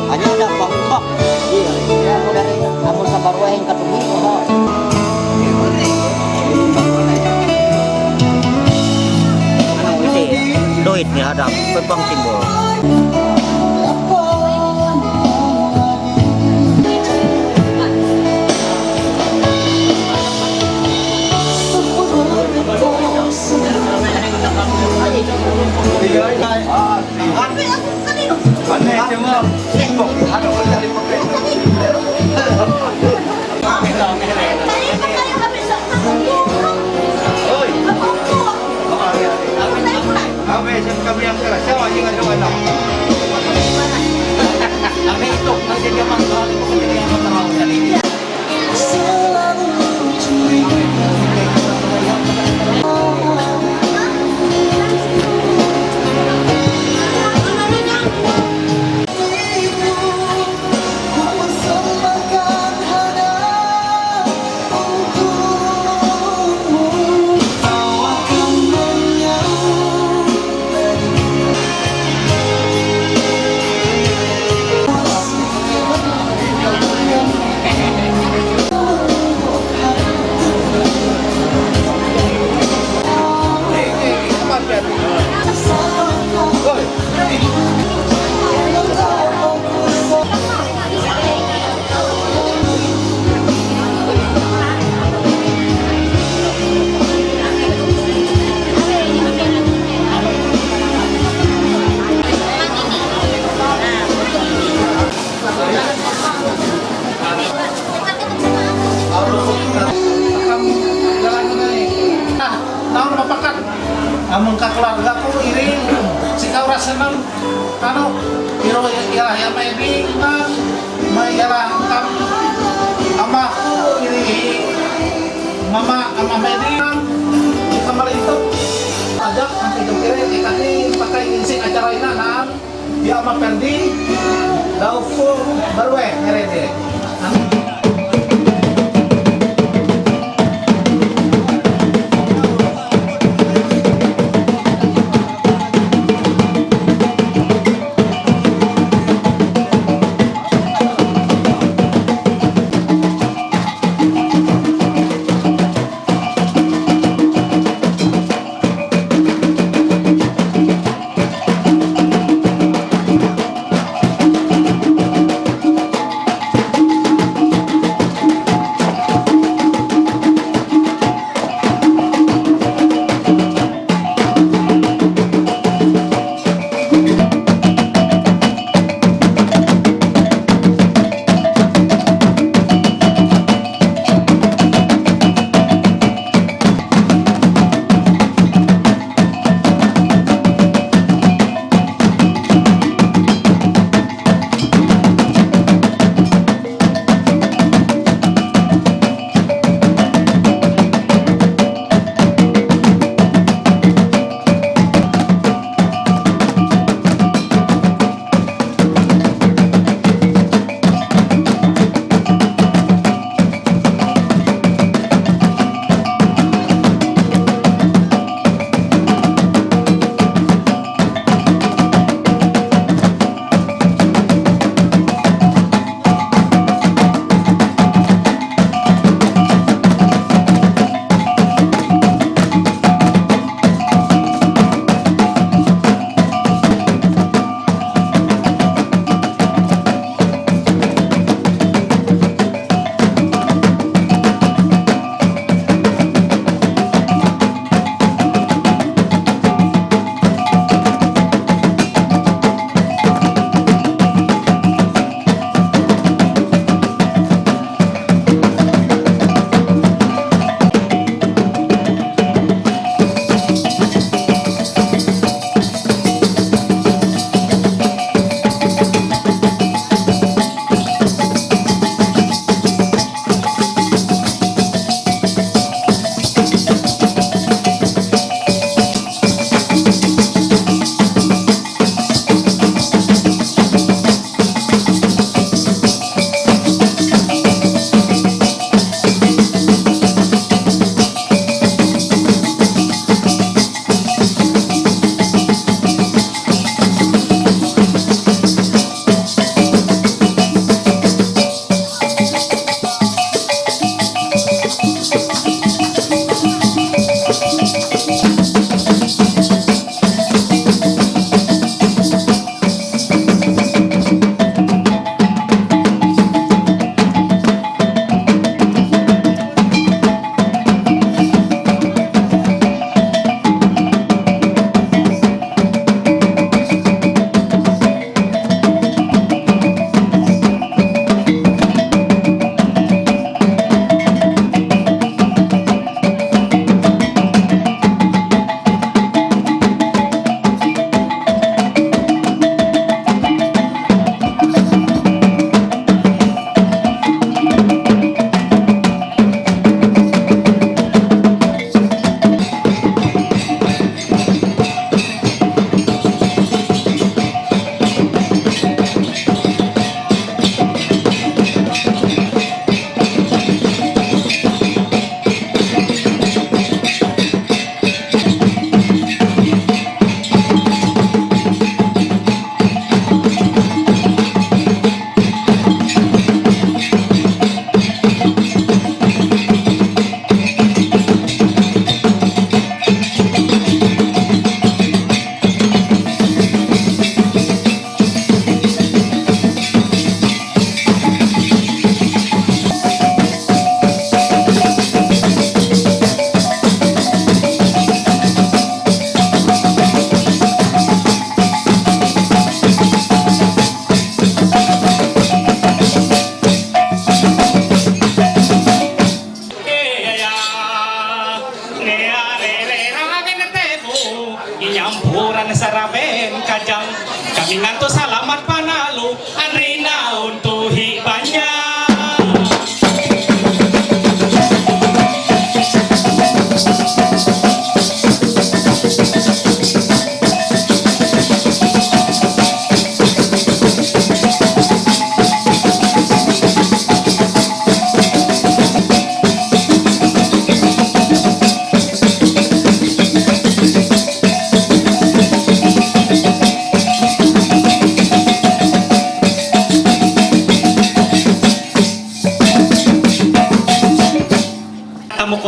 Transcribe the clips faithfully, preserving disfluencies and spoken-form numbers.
Hanya ada pahubak. Iya, iya. Amo dari, amo sa baruah yang katumi, oh. Ano, isi, doit ni ada, pepang timbul. Naon mapakat? Among kakeluarga ku iri, sikaura seneng, anu, iro ialah ya maybe, ma, ma ialah engkang amah ku iri, mama amah maybe, sikamalintut. Ajak sampai jam kiri, kita ni pakai isi acara ini, nah. Ya, ama Perdi, daud ku barue, ngerede. Amin.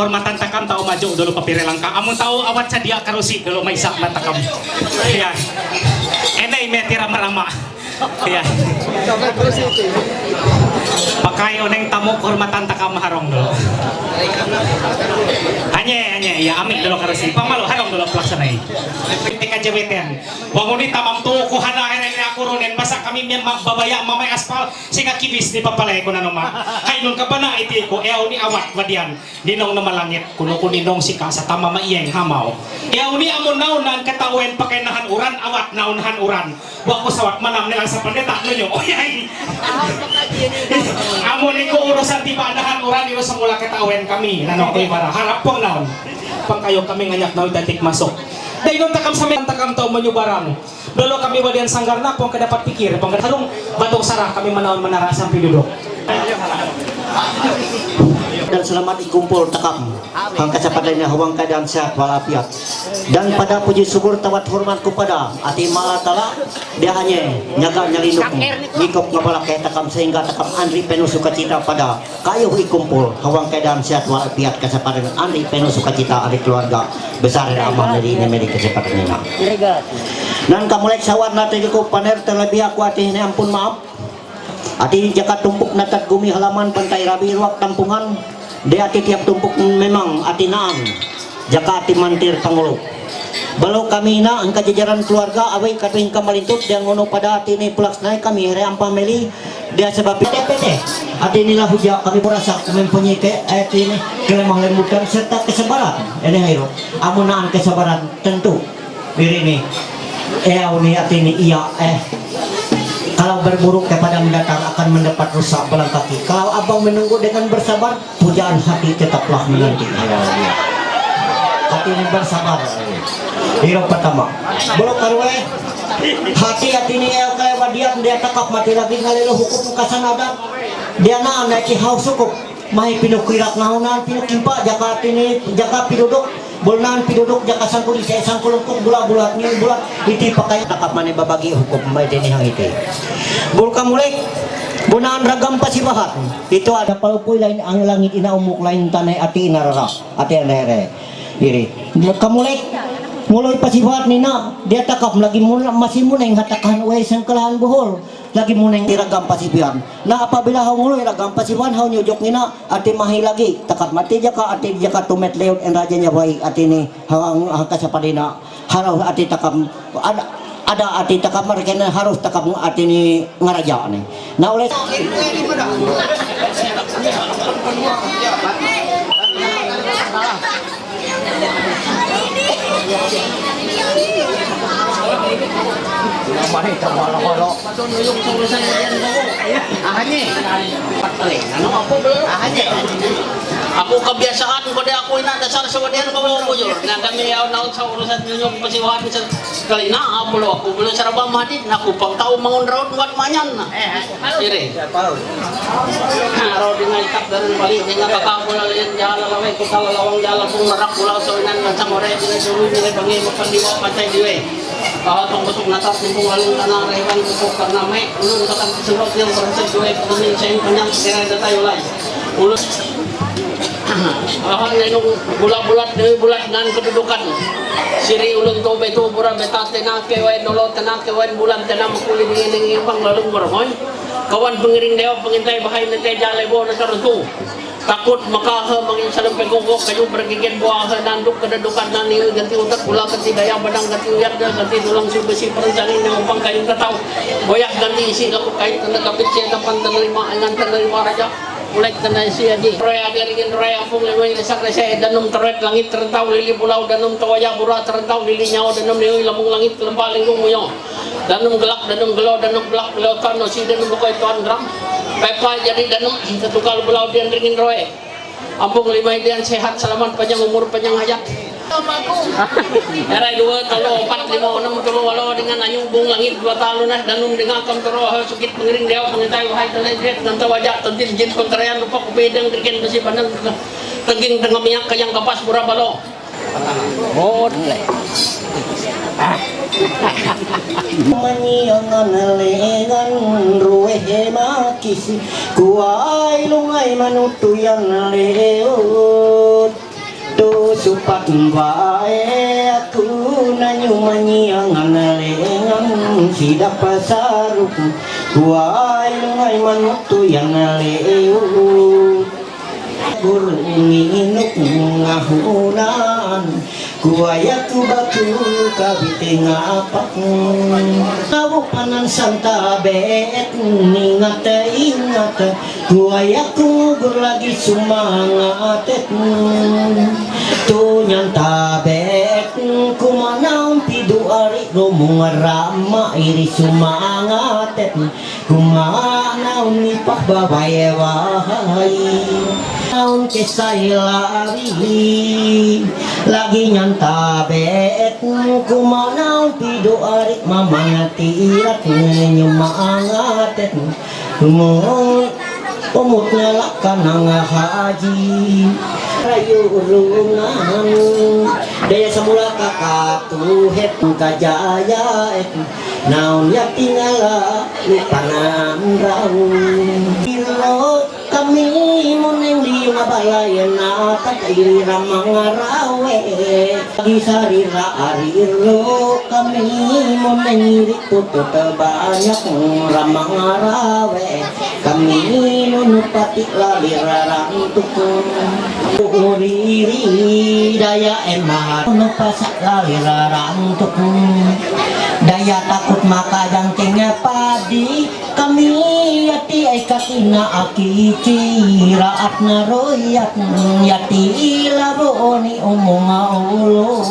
Hormatan takam tau maju dulu papire langka. Amun tau awat sadia karusi dulu maisa matakam. Ya. Ene ime tira marama. Ya. Pakai oneng tamu kehormatan takam harong dulu. Hanya, hanya, ya, ambil dulu karusi. Pamalu harong dulu pelaksanai. Tika jabeten. Wanguni tamam tu kuhana ene aku ronen basa kami mian babaya mamai aspal sehingga kibis di papalai kunanoma. Hai nun kapana iti ku eau ni awat wadian. Ninong na malangit, kuno ku ninong sika sa tama maiyeng hamau. Ya uni amun naun nan ketahuan pakai nahan uran, awat naun nahan uran. Wa ku sawat manam nilang sa pandeta nunyo. Oh ya ini. Amun iko urusan tiba nahan uran, iro semula ketahuan kami. Nano ku ibara harap pong naun. Pangkayo kami nganyak naun tatik masuk. Dai nun takam samen takam tau menyubarang. Dolo kami wadian sanggar na pong kedapat pikir, pong kedarung batok sarah kami manaun manara sampai duduk. Dan selamat ikumpul takam. Hangka sapadanya hawang keadaan sehat walafiat. Dan pada puji syukur tawat hormat kepada ati mala tala dia hanya nyaga nyalinduk ngikop ngapala ke takam sehingga takam andri penuh sukacita pada kayu ikumpul hawang keadaan sehat walafiat kesapadan andri penuh sukacita adik keluarga besar dan amah meri ini meri kesapadan ini. Nan kamulek sawat na tadi ku paner terlebih aku ati ini ampun maaf. Ati jaka tumpuk natat gumi halaman pantai rabi ruak tampungan. Dia ati tiap tumpuk memang ati naan. Jaka ati mantir pangulu. Balo kami na angka jajaran keluarga awai katu ingka malintut dia ngono pada ati ni pulak senai kami here ampah meli. Dia sebab pete pete. Ati ni lah huja kami merasa mempunyai ke ati ni kelemah lembutan serta kesabaran. Ini hairo. Amunaan kesabaran tentu. Diri ni, eh, uni ati ni iya, eh. Kalau berburuk kepada mendatang akan mendapat rusak belang kaki. Kalau abang menunggu dengan bersabar, pujaan hati tetaplah menanti. Hati ni bersabar. Hiro pertama. Bulu karwe, hati ati ni eh kaya wadiat dia takap mati lagi ngalelo hukum kasan adat. Dia na naiki hau sukup. Mahi pinukirak nahunan pinukimpa jaka ati ni jaka piduduk. Bulnan piduduk jaka sangkuri saya sangkulungkuk bula bulat ni bulat iti pakai takap mane babagi hukum mai deni hang iti. Bulka mulek bunan ragam pasibahat. Itu ada palupui lain ang langit ina umuk lain tanai ati ina rara ati ina rere. Iri. Bulka mulek ngului pasibahat nina dia takap lagi mula masih muneng hatakan uai sangkalahan buhul. Lagi muneng iragam pasibian. Na apabila hau ngulu iragam pasibian hau nyujok ngina ati mahi lagi. Takap mati jaka ati jaka tumet leut en raja nyawai ati ni hang hang kasapadina. Harau ati takap ada ada ati takap mereka harus takap ati ni ngaraja ni. Na oleh Aku kebiasaan pada aku ini dasar sebagian kamu bujur. Nah kami ya naon sa urusan nyunyuk pasiwahan sa kali na aku lo aku belum saraba madit na aku pang tahu mangun raut buat manyan na. Ire. Aro dengan ikap dan balik dengan kakak bola lian jalan lawai kota lawang jalan pun merak pulau soinan macam orang dengan dulu nilai bangi makan di bawah pantai diwe. Bahwa tong besok natas timpung lalu tanah rewan besok karena mai ulun kata sebab yang berasa diwe pening saya panjang segera datai ulai. Ulun Ahan nenung bulat-bulat dewi bulat nan kedudukan. Siri ulun to beto bura beta tena kewen nolo tena kewen bulan tena makuli dingin dingin pang lalu bermoy. Kawan pengiring dewa pengintai bahai nete jale bo na karutu. Takut maka ha mangin salem pegong gok kayu bergigit buah ha nanduk kedudukan nan iu ganti utak pula ganti daya badang ganti uyat ganti tulang si besi perencani nang pang kayu katau. Boyak ganti isi laku kait tena kapit sia kapan tena lima angan tena lima raja. Mulai tena isi aji. Roy agi ringin roy ampung lima ini sak rese danum teret langit terentau lili pulau danum tawaya bura terentau lili nyawa danum niu lamung langit lempa lingkung muyo. Danum gelak danum gelo danum gelak gelo tan osi danum bukai tuan gram. Pepa jadi danum setukal pulau dian ringin roe. Ampung lima dian sehat selamat panjang umur panjang hayat. Erai dua talo empat lima enam tulo walo dengan anyung bung langit dua talo nah danum dengan kam toro ha sukit pengiring dia pengintai wahai tele jet dan tawajak tentin jin pengkerayan rupa kupi deng degen besi pandang tengking tengah minyak kayang kapas pura balo. Hot le. Manyiangan lengan ruwehe makisi kuai lungai manutuyan Patvae aku nanyu manyiangan lengan sidap pasaruk kuai lungai manutu yang leu. Gurung inuk ngahunan kuai aku batu kabite ngapak. Kabu panan santa bet ingat ingat. Kuai aku gur lagi sumangat. Tu nyan tabet kumanaun pidu ari rumung rama iri sumangat. Kumanaun ipah babai wahai. Naun kesai lari lagi nyan tabet kumanaun pidu ari mamang tirat nyumangat. Mo, umut ngalak kanang haji. Rayu urungan. Daya samula kakatu het kajaya et. Naun ya tingala lupanan rau. Ilo kami muneng liung abalaya na tak iri ramang rawe. Gisarira ariro kami monengiri tutut banyak ramang rawe. Kami nunu pati lali rarang tukung. Uriri daya emar nunu pasak lali rarang tukung. Daya takut maka jangkingnya padi. Kami yati ai katina aki cira at naroyat yati labo ni umung ulu.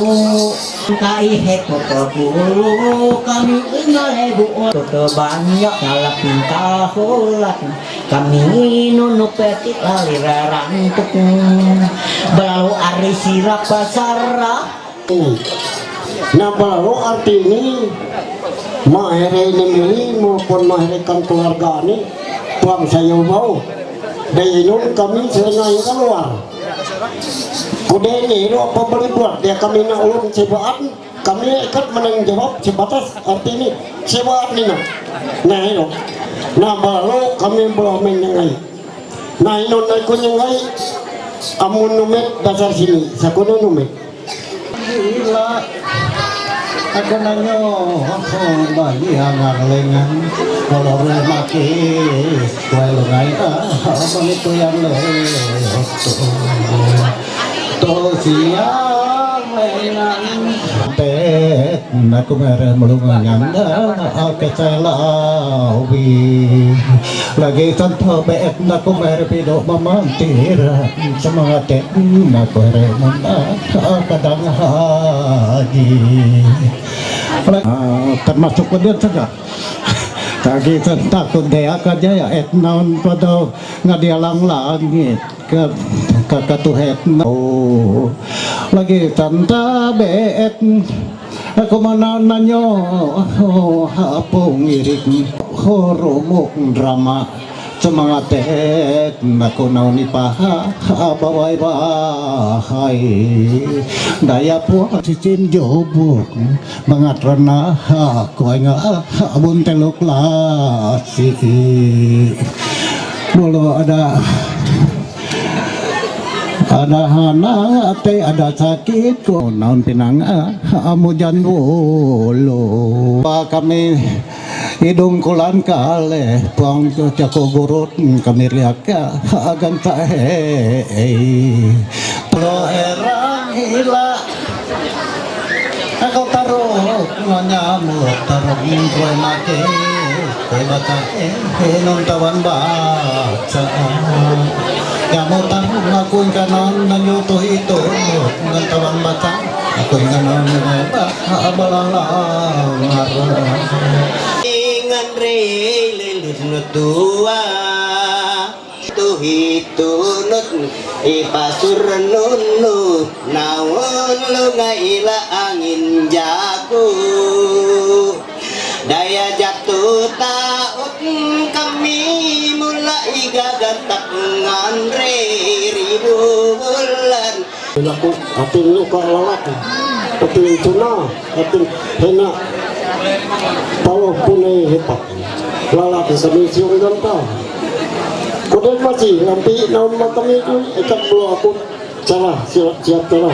Kai heto kapulu kami ingal hebu oto banyak ngalapin tahulat. Kami nunu peti lali rarang tukung. Belalu ari sirap pasara. Na balalu arti ini mahere nemili maupun mahere kan keluarga ni puang sayo bau. Dai nun kami sering keluar. Kude ni ro apa beli buat dia kami na ulun cebaan. Kami ikut menang jawab sebatas arti ini. Sewa arti na. Nah, ino. Nah, baru kami belum menyengai. Nah, ino naik kunyengai. Amun numit dasar sini. Sakuna numit. Gila. Aku nanyo, aku bagi angar lengan. Kalau rumah ki, kalau ngai ah, apa itu yang lewat tu? Tosiang lengan. Tet na kumere mulunga nyanda akesela ubi. Lagi tanpa bet na kumere pido mamantira. Semangat tet na kumere munda kadang haji. Ah, termasuk ke dia juga. Lagi tanpa kundaya kajaya et naon pada ngadialang langit. Ka-, kakatuhet na. Oh, lagi tanta beet. Aku mana nanyo, oh, hapong irik. Horomok drama. Semangatet, aku nauni paha, abawai bahai. Daya puan cicin jobok. Mangatrana ha kuai nga abun teluk lasi. Bolo ada ada hana ate ada sakit ko naun pinang amujan bolo. Pa kami idung kulan kale puang cako gurut kami riaka agan tahe. Lo erang hila. Ako tarok, nganyamu tarok, koy maki, koy bata, eh, eh, non tawan baca. Nyamu tarok, ngakuin kanan, nanyo to hito, non tawan bata, akuin kanan, ba, abalala, ngara. Ingan re, lelus no tua. Tuhitunut ipasur nunu naun lunga ila angin jago. Daya jatuh taut kami mula iga gantak nganre ribu bulan. Laku ating luka lalaki, ating tuna, ating hena palo punai hepat. Lalaki kami siung ganta. Kudet masih lampi naun makami tu ikat bulu aku. Ciao, ciao, ciao, ciao.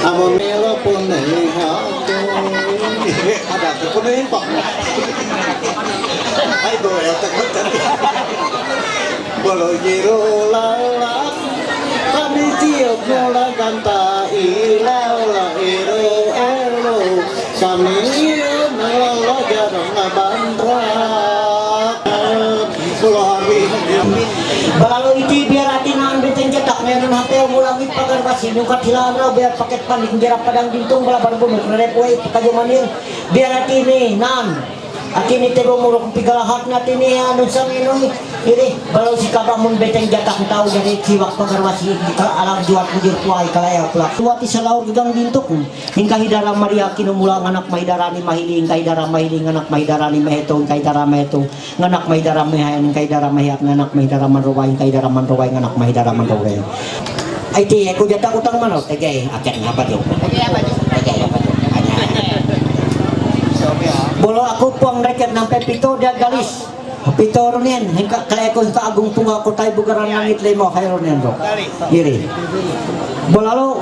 Amo me lo pone, hija. Ada te pone pa. Ay, no, ya te cuento. Bolo quiero la la. Kami tiok no la canta y la la ero ero. Kami no la ya no la bandra. Bolo hari. Balalu iti biar ati naan beten cetak nenu hate mulangit pagar basi nyukat hilang rau biar paket panik jera padang bintung bala barbunuk rere puai pakajo manir biar ati ni naan. Ati ni tebo muruk pigala hat nati ni anu sang inu. Iri balalu si kaba mun beten jatak tau jadi kiwak pagar basi kita alam juat bujur puai kalaya pula. Tuati salaur gegang bintuk. Ingkahidara Maria kinu mula nganak mahidara ni mahili ingkahidara mahili nganak mahidara ni meheto ingkahidara meheto nganak mahidara mehayan ingkahidara mehat nganak mahidara manrowa ingkahidara manrowa nganak mahidara manrowa. Aiti aku jata utang mano tege akan apa jo. Bolo aku puang reket nampe pito dia galis. Pito runien hingka kale ko hingka agung punga kotai bugaran langit lemo hai runien ro. Iri. Bolalo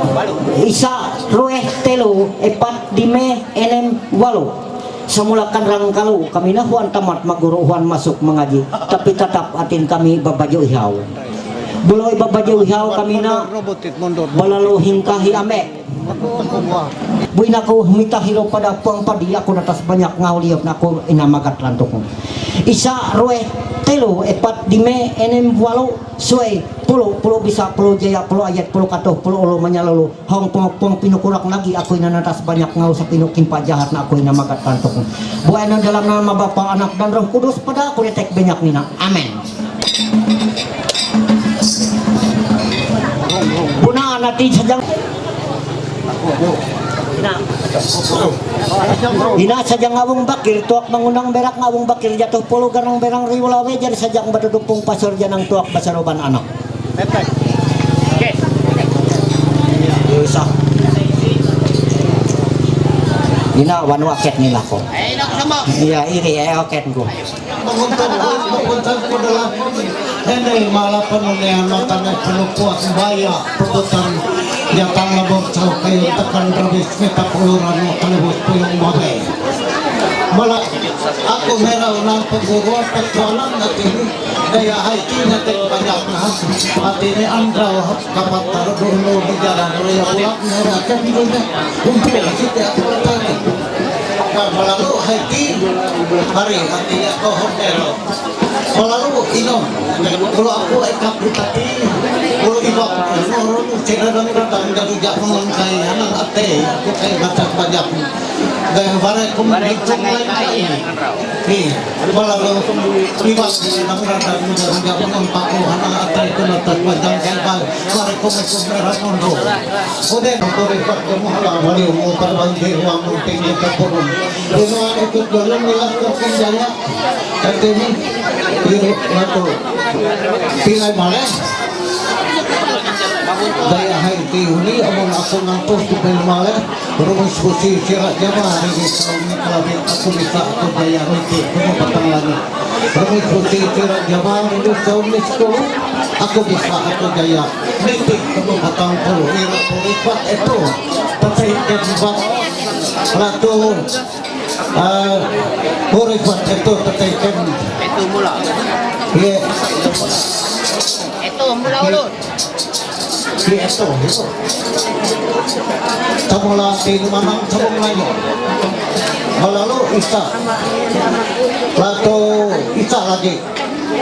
isa rueh telu epat dime enem walu. Samula kanrang kalu kami na huan tamat maguru huan masuk mengaji tapi tetap atin kami babaju ihau. Boloi babaju ihau kami na balalu hingkahi ame. Buina ko mitahiro pada puang padi aku natas banyak ngau liop na aku ina magat lantuk. Isa rueh telu epat dime enem walu suai pulu pulu bisa pulu jaya pulu ayat pulu katuh pulu ulu manyalulu. Hong pong pong pinukurak lagi aku ina natas banyak ngau sapinu kimpa jahat na aku ina magat lantuk. Buena dalam nama Bapa, Anak dan Roh Kudus pada aku detek banyak nina. Amin. Puna nati sajang. Ina sajang ngawung bakir tuak mengundang berak ngawung bakir jatuh puluh garang berang riwala wejar sajang batu dupung pasur janang tuak basaroban anak. Ina wanu aket ni lako. Iya iri ya oket ku. Menguntung menguntung pada lakon. Ini malah penulian matanya penupuas baya pebutan jatang labor cau kayu tekan rabis kita puluran kalebus puyung mabe. Malah aku merau nang peguru petualang nanti daya haiki nanti banyak nah hati ini andra kapat taruh dulu di jalan raya pulang merah kan dulu untuk kita aku bertanya. Balalu hati hari hati ya kohon ero. Balalu ino. Kalau aku ekap butati. Kalau ibak ino orang cina dan kadang jatuh jatuh kai anak ate. Aku kai macam banyak. Gaya bare kum bicung lain kai. Ni balalu ibak nang kadang jatuh jatuh paku anak ate itu letak panjang kai. Bare kum itu merah mondo. Udah aku ibak kamu halal balik mau perbantai uang penting kita pun. Ino ikut dalam niat kerjanya. Katemi, iri, natu. Pilai male. Daya hai ti huni, amon aku ngantos tu pilai male. Rumus busi sirat jama, ringi saumi kelabi, aku bisa aku daya niti, kamu patang lagi. Rumus busi sirat jama, ringi saumi sepuluh, aku bisa aku daya niti, kamu patang puluh. Ira puripat itu, tapi keempat, ratu. Ah, puri kuat itu teteken. Itu mula. Iya. Itu mula ulun. Iya, itu, itu. Tamula di manang sabung lain. Malalu isa. Latu isa lagi.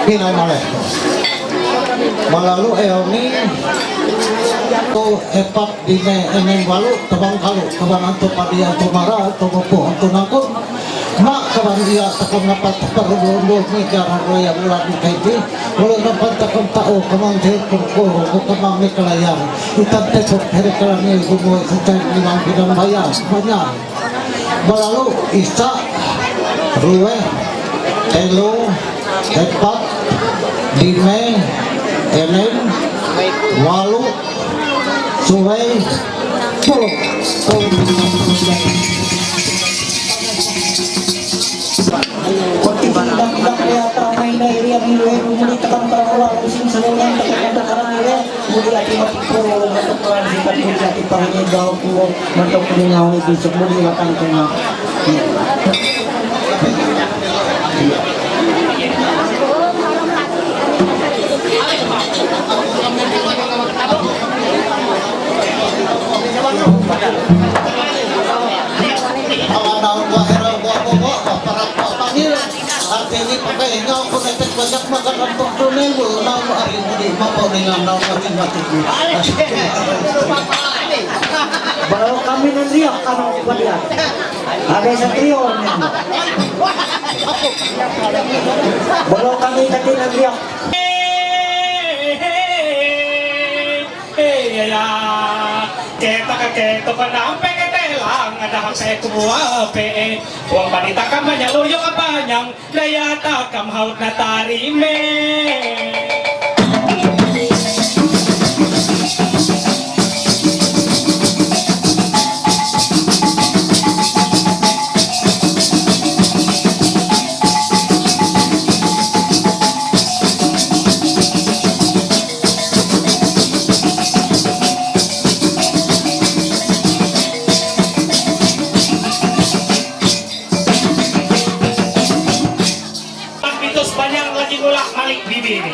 Pinai maleh. Malalu eoni. Tu epat Dime enem walu, tabang kalu, tabang antu padi, antu mara, antu mupu, antu nangkun. Mak tabang iya takam napat perlu lu meja raya bulan kaiti. Walau napat takam tau kamang jil kurku, kamang ni kelayar. Itan tepuk heri kelani gumu sencai nilang bidang bayar. Banyak. Balalu isa, rue, telu, epat, dime, enem, walu, suwe, puluh. Artini pakai inga aku netek banyak makan rempok tu nengul nau hari ini mapa dengan nau mati mati. Baru kami nanti akan aku lihat. Ada satrio ni. Baru kami tadi nanti. Hey, ya, ya. Kita ke kita pernah sampai ke Telang, ada sampai ke Buah Pe. Uang wanita kan banyak loyo apa yang Daya takam haut na tarime. Bitus panjang lagi mulak malik bibi ni.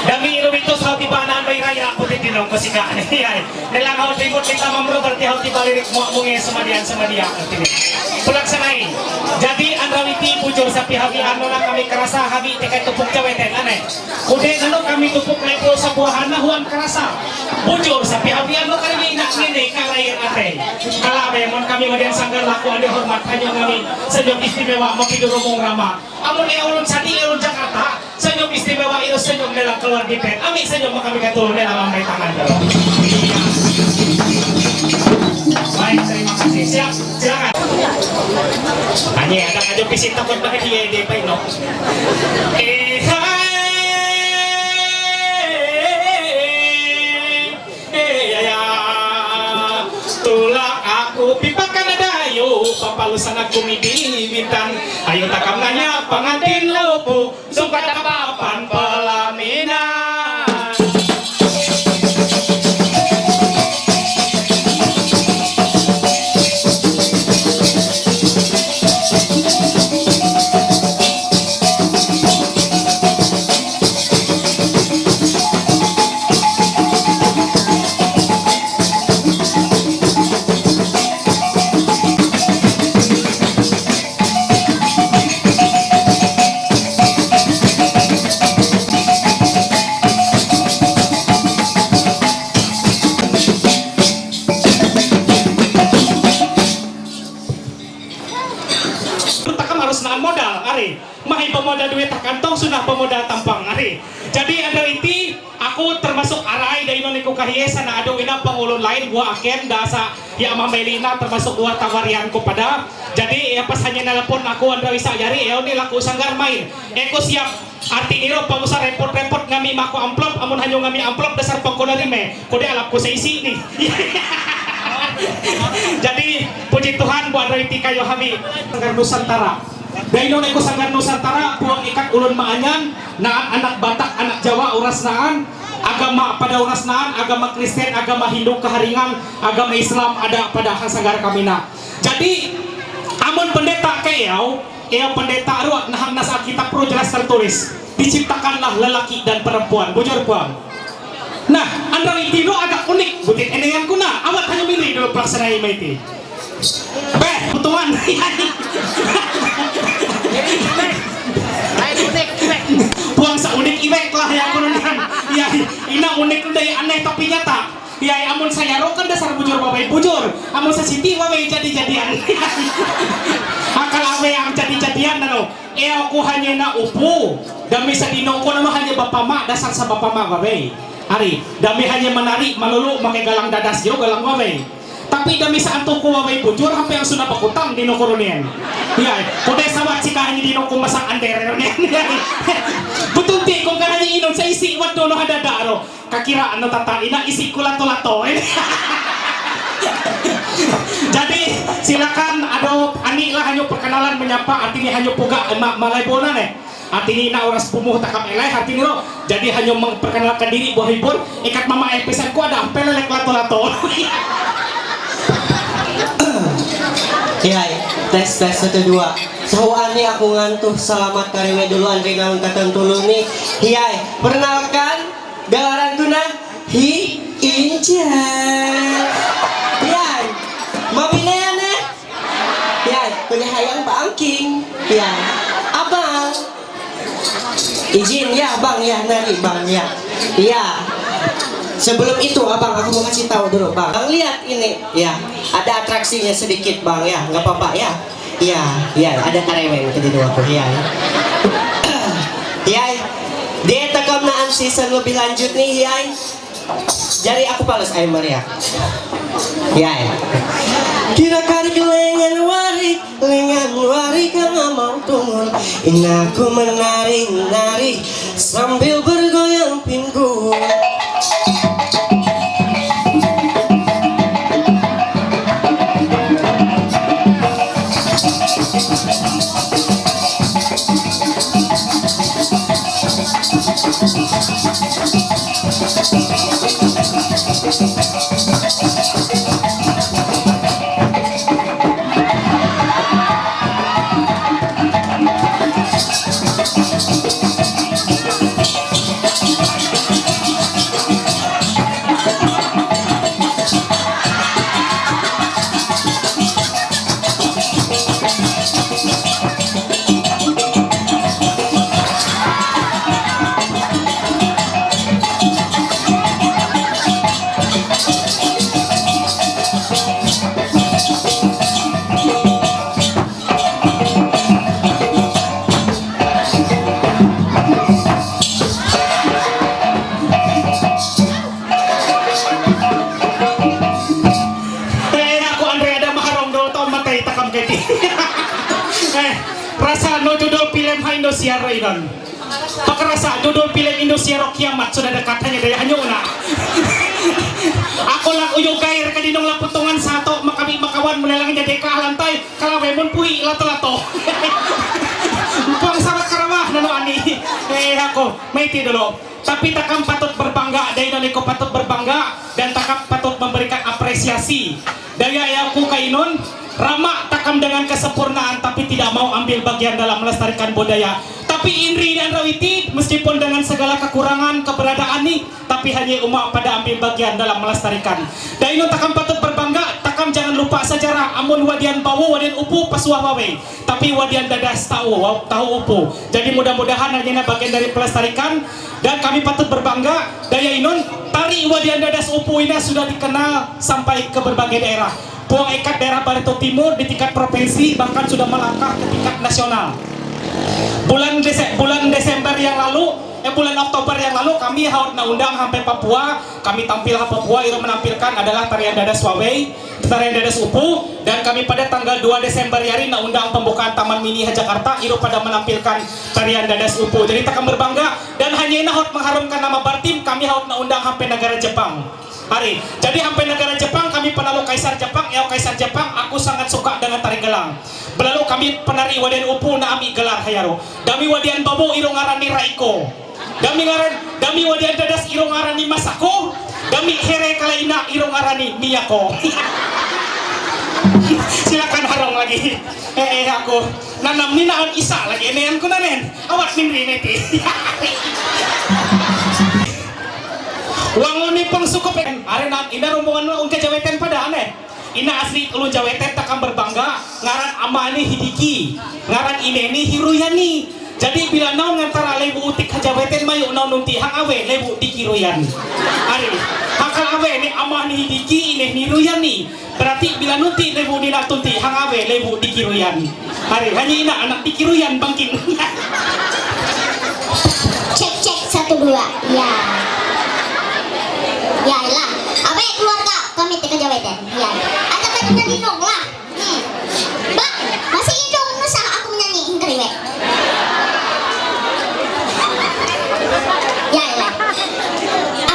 Dami iru bitus hau tiba anan bai raya putih tinong ko sika ni. Ai. Nelang hau tribut kita mamru berarti hau tiba lirik muak munge semadian semadian arti ni. Pulak sanai. Jadi Andrawiti bujur sapi hawi anu na kami kerasa hawi tikai tupuk caweten aneh. Kude nanu kami tupuk lepo sabuah hana huan kerasa. Bujur sapi hawi anu kami nak ngene karai ate. Kala be mon kami madian sanggar laku ande hormat hanya kami senyum istimewa mapi durumung rama. Amun e ulun sadi e ulun Jakarta, senyum istimewa itu senyum dalam keluar di pen. Ami senyum maka mereka turun dalam ambil tangan. Baik, terima kasih. Siap, silakan. Hanya ada aja visi takut pakai dia dia pakai no. Eh, hai. Eh, ya, ya. Tulak aku pipakan ada ayo, papalusan aku midi bintang. Ayo takam nanya pengantin lupu, suka tak papan pelaminan. Takam harus nahan modal, ari. Mahi pemodal duit tak kantong, sunah pemodal tampang, ari. Jadi, Andrawiti, aku termasuk arai dari noniku kahiesa na adu ina pangulun lain, gua aken, dasa, ya, Mama Elina, termasuk dua tawarian ku pada. Jadi, ya, pas hanya nelpon aku, Andrawisa, jari, ya, ini laku sanggar main. Eko siap, arti niro, pamusa repot-repot ngami mako amplop, amun hanyu ngami amplop, dasar pangkoda rime. Kode alap ku seisi ni. Jadi, puji Tuhan, buat Andrawiti kayo hawi. Sanggar Nusantara. Dai none ku Sanggar Nusantara, puang ikat ulun maanyan, naan anak Batak, anak Jawa, uras naan, agama pada uras naan, agama Kristen, agama Hindu, kaharingan, agama Islam, ada pada sanggar kami na. Jadi, amun pendeta ke yau, ya pendeta ruak, nah, nas Alkitab ru jelas tertulis, diciptakanlah lelaki dan perempuan. Bujur, puang. Nah, Andrawiti ru agak unik, butin enengan ku na, awat hanya milih dulu pelaksanaan maiti. Beh, betulan. Lain unik, iwek. Puang sa unik iwek lah ya, kuno kan. Ya, ina unik udah aneh tapi nyata. Ya, amun saya ro kan dasar bujur, babai bujur. Amun sa Siti, babai jadi-jadian. Akal awe yang jadi-jadian, nano. Eh, aku hanya na upu. Dami sa dino ko nama hanya bapa ma, dasar sa bapa ma, babai. Ari, dami hanya menari, malulu, makai galang dadas jo, galang babai. Tapi dami sa anto ko babai bujur, hape yang sudah pakutang dino ko runien. Ya, kode sawat sika hanya dino ko masak ander runien. Betul ti, ko kan hanya inun sa isi, waduh, no ada daro. Kakira ano tata, ina isi ko lato-lato, eh. Jadi, silakan, ado, ani lah hanyo perkenalan menyapa, artinya hanyo puga, eh, ma-, malai bona, eh. Atini na oras pumuta ka elai hatini ro. Jadi hanyo mang perkenalkan diri buah hibur. Ikat mama episode ku ada pele lek lato-lato. Hiyay, tes tes satu dua. Sahuan ni aku ngantuh, selamat kariwe dulu Andri naon katentuluni. Hiyay, perkenalkan, galaran ku na Hi Ince. Hiyay, mabinayane. Hiyay, kunyahayang baangking. Hiyay, abang. Izin ya bang ya, nari bang ya. Ya. Sebelum itu abang, aku mau kasih tahu dulu bang. Bang lihat ini, ya. Ada atraksinya sedikit bang ya, nggak apa-apa ya. Ya, ya, ada kareweng kedua aku ya. Ya. Dia takam naan season lebih lanjut nih ya. Jadi aku pales ayo Maria. Ya, ya. Kira kari lengan wari, lengan wari kang mau tungun. Inaku menari-nari sambil bergoyang pinggul. Eh, aku Andre ada maharong dulu tau matay takam keti. Eh, rasa no judul film ha Indosiar inon. Pakarasa judul film Indosiar kiamat sudah dekat hanya daya hanya una. Aku lang uyo kair kadinong laputungan sato makami makawan mula lang jadi kahalantai kalawe mun puhi lato-lato. Buang sabat karawah nano ani. Eh, aku maiti dulu. Tapi takam patut berbangga, dai noneko patut berbangga dan takam patut memberikan apresiasi. Daya ya aku kainun, rama takam dengan kesempurnaan tapi tidak mau ambil bagian dalam melestarikan budaya. Tapi Indri dan Rawiti meskipun dengan segala kekurangan keberadaan ni, tapi hanya umat pada ambil bagian dalam melestarikan. Dai nun takam patut berbangga, takam jangan lupa sejarah, amun wadian bawo, wadian upu, pasuah wawe. Tapi wadian dadas tahu, tahu upu. Jadi mudah-mudahan hanya bagian dari pelestarikan dan kami patut berbangga, daya inun, tari wadian dadas upu ini sudah dikenal sampai ke berbagai daerah. Puang Ekat daerah Barito Timur di tingkat provinsi bahkan sudah melangkah ke tingkat nasional. Bulan Dese- bulan Desember yang lalu, eh bulan Oktober yang lalu kami haut na undang sampai Papua, kami tampil ha Papua, iro menampilkan adalah tarian dadas wawei, tarian dadas upu, dan kami pada tanggal dua Desember yari na undang pembukaan Taman Mini ha Jakarta, iro pada menampilkan tarian dadas upu. Jadi takam berbangga dan hanya ina haut mengharumkan nama Bartim, kami haut na undang sampai negara Jepang. Hari, jadi sampai negara Jepang kami penalu Kaisar Jepang, ya Kaisar Jepang, aku sangat suka dengan tari gelang. Belalu kami penari wadian upu na ami gelar hayaro. Dami wadian babu iro ngarani Raiko. Dami ngaran, dami wadian dadas iro ngarani Masako. Dami here kala ina iro ngarani Miyako. Silakan harong lagi. Eh, eh aku. Nanam ni naon isa lagi ini yang kunanen. Awak min riniti. Wangun ni pang sukup eh. Are na ina rombongan na ungka jaweten pada ane. Ina asli ulun Jawa Etet takam berbangga, ngaran ama ni Hidiki, ngaran ine ni Hiruyani. Jadi bila naon ngantara lebu utik ha Jawa Etet mayu naon nunti hang awe lebu Diki Ruyan. Ari, hakal awe ni ama ni Hidiki ine ni Ruyani. Berarti bila nunti lebu ni natunti hang awe lebu Diki Ruyan. Hari, hanya ina anak Diki Ruyan bangkin. Cek cek satu dua. Ya. Ya lah. Apa ya keluarga kami teka jaweten. Ya. Ada tadi tadi nong lah. Hmm. Mbak, masih hidup masa aku menyanyi ingkeri we. Ya lah.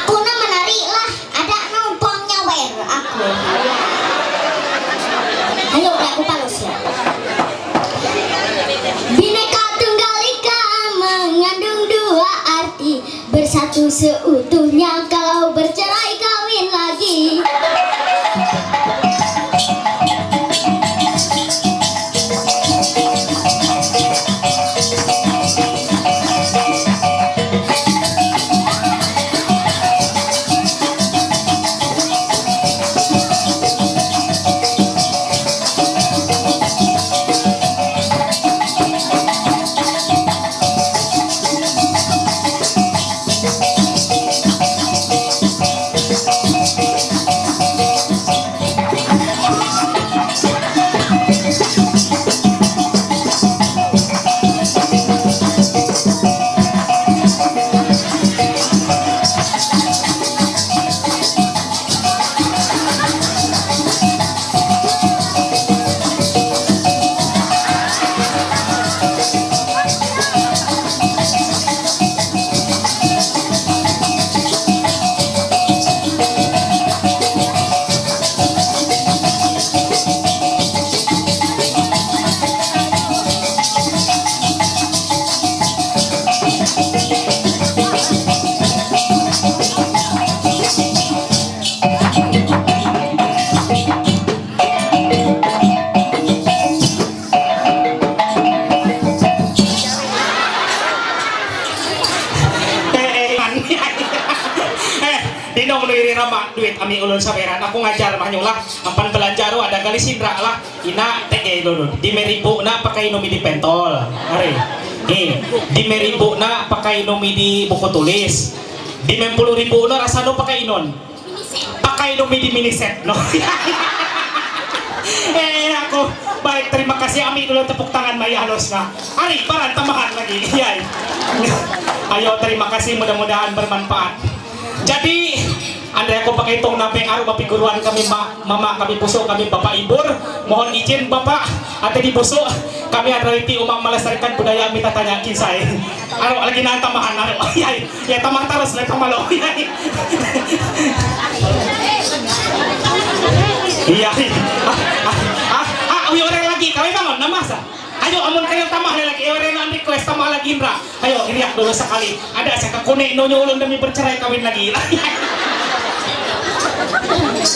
Aku na menari lah. Ada numpang nyawer aku. Ayo, aku palus ya. Bineka Tunggal Ika Utuhnya kau bercerai kawin lagi. Dinong lu iri rama duit ami ulun saberan. Aku ngajar mah nyulah. Ampan belanja ru ada kali sindra lah. Ina tege dulu. Di meribu na pakai inumi di pentol. Hari. Nih, di meribu na pakai inumi di buku tulis. Di mempuluh ribu na rasa no pakai inon. Pakai inumi di miniset no. Eh, aku. Baik, terima kasih. Ami dulu tepuk tangan Maya Halos na. Hari, paran tambahan lagi. Iya. Ayo, terima kasih. Mudah-mudahan bermanfaat. Jadi, andai aku pakai tong napeng aru bapi guruan kami ma- mama kami puso kami bapak ibur, mohon izin bapak, ate di puso kami ada riti umat melestarikan budaya minta tanya kisah. Aru lagi nang tamahan aru. Ya, ya tamah terus lah tamah lo. Iya. Ah, ah, ah, ah, uy, orang lagi kami bangun nama sa. Ayo, amun kayo tamah lagi, eh, orang yang request tamah lagi Indra. Ayo, iriak dulu sekali. Ada saya kekune nonyo ulun demi bercerai kawin lagi.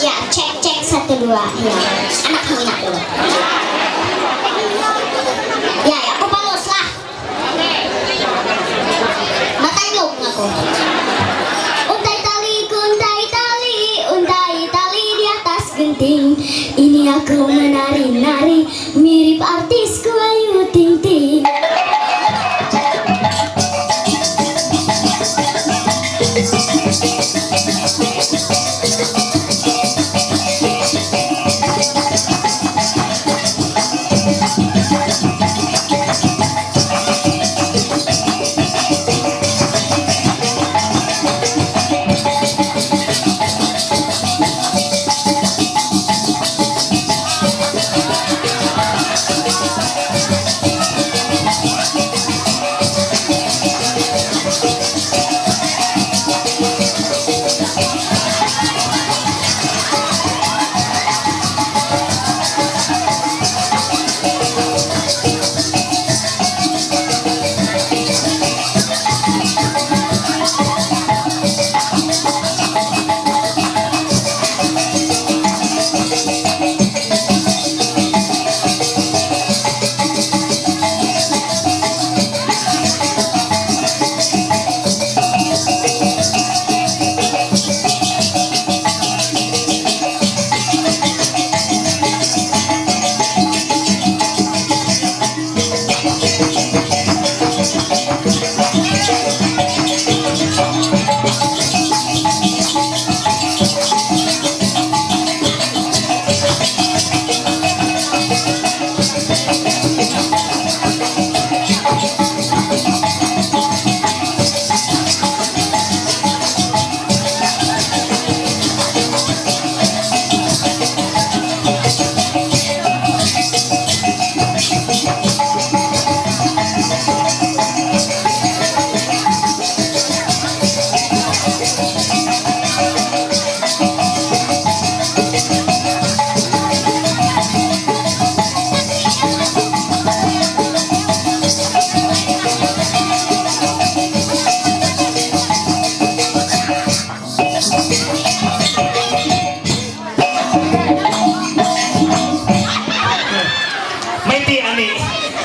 Ya, cek cek satu dua. Ya, anak kami nak dulu. Ya, ya, aku bagus lah. Matanyog aku. Untai tali, kuntai tali, untai tali di atas genting. Ini aku menari-nari. Mirip artisku Ayu Ting Ting.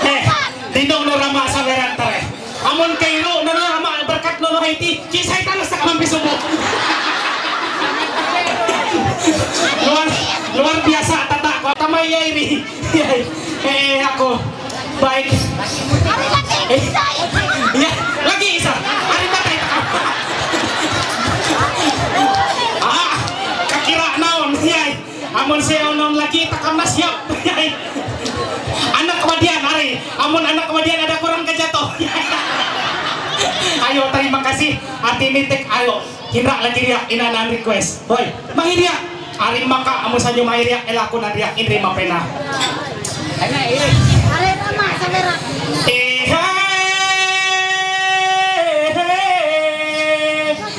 Eh, dindong no rama sa verantare. Amon kairo no no rama berkat no no Haiti. Kisay talas sa kamang pisubo. Luar luar biasa tata ko. Tamay ya ini. Eh, ako. Baik. Eh, ya, lagi isa. Ari matay. Ah, kakira naon. Yay. Amon siya non lagi takam na siya. Yay. Anak kematian, Ari. Amon anak kematian ada kurang kajatoh. Ayo, terima kasih. Arti nitik, ayo. Hinra lagi dia, ina nan request. Boy, mahiria. Ari maka, amon sanyo mahiria, ela ko na dia, inri mapena. Are rama, samera. Eh, hai,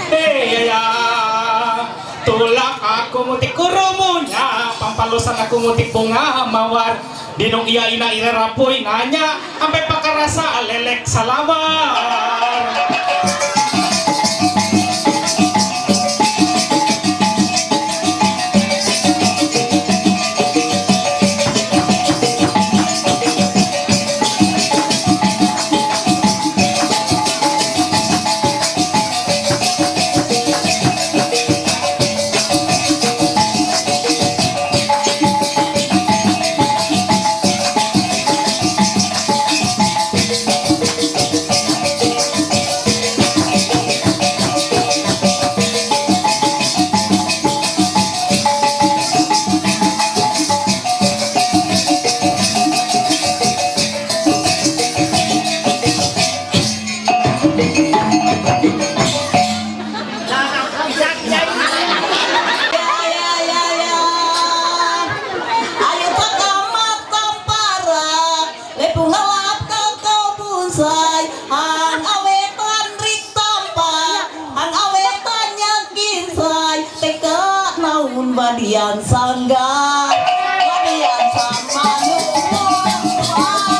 eh, eh, ya, ya. Tulak aku mutik kurumunya, pampalosan aku mutik bunga mawar. Dinong iya ina ira rapoy nanya, ampe pakarasa alelek salawar. Lepung halap kau kau bunsai, hang awe panrik tampa, hang awe tanya kinsai, teka naun badian sangga, badian sama nungo,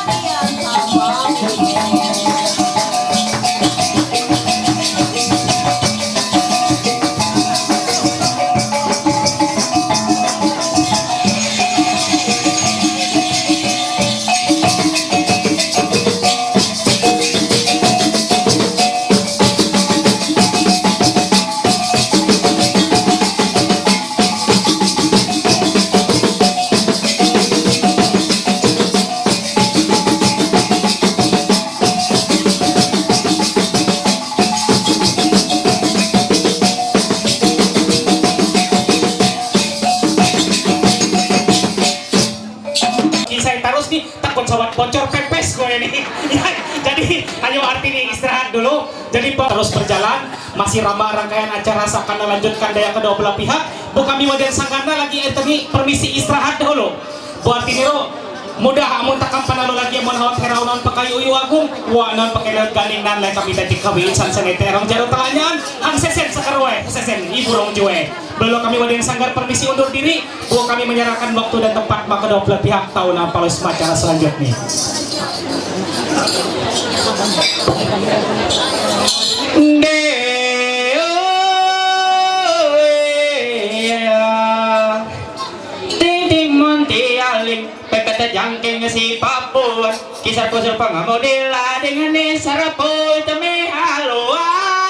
badian sama nungo. Kisay tarus ni takut sawat bocor pepes gue ini. Ya, jadi ayo arti ni istirahat dulu. Jadi terus berjalan, masih ramah rangkaian acara seakan melanjutkan daya kedua belah pihak. Bu kami wajan sanggarna lagi enteni permisi istirahat dahulu. Buat ini lo mudah amun takam panalo lagi amun hawat herau non pakai uyu agung, wa non pakai laut galing nan lai kami tadi kawin san sene terong jaru telanyan, hang sesen sekerwe, sesen iburong jue. Belum kami wajan sanggar permisi undur diri, bu kami menyerahkan waktu dan tempat maka kedua belah pihak tahu nama palus macara selanjutnya. Nde, oh, eh, ting ting monti aling, pepete jangking si papua, kisar kusur pangamodela dengan ni sarapul teme haluannya.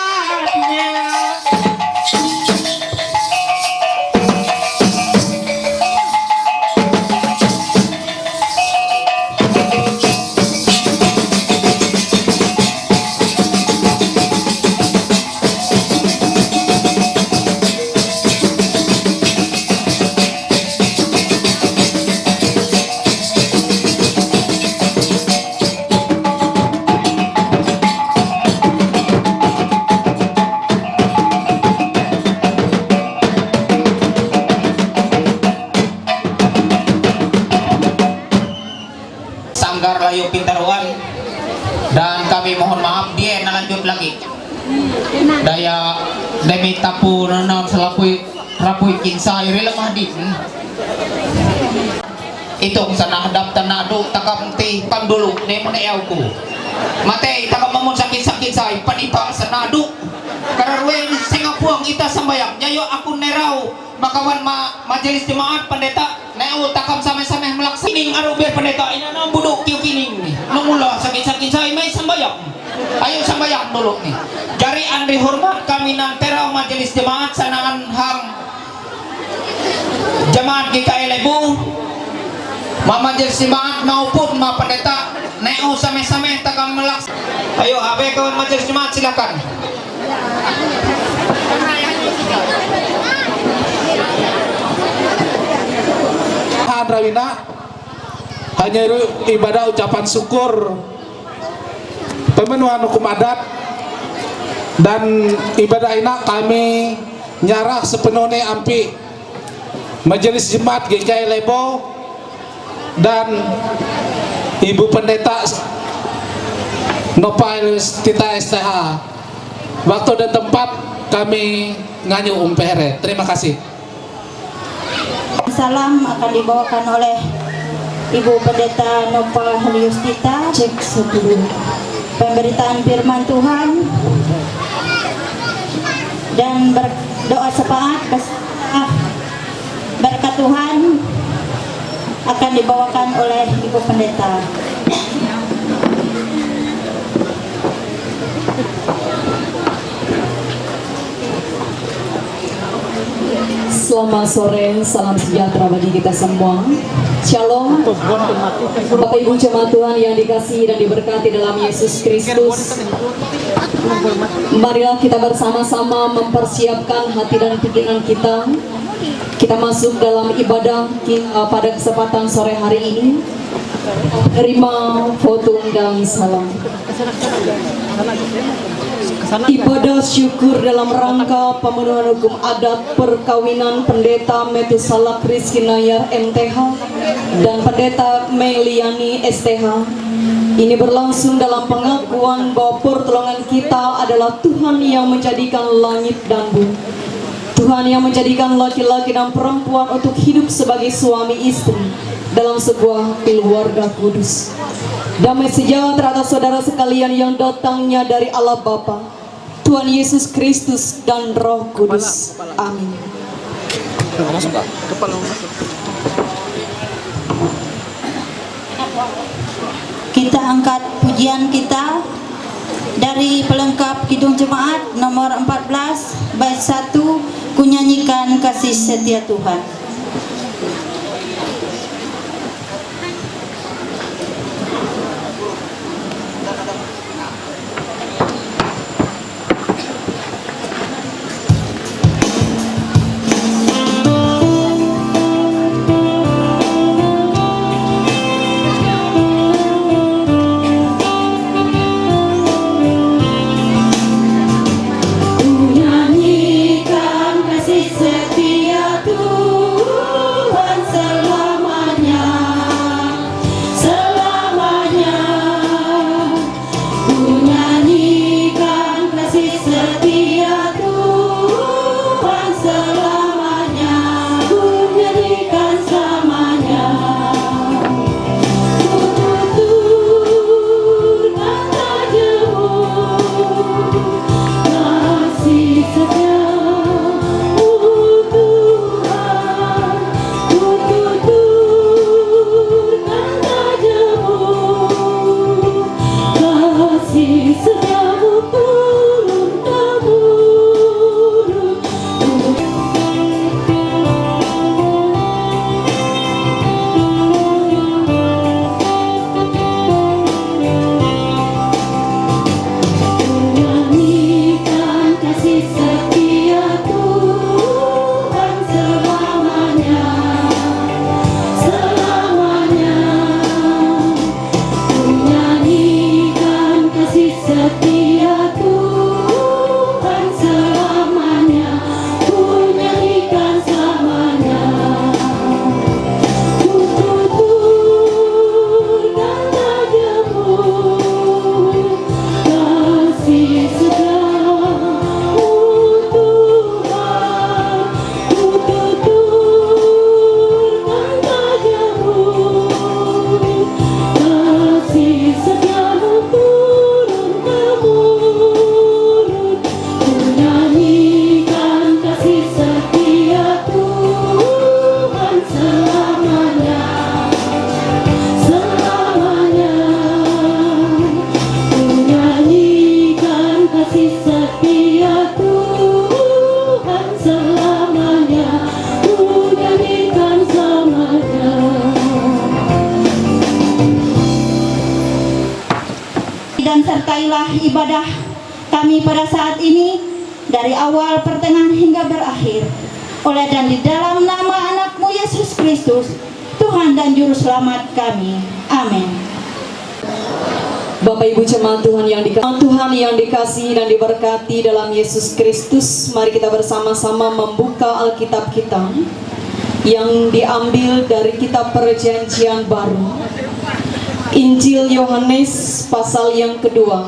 Sanggar Layu Pintaruan, dan kami mohon maaf dia na lanjut lagi. Daya demi tapu nanan selapui rapui kinsai ri lemah di. Itong sana hadap tanadu takam ti pang dulu ne mun eau ku. Mate takam mamun sakit-sakit sai panita sanadu. Kararuen sengapuang ita sambayang jayo aku nerau makawan ma majelis jemaat pendeta. Ne u takam same-same melaksa. Kining aru biar pendeta ina nam buduk kiu kining ni. Nung mula sakit-sakit saya mai sambayang. Ayo sambayang dulu ni. Jari Andri hormat kami nantera majelis jemaat sanangan hang jemaat G K L Lebu. Ma majelis jemaat maupun ma pendeta. Ne u same-same takam melaksa. Ayo, abe kawan majelis jemaat silakan. Andrawina, hanya ibadah ucapan syukur, pemenuhan hukum adat, dan ibadah ina kami nyarah sepenuhnya ampi Majelis Jemaat G K L Lebu dan Ibu Pendeta Nopail Tita S T H. Waktu dan tempat kami nganyu umpere. Terima kasih. Salam akan dibawakan oleh Ibu Pendeta Nova Heliustita. Cek satu dua. Pemberitaan firman Tuhan dan berdoa syafaat beserta berkat Tuhan akan dibawakan oleh Ibu Pendeta. Selamat sore, salam sejahtera bagi kita semua. Shalom. Bapak Ibu jemaat Tuhan yang dikasihi dan diberkati dalam Yesus Kristus. Marilah kita bersama-sama mempersiapkan hati dan pikiran kita. Kita masuk dalam ibadah ki-, uh, pada kesempatan sore hari ini. Terima foto dan salam. Ibadah syukur dalam rangka pemenuhan hukum adat perkawinan Pendeta Metusala Kriskinayar M T H dan Pendeta Meliani S T H ini berlangsung dalam pengakuan bahwa pertolongan kita adalah Tuhan yang menjadikan langit dan bumi. Tuhan yang menjadikan laki-laki dan perempuan untuk hidup sebagai suami istri dalam sebuah keluarga kudus. Damai sejahtera atas saudara sekalian yang datangnya dari Allah Bapa, Tuhan Yesus Kristus dan Roh Kudus. Amin. Kita angkat pujian kita dari pelengkap Kidung Jemaat nomor empat belas, bait satu, Ku Nyanyikan Kasih Setia Tuhan. Dan sertailah ibadah kami pada saat ini dari awal pertengahan hingga berakhir. Oleh dan di dalam nama anakmu Yesus Kristus, Tuhan dan Juru Selamat kami. Amin. Bapak Ibu jemaat Tuhan yang dikasihi, Tuhan yang dikasihi dan diberkati dalam Yesus Kristus, mari kita bersama-sama membuka Alkitab kita yang diambil dari kitab Perjanjian Baru, Injil Yohanes pasal yang kedua,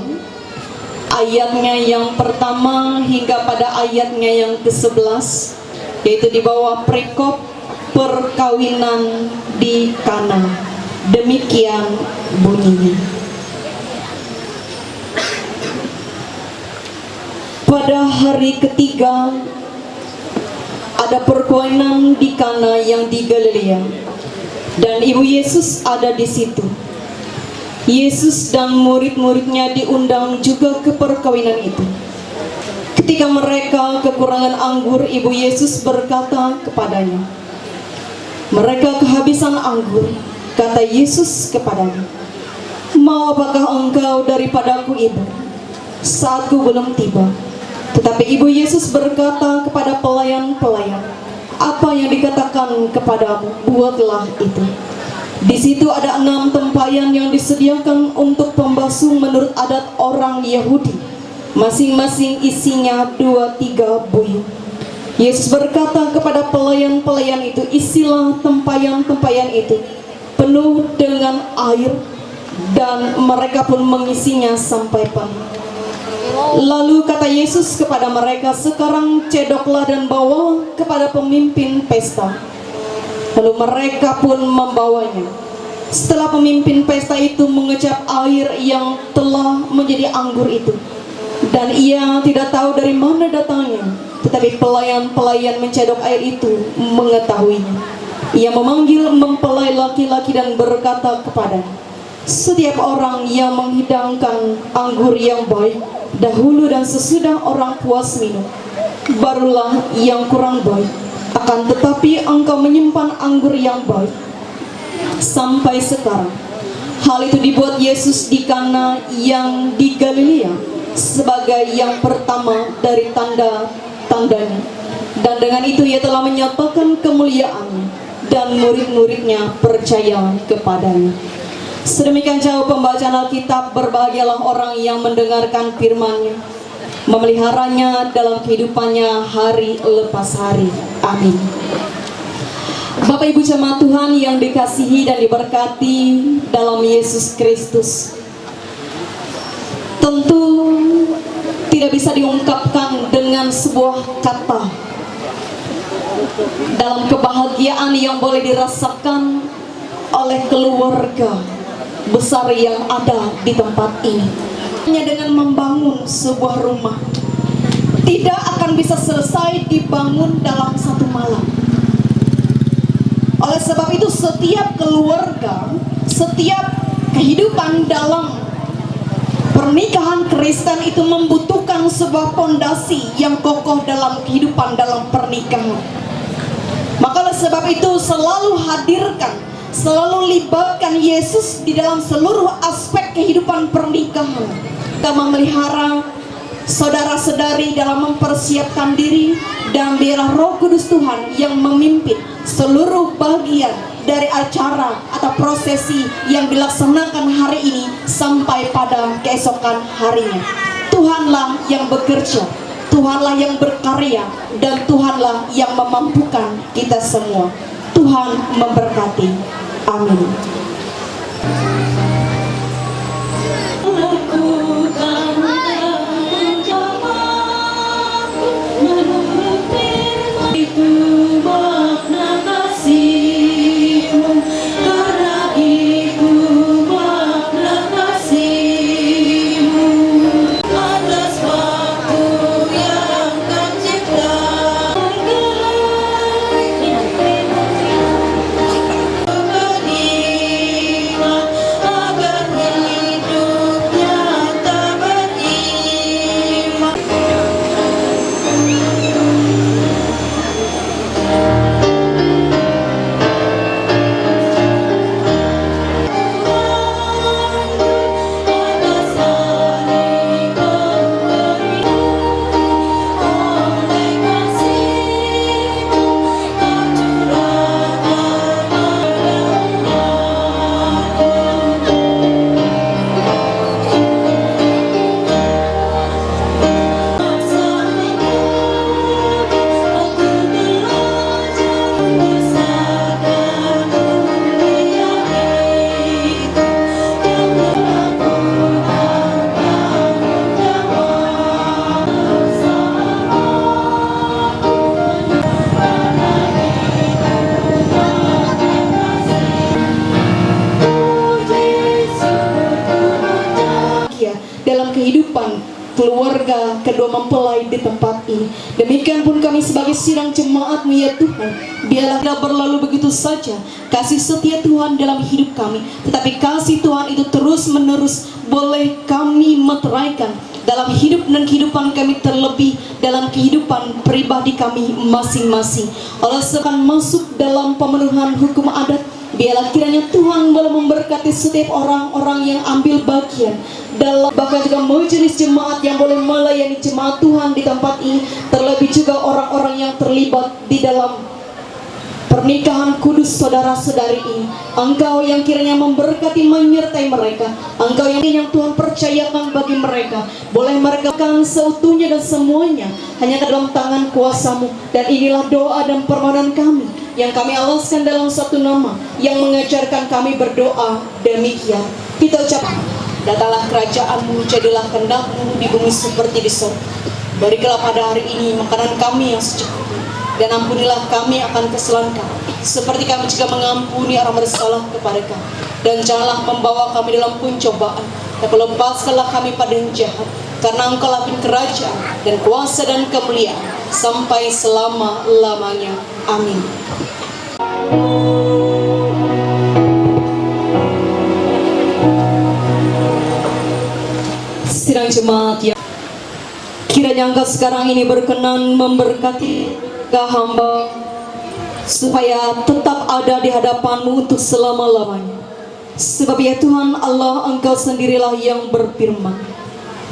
ayatnya yang pertama hingga pada ayatnya yang kesebelas, yaitu di bawah perikop perkawinan di Kana. Demikian bunyinya. Pada hari ketiga, ada perkawinan di Kana yang di Galilea, dan ibu Yesus ada di situ. Yesus dan murid-muridnya diundang juga ke perkawinan itu. Ketika mereka kekurangan anggur, ibu Yesus berkata kepadanya, "Mereka kehabisan anggur." Kata Yesus kepadanya, "Mau apakah engkau daripadaku, ibu? Saatku belum tiba." Tetapi ibu Yesus berkata kepada pelayan-pelayan, "Apa yang dikatakan kepadamu, buatlah itu." Di situ ada enam tempayan yang disediakan untuk pembasuh menurut adat orang Yahudi, masing-masing isinya dua tiga buyung. Yesus berkata kepada pelayan-pelayan itu, "Isilah tempayan-tempayan itu penuh dengan air," dan mereka pun mengisinya sampai penuh. Lalu kata Yesus kepada mereka, "Sekarang cedoklah dan bawa kepada pemimpin pesta." Lalu mereka pun membawanya. Setelah pemimpin pesta itu mengecap air yang telah menjadi anggur itu, dan ia tidak tahu dari mana datangnya, tetapi pelayan-pelayan mencedok air itu mengetahuinya. Ia memanggil mempelai laki-laki dan berkata kepadanya, "Setiap orang yang menghidangkan anggur yang baik dahulu dan sesudah orang puas minum, barulah yang kurang baik. Akan tetapi engkau menyimpan anggur yang baik sampai sekarang." Hal itu dibuat Yesus di Kana yang di Galilea sebagai yang pertama dari tanda-tandanya. Dan dengan itu ia telah menyatakan kemuliaannya, dan murid-muridnya percaya kepadanya. Sedemikian jauh pembacaan Alkitab, berbahagialah orang yang mendengarkan firman-Nya, memeliharanya dalam kehidupannya hari lepas hari. Amin. Bapak Ibu jemaat Tuhan yang dikasihi dan diberkati dalam Yesus Kristus, tentu tidak bisa diungkapkan dengan sebuah kata dalam kebahagiaan yang boleh dirasakan oleh keluarga besar yang ada di tempat ini. Hanya dengan membangun sebuah rumah tidak akan bisa selesai dibangun dalam satu malam. Oleh sebab itu, setiap keluarga, setiap kehidupan dalam pernikahan Kristen itu membutuhkan sebuah pondasi yang kokoh dalam kehidupan dalam pernikahan. Maka oleh sebab itu, selalu hadirkan, selalu libatkan Yesus di dalam seluruh aspek kehidupan pernikahan. Kita memelihara saudara-saudari dalam mempersiapkan diri, dan biarlah Roh Kudus Tuhan yang memimpin seluruh bagian dari acara atau prosesi yang dilaksanakan hari ini sampai pada keesokan harinya. Tuhanlah yang bekerja, Tuhanlah yang berkarya, dan Tuhanlah yang memampukan kita semua. Tuhan memberkati. Amin. dalam kehidupan keluarga kedua mempelai di tempat ini. Demikian pun kami sebagai sidang jemaat-Mu, ya Tuhan, biarlah kita berlalu begitu saja. Kasih setia Tuhan dalam hidup kami, tetapi kasih Tuhan itu terus-menerus boleh kami meteraikan dalam hidup dan kehidupan kami, terlebih dalam kehidupan pribadi kami masing-masing. Oleh sebab masuk dalam pemenuhan hukum adat, biarlah kiranya Tuhan boleh memberkati setiap orang-orang yang ambil bagian dalam, bahkan juga majelis jemaat yang boleh melayani jemaat Tuhan di tempat ini, terlebih juga orang-orang yang terlibat di dalam pernikahan kudus saudara-saudari ini. Engkau yang kiranya memberkati, menyertai mereka. Engkau yang, yang Tuhan percayakan bagi mereka. Boleh mereka akan seutuhnya dan semuanya hanya ke dalam tangan kuasa-Mu. Dan inilah doa dan permohonan kami yang kami alaskan dalam satu nama yang mengajarkan kami berdoa demikian. Kita ucap, datanglah kerajaan-Mu, jadilah kehendak-Mu di bumi seperti di sorga. Berikanlah pada hari ini makanan kami yang secukupnya, dan ampunilah kami akan kesalahan kami, seperti kami juga mengampuni orang bersalah kepada kami. Dan janganlah membawa kami dalam pencobaan, tapi lepaskanlah kami pada yang jahat, karena Engkaulah pun kerajaan dan kuasa dan kemuliaan sampai selama-lamanya. Amin. Sidang jemaat yang kiranya Engkau sekarang ini berkenan memberkati hamba, supaya tetap ada di hadapan-Mu untuk selama-lamanya. Sebab, ya Tuhan Allah, Engkau sendirilah yang berfirman,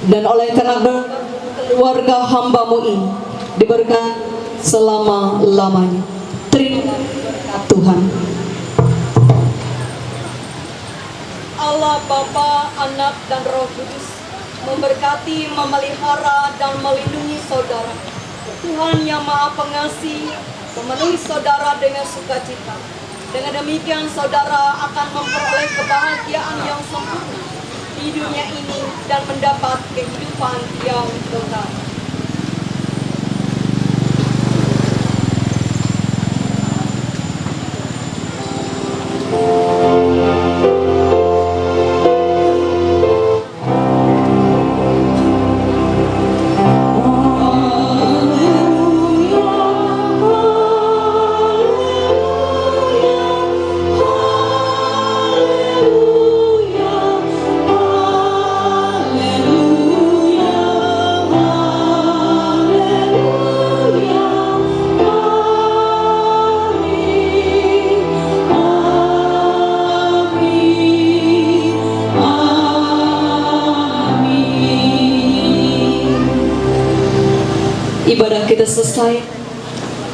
dan oleh karena keluarga hamba-Mu ini diberkati selama-lamanya. Terima kasih, Tuhan. Allah Bapa, Anak, dan Roh Kudus memberkati, memelihara, dan melindungi saudara. Tuhan yang Maha Pengasih memenuhi saudara dengan sukacita. Dengan demikian, saudara akan memperoleh kebahagiaan yang sempurna di dunia ini dan mendapat kehidupan yang kekal. Ibadah kita selesai.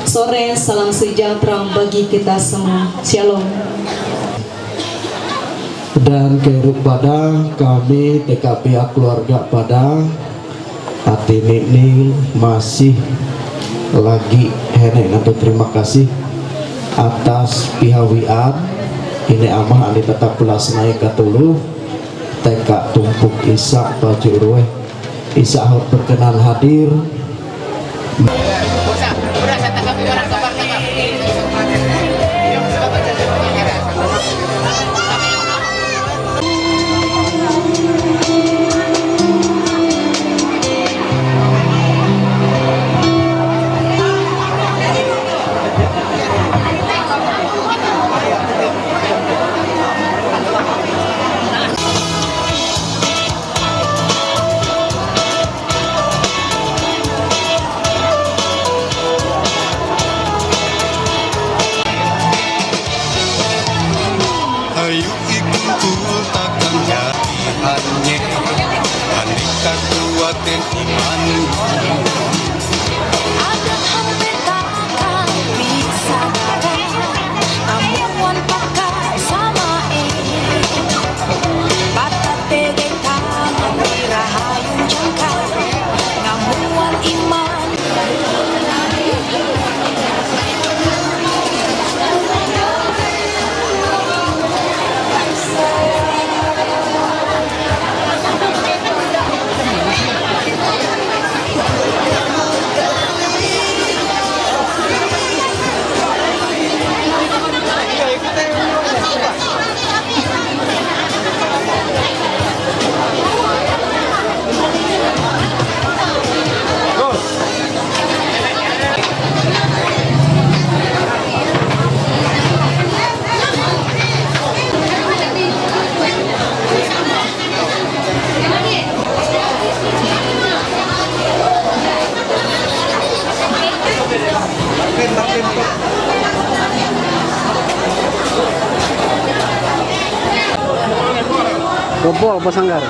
Sore, salam sejahtera bagi kita semua. Shalom. Dan kehidupan pada kami T K P A keluarga pada Hati Nining masih lagi henek, nanti terima kasih atas pihawian ini amah ani tetap pelas naik ke tulu teka tumpuk isak baju rueh isak berkenan hadir. Ayu ikungkul takkan jadi hanye, andika kuatin iman. Adat hampe takkan bisa darah, amuan pakai sama eh. Patah tege tangan di rahayung jangka, ngamuan iman. Bo, bo sanggar.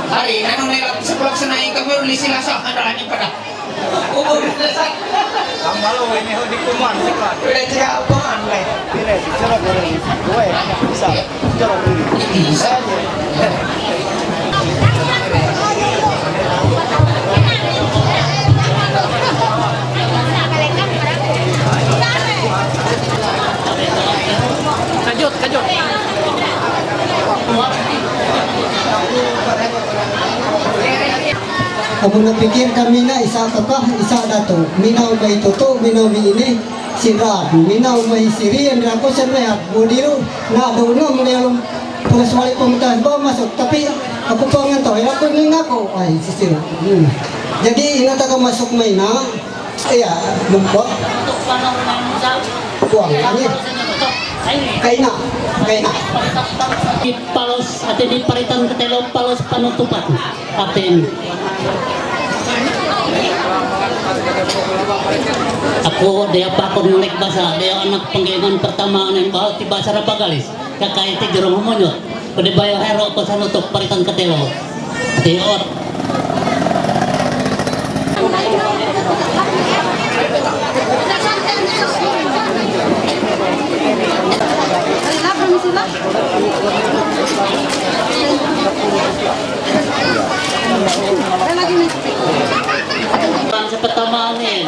Hari, nanong nila sa pulak sa naing kami, uli sila sa handa niya pala. Ubod na sa. Ang malo, ini ho di kuman, sikat. Pwede siya upuan, eh. Pire, picture ko rin. Uwe, isa. Picture ko rin. Isa. Kajut, kajut. Amun pikir kami na isa kakah, isa datu. Mina umai tutu, mina umi ini, sinra. Mina umai siri, yang raku sen rehat. Budiru, na do no, mene alum, pengasuali pemerintah ba masuk. Tapi, aku pengen tahu, ya, aku ni ngaku. Ai, sisiru. Hmm. Jadi, ina taka masuk maina. Iya, lupa. Buang, ini. Kaina, kaina. Palos, ate di paritan ketelo, palos panutupan. Atin. Ako, dia pakon ngulik basa, dia anak panggilingan pertama, anin bahal ti basa rapagalis. Kakay ti jurong humonyot. Pwede ba yung hero ko sa nutok, paritan katelo? Tiot. Sa pertama, anin.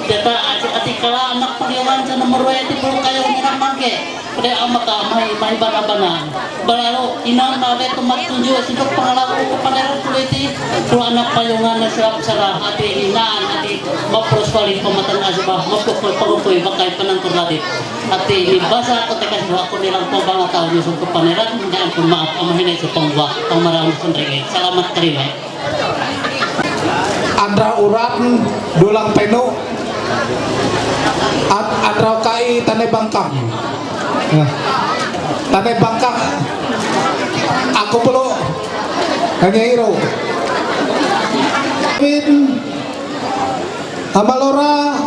Data, ati, ati kala anak panggilingan sa nomor wa, ati puro kayo, minang mangke. Pwede ang maka, may, may bana-bana. Balalo, inang na ve tumat tunju, sibuk pangalaw ko panera tuliti. Puro anak payungan na sila sara, ati inaan, ati mapros pali pamatan asba, mapukul pangukuy, bakay panangkur lati. Ati ini basa ko tekas buha ko nilang pabanga tao niyo sa kapaneran, hindi ang pun maaf, amahinay sa pangwa, pangmarang sundringi. Salamat karime. Andrau uran, dulang penu. At andrau kai, tane bangkang. Nah. Tane bangkang. Aku pelo. Hanya iro. Pin. Amalora.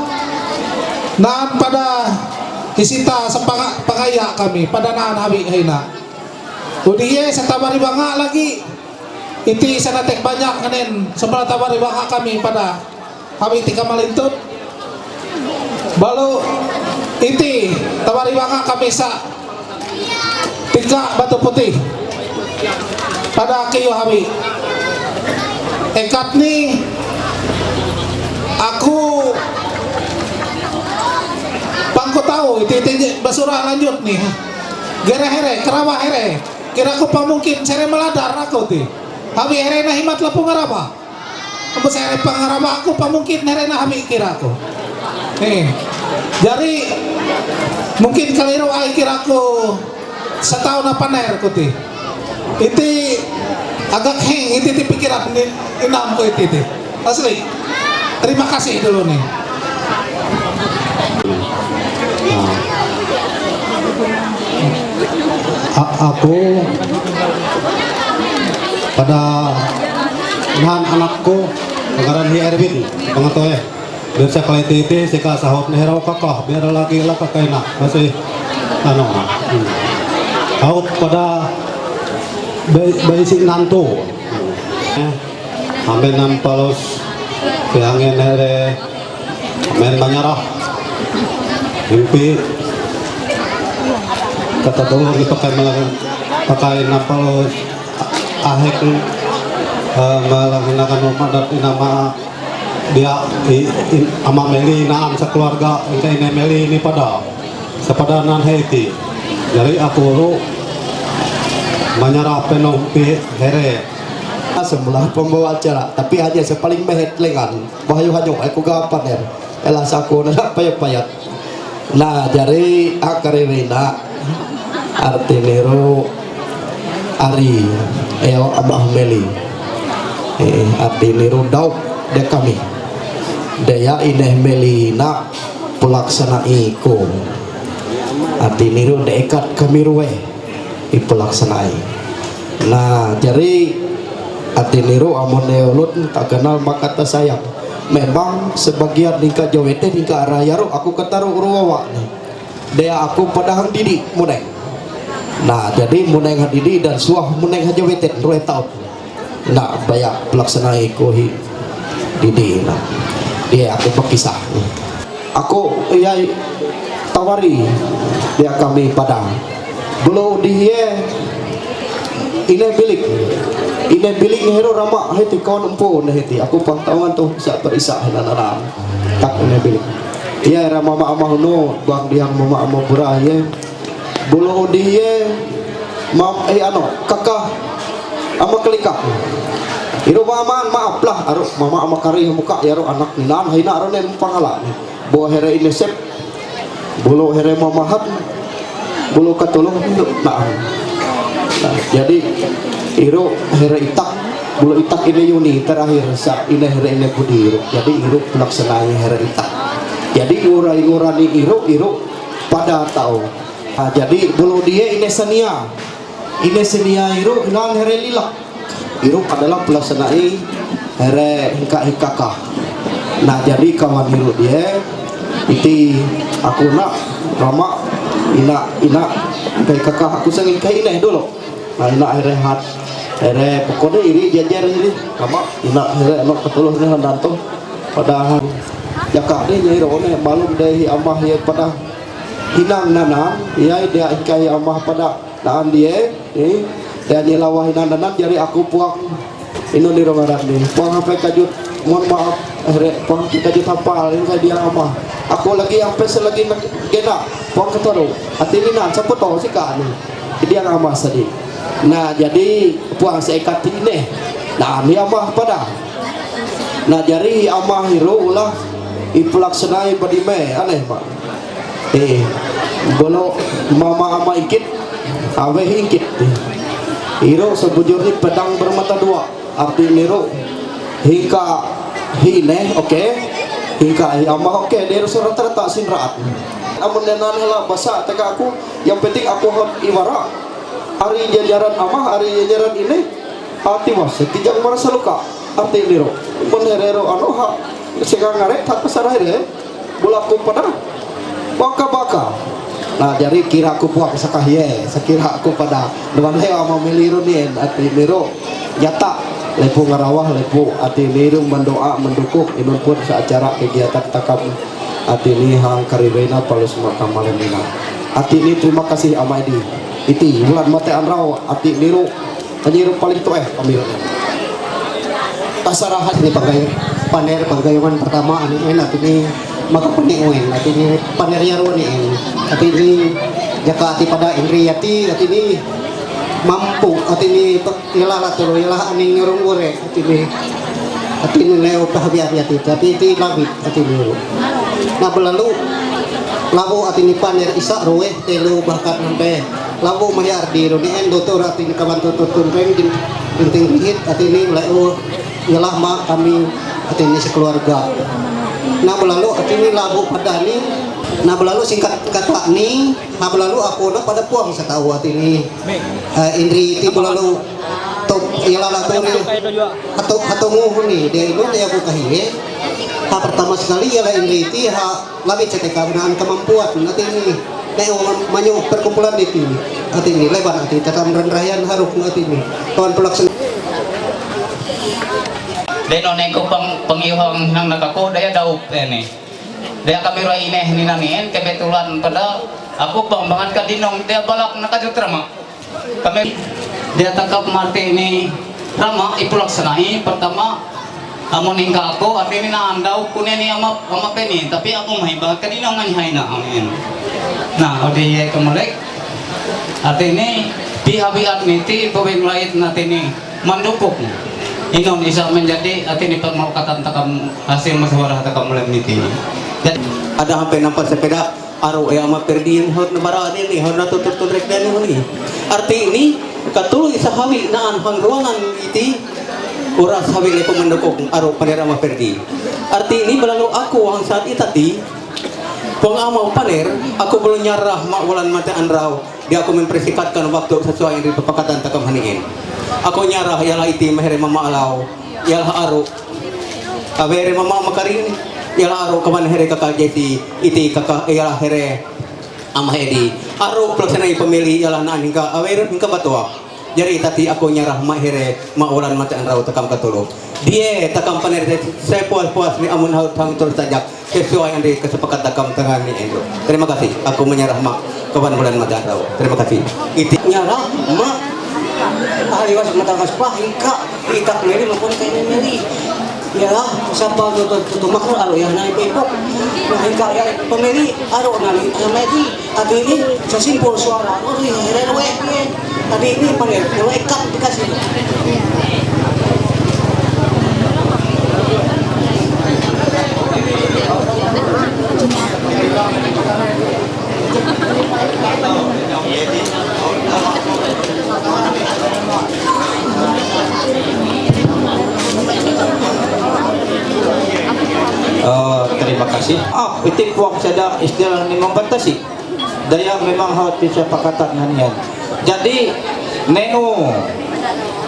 Nan pada isita sa panga-, pangaya kami. Pada nan habi haina. Udiye sa tabari banga lagi. Iti sana tek banyak nganen, sebelah tabari banga kami pada habi tika malintut. Balu iti tabari banga kami sa tika Batu Putih. Pada kiyo habi. Ekat ni aku pangko tahu iti, iti basura lanjut ni. Gere here, kerawa here. Kira ko pamungkin, sere maladar aku ti. Habi here na himat lapu ngaraba. Ambo sere pangaraba aku pamungkin here na habi kira ko. Eh. Jari, mungkin kaliro ai kira ko setahun apa nair ko ti. Iti agak heng, iti ti pikiran ni inam ko iti ti. Asli. Terima kasih dulu nih. A-, aku pada nahan anakku Ngaran hi Erwin, pangato eh. Biasa kalau itu itu sika sahot nehera kaka, biar lagi lah kaka enak. Masih ano. Hmm. Haut pada be- basic nanto. Eh, amen nam palos piangen here amen manyarah. Impi kata dulu dipakai malah pakai nam palos ahek eh, malah gunakan umat dan inama dia i, i, ama Meli naan sekeluarga engka ine Meli ini pada sepada nan heti. Jadi aku ru manyarah penuh pi here. Semula pembawa acara, tapi hanya sepaling mehet lengan. Wahyu hanyuk, aku gapan er. Elah saku na payat-payat. Nah, jari akar ini nak arti niru ari eo amah Meli. Eh, arti niru daup de kami. Dea ineh Meli nak pelaksana iko. Arti niru de ekat kami rueh i pelaksanai. Nah, jari arti niru amun eolut tak kenal maka tak sayang. Memang sebagian ningka jawete ningka arah yaru aku ketaru ruawa ni. Dea aku padahang didi muneng. Nah, jadi muneng ha didi dan suah muneng ha jawete rueh taun. Nah, baya pelaksana iko hi didi nah. Dia aku berkisah. Aku iyai tawari dia kami pada. Bulu diye ine bilik. Ine bilik ni hero rama heti kawan empu ne heti. Aku pang tawangan tu sa perisa hena nana. Tak ine bilik. Iya rama ma amah no bang diang mama amah burah ye. Bulu diye mam eh ano kaka ama kelika. Iru maman maaf lah aru mama ama kari muka ya aru anak ninan haina aru ne pangala ni. Bo here ine sep. Bulu here mamahat. Bulu katulung nah. Nah, jadi iru here itak. Bulu itak ine Yuni terakhir sa ine here ine Budi iru. Jadi iru pelaksanai here itak. Jadi ngura-ngura ni iru iru pada tau. Nah, jadi bulu dia ine senia. Ine senia iru nan here lila. Iru adalah pelaksanai here hingka hikaka. Nah, jadi kawan iru dia iti aku nak rama ina ina kai kaka aku sengin kai ine dulu. Nah, ina here hat here pokoknya iri jajar iri rama ina here anak ketuluh ni handanto. Padahal jaka dia nyai rone malum deh amah ye pada hinang nanam ya dia ikai amah pada Naan dia, eh, ya dia lawa hinan danan jari aku puang ino ni rongaran ni. Puang sampai kajut, mohon maaf, eh, re, puang sampai kajut hapal ini saya dia ama. Aku lagi sampai selagi nak gena, puang ketaru. Hati ni nan siapa tahu sih kak ni. Dia ama sadi. Nah jadi puang sekat ini. Nah ni ama pada. Nah jari ama hiru ulah ipelaksanai badime aneh mak. Eh, bolo mama ama ikit, awe ikit. Iro sebujurnya pedang bermata dua. Arti niru hingka hine, oke. Hingka hi ama oke, dia rasa rata-rata sin raat. Amun denan hela basa teka aku, yang penting aku hot iwara. Ari jajaran ama, ari jajaran ini. Arti mas, kijang merasa luka. Arti niru. Pun herero ano ha, sega ngare tak pasar here. Bulaku pada baka-baka. Nah, jadi kira aku buat sakah ye, sekira aku pada dewan lewa memilih runin ati niru nyata lepu ngarawah lepu ati niru mendoa mendukung inun pun seacara kegiatan takam ati ni hang karibena palus makam malemina. Ati ni terima kasih amai di iti bulan mate anrau ati niru Panyiru paling tueh pamilnya. Tasarahan ni pagay paner pagayungan pertama ani en ati ni makapuni uen ati ni paner yaru ni en ati ni jaka ati pada indri ati ati ni mampu ati ni pe- yalah lah tulu yalah ani ngurung ure ati ni ati ni leo pahbiar ati tapi ati labit ati ni na belalu labu ati ni paner isa rueh telu bahkan sampai labu mayar di ru ni en dotor ati ni kawan tutur tunreng din binting rihit ati ni leo yalah ma kami ati ni sekeluarga na belalu ati ni labu pada ni na belalu singkat kata ni na belalu aku na pada puang setahu ati ni eh, indri iti belalu top Iyalah la tore hato hato nguhuni de ino de aku kahiye. Ha pertama sekali ialah indri iti ha labi cete ka na an kamampuan na tini ne o manyo perkumpulan iti. Ati ni leban ati tatam ran rayan haruk ati ni. Tuan pelaksana. Deno neko pang pangyuhang nang nakako daya daup ini. Daya kami roi ineh ni nangin kebetulan pada aku pang bangat ka dinong daya balak nakajutrama. Kami dia takap mati ni rama ipulaksanai pertama amun hingga aku ati ni na andau kune ni ama ama peni tapi aku mah ibarat kani nang ngan hai na amin. Nah, odi ye kemelek ati ni pi habiat ni ti pawin lait na ti ni mandukuk. Inon isa menjadi ati ni permolkatan takam hasil musyawarah takam mulai ni ti. Jadi ada hampir nampak sepeda. Aro e ama perdin hot na bara ni ni hot na tutur tutur rek ni ni. Arti ini katulu isa hawi naan hang ruangan iti uras hawi lepo mendukung aro paner ama perdi. Arti ini belalu aku hang saat itati pong ama paner aku belum nyarah mak walan mate anrau dia aku mempersikatkan waktu sesuai yang dipepakatan takam haniin. Aku nyarah ialah iti mehere mama alau ialah aro. Avere mama makarin ialah aro kawan here kakal jeti iti kakak ialah here ama hedi. Aro pelaksana pemili ialah nan hingga awir hingga batua. Jadi tati aku nyarah mak here mak ulan mate anrau takam katulu. Dia takam paner sepuas-puas ni amun haut hang terus tajak sesuai yang dikesepakatan takam tengah ni endo. Terima kasih. Aku menyerah mak kawan bulan mate anrau. Terima kasih. Iti nyarah mak hari was mata kaspa hingga hingga meri maupun kayak meri. Ya, siapa tu tu tu makhluk aro ya naik pepok. Nah, hingga ya pemeri aro nani meri. Ati ini sesimpul suara, oh, iya, iya, iya, iya. Ati ini pada mulai kat dikasih. Eh, terima kasih. Ah, iti puang sada istilah ni membatasi. Daya memang harus disepakatan ngan iyan. Jadi neo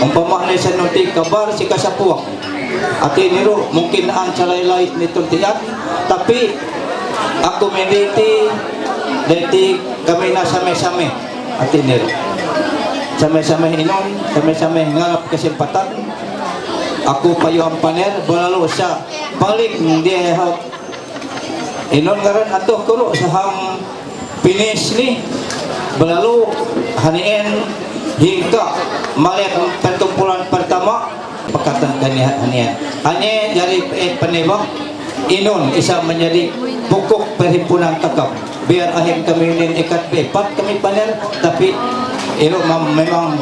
umpama ne sanuti kabar si kasapuak. Ati niru mungkin an salai-lai ni tuntian, tapi aku mediti deti kami na same-same. Ati niru same-same inun, same-same ngarap kesempatan. Aku payu ampaner belalu sa balik dia hau. Inun ngaran atuh kuru sahang finish ni belalu hanien hingga malik perkumpulan pertama pakatan kaniat hanien. Hanya dari eh, penebak inun isa menjadi pokok perhimpunan takam. Biar akhir kami ini ikat bepat kami panel tapi ilo memang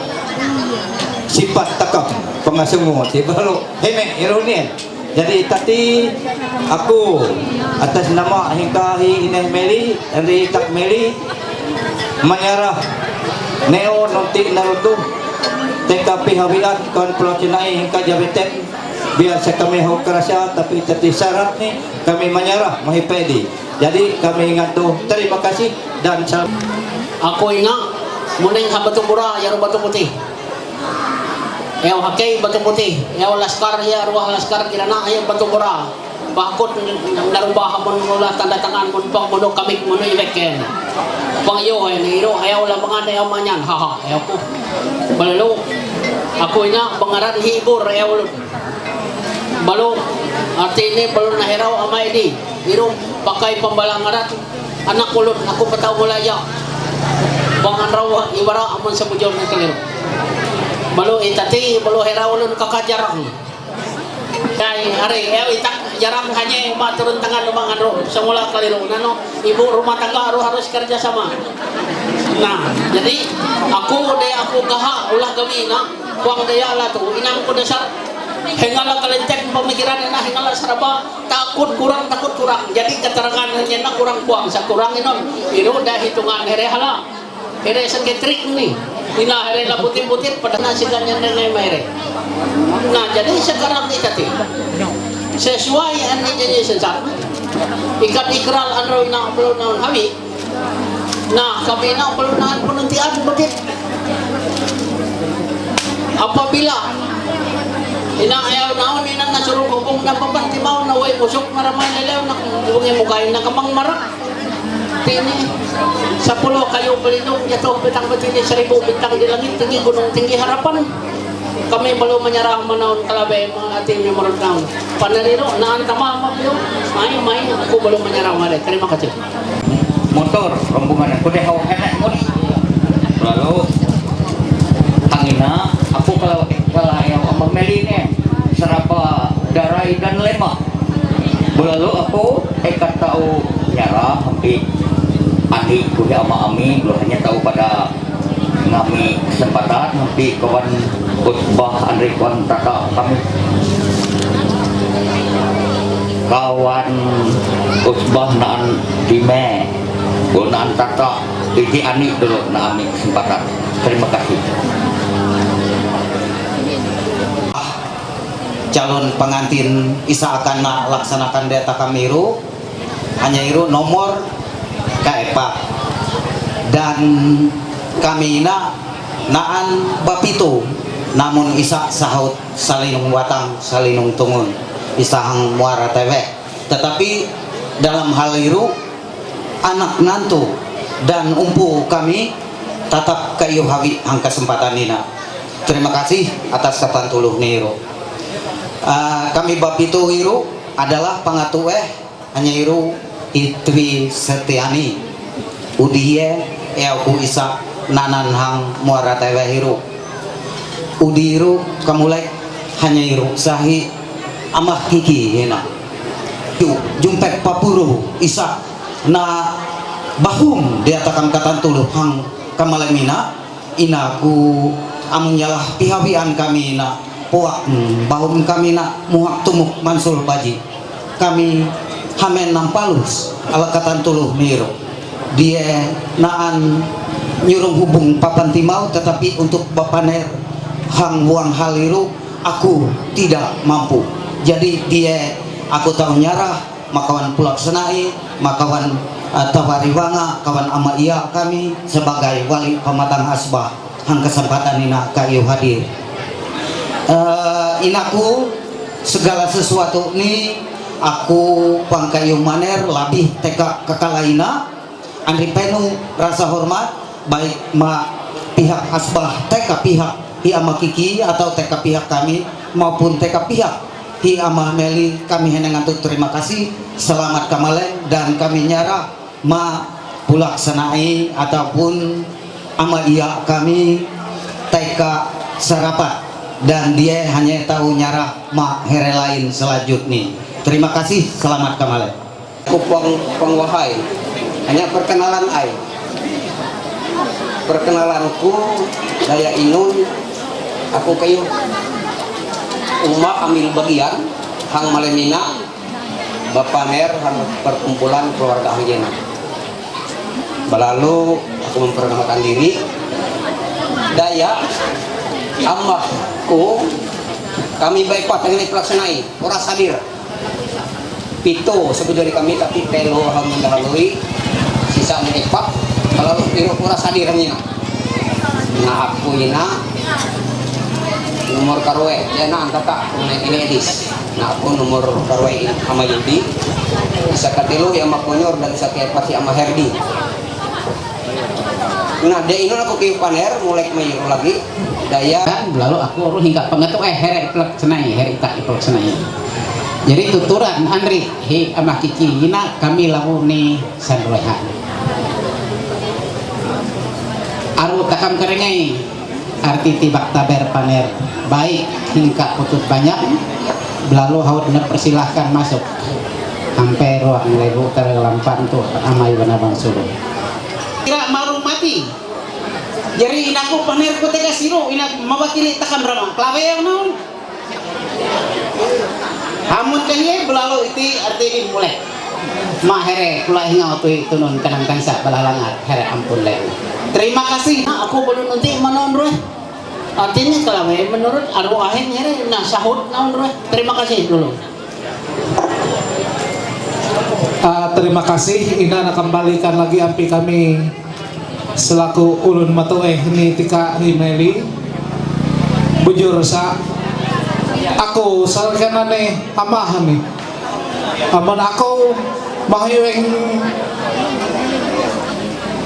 sifat takam pengasemu ti belalu heme ilo ni. Jadi tati aku atas nama hingkahi ineh Meli, Henry tak Meli, manyarah neo nunti narutu teka pihawian kon pelakinai hingka jabeten biar sekami hau kerasa tapi tati syarat ni kami manyarah mahipedi. Jadi kami ingat tu terima kasih dan salam. Aku ingat muning ha batu murah ya batu putih. Eo hakei batu putih, eo laskar ya ruah laskar kirana ya batu murah. Bahkut narubah mun mula tanda tangan mun pang mun kamik mun iweken. Pang yo ni iro eo labangan eo manyan ha ha eo ku. Balalu aku ina bangaran hibur eo lut. Balu arti ini balu naherau amai di iro pakai pembalangaran anak ulut aku patau mulaya. Bangan rau ibara amun sebujur ni keliru. Balu itati balu herau ulun kaka jarang. Kai hari eo itak jarang hanya ma turun tangan bangan ro semula keliru nano ibu rumah tangga ro harus kerja sama. Nah, jadi aku de aku kaha ulah kami na kuang daya lah tu inang ku dasar hengala kalentek pemikiran ina hengala saraba takut kurang takut kurang jadi keterangan hanya na kurang kuang sa kurang inon iru da hitungan here hala. Here sa ketrik ni. Ina here la putin putin pada na sigan yang nene mere. Nah, jadi sekarang ni tadi sesuai yang ni jadi sensar ikat ikral anro ina belum naon hami. Nah, kami ina belum naon penantian putin. Apabila ina ayaw naon ina na surugo kung napapantimaw na way usok maramay na lew na kung bungi mo kain na kamang marak. Tini sa pulo kayo balidong yato bitang batini sa ribo bitang di langit tinggi gunung tinggi harapan. Kami balo manyarang manaon kalabe mga ating memorandum. Panarino na ang tama mapyo. May may ako balo manyarang mare. Terima kasih. Motor, rombongan aku deh awak anak muni. Lalu tangina, aku kalau kalau yang Amang Meli ni serapa darai dan lemak. Belalu aku eh kata nyara ambil adik ku ama ami belum hanya tahu pada ngami kesempatan ambil kawan khutbah Andri kawan tata kami kawan khutbah naan time. Gunaan tata iti ani dulu na ambil kesempatan. Terima kasih. Calon pengantin isa akan na laksanakan data kamiru hanya iru nomor kaepa dan kami na naan bapito namun isa sahut salinung watang salinung tungun isahang muara teve tetapi dalam hal iru anak nantu dan umpu kami tatap kayu hawi hang kesempatan ina. Terima kasih atas katan tuluh niru. Ah, kami bapito iru adalah pangatu eh hanya iru itwi setiani. Udie eh aku isa nanan hang muara teve iru. Udi iru kamulek hanya iru sahi amah kiki hina. Yu jumpek papuru isa na bahum diatakan katan tuluh hang kamalemina ina ku amun yalah pihawian kami na puak bahum kami na muhak tumuk mansul baji kami hamen nampalus alakatan tuluh miru die naan nyurung hubung papan timau tetapi untuk bapaner hang buang haliru aku tidak mampu. Jadi dia aku tahu nyarah makawan pulak senai makawan uh, tawari wanga kawan ama iya kami sebagai wali pematang asbah hang kesempatan ina kayu hadir. Uh, inaku segala sesuatu ni aku pang kayu maner labih teka kekalaina Andri penu rasa hormat baik ma pihak asbah teka pihak hi ama kiki atau teka pihak kami maupun teka pihak hi ama meli kami heneng antuk terima kasih selamat kamalen dan kami nyara ma pulak senai ataupun ama iya kami teka sarapat dan dia hanya tahu nyarah ma here lain selanjutnya. Terima kasih, selamat kamalen. Ku pang pangwahai. Hanya perkenalan ai. Perkenalanku daya inun aku kayu uma ambil bagian hang malemina bapaner hang perkumpulan keluarga hang jena. Balalu aku memperkenalkan diri. Daya amahku kami baik patang ini pelaksanai. Ora sadir. Pito sebujuri kami tapi telo hang mendahalui sisa ni epak kalau iro pura sadir hang ina na aku ina nomor karwe jana angkata kung na ini edis na aku nomor karwe ama yudi isa katelo ya ama konyor dan isa keepat si ama herdi. Nah, de ino aku ke paner mulai mayu lagi daya dan lalu aku urus hingga pengetuk eh here plek senai here itak plek senai. Jadi tuturan Andri hi amah kiki ina kami labu ni sanrohan. Aru takam kerengai arti tibak taber paner baik hingga putut banyak. Belalu haut na persilahkan masuk. Hampir ruang lebu tergelampan tu amai bana bang suruh. Kira marung mati. Jadi inaku paner ku tega siru ina mawakili takam rama. Klawe yang naon? Hamun kaye belalu iti arti di mulai. Ma here kula hinga tu tunun kanang kansa balalangat here ampun le. Terima kasih. Nah, aku belum nanti manon ruh. Artinya kalau menurut aru ahin here nah sahut naon ruh. Terima kasih dulu. Ah, terima kasih. Ina nak kembalikan lagi ampi kami selaku ulun matueh ni tika himeli. Jujur sa, aku sarkanane amahani. Aman aku mahiweng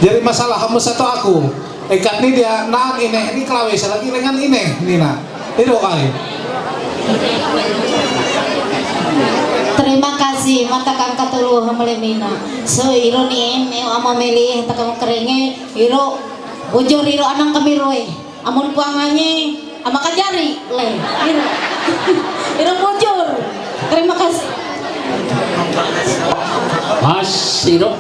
jadi masalah hamu satu aku. Ikat ni dia naan ini, ini kelawe sa lagi dengan ini, Nina. Iru ai. Terima kasih, mata kang katulu hamale mina. So, iru ni em, eu ama meli, takam kerenge, iru, bujur iru anang kami rue. Amun puangannya, ama kajari, le. Iru. Iru bujur. Terima kasih. Mas, iru.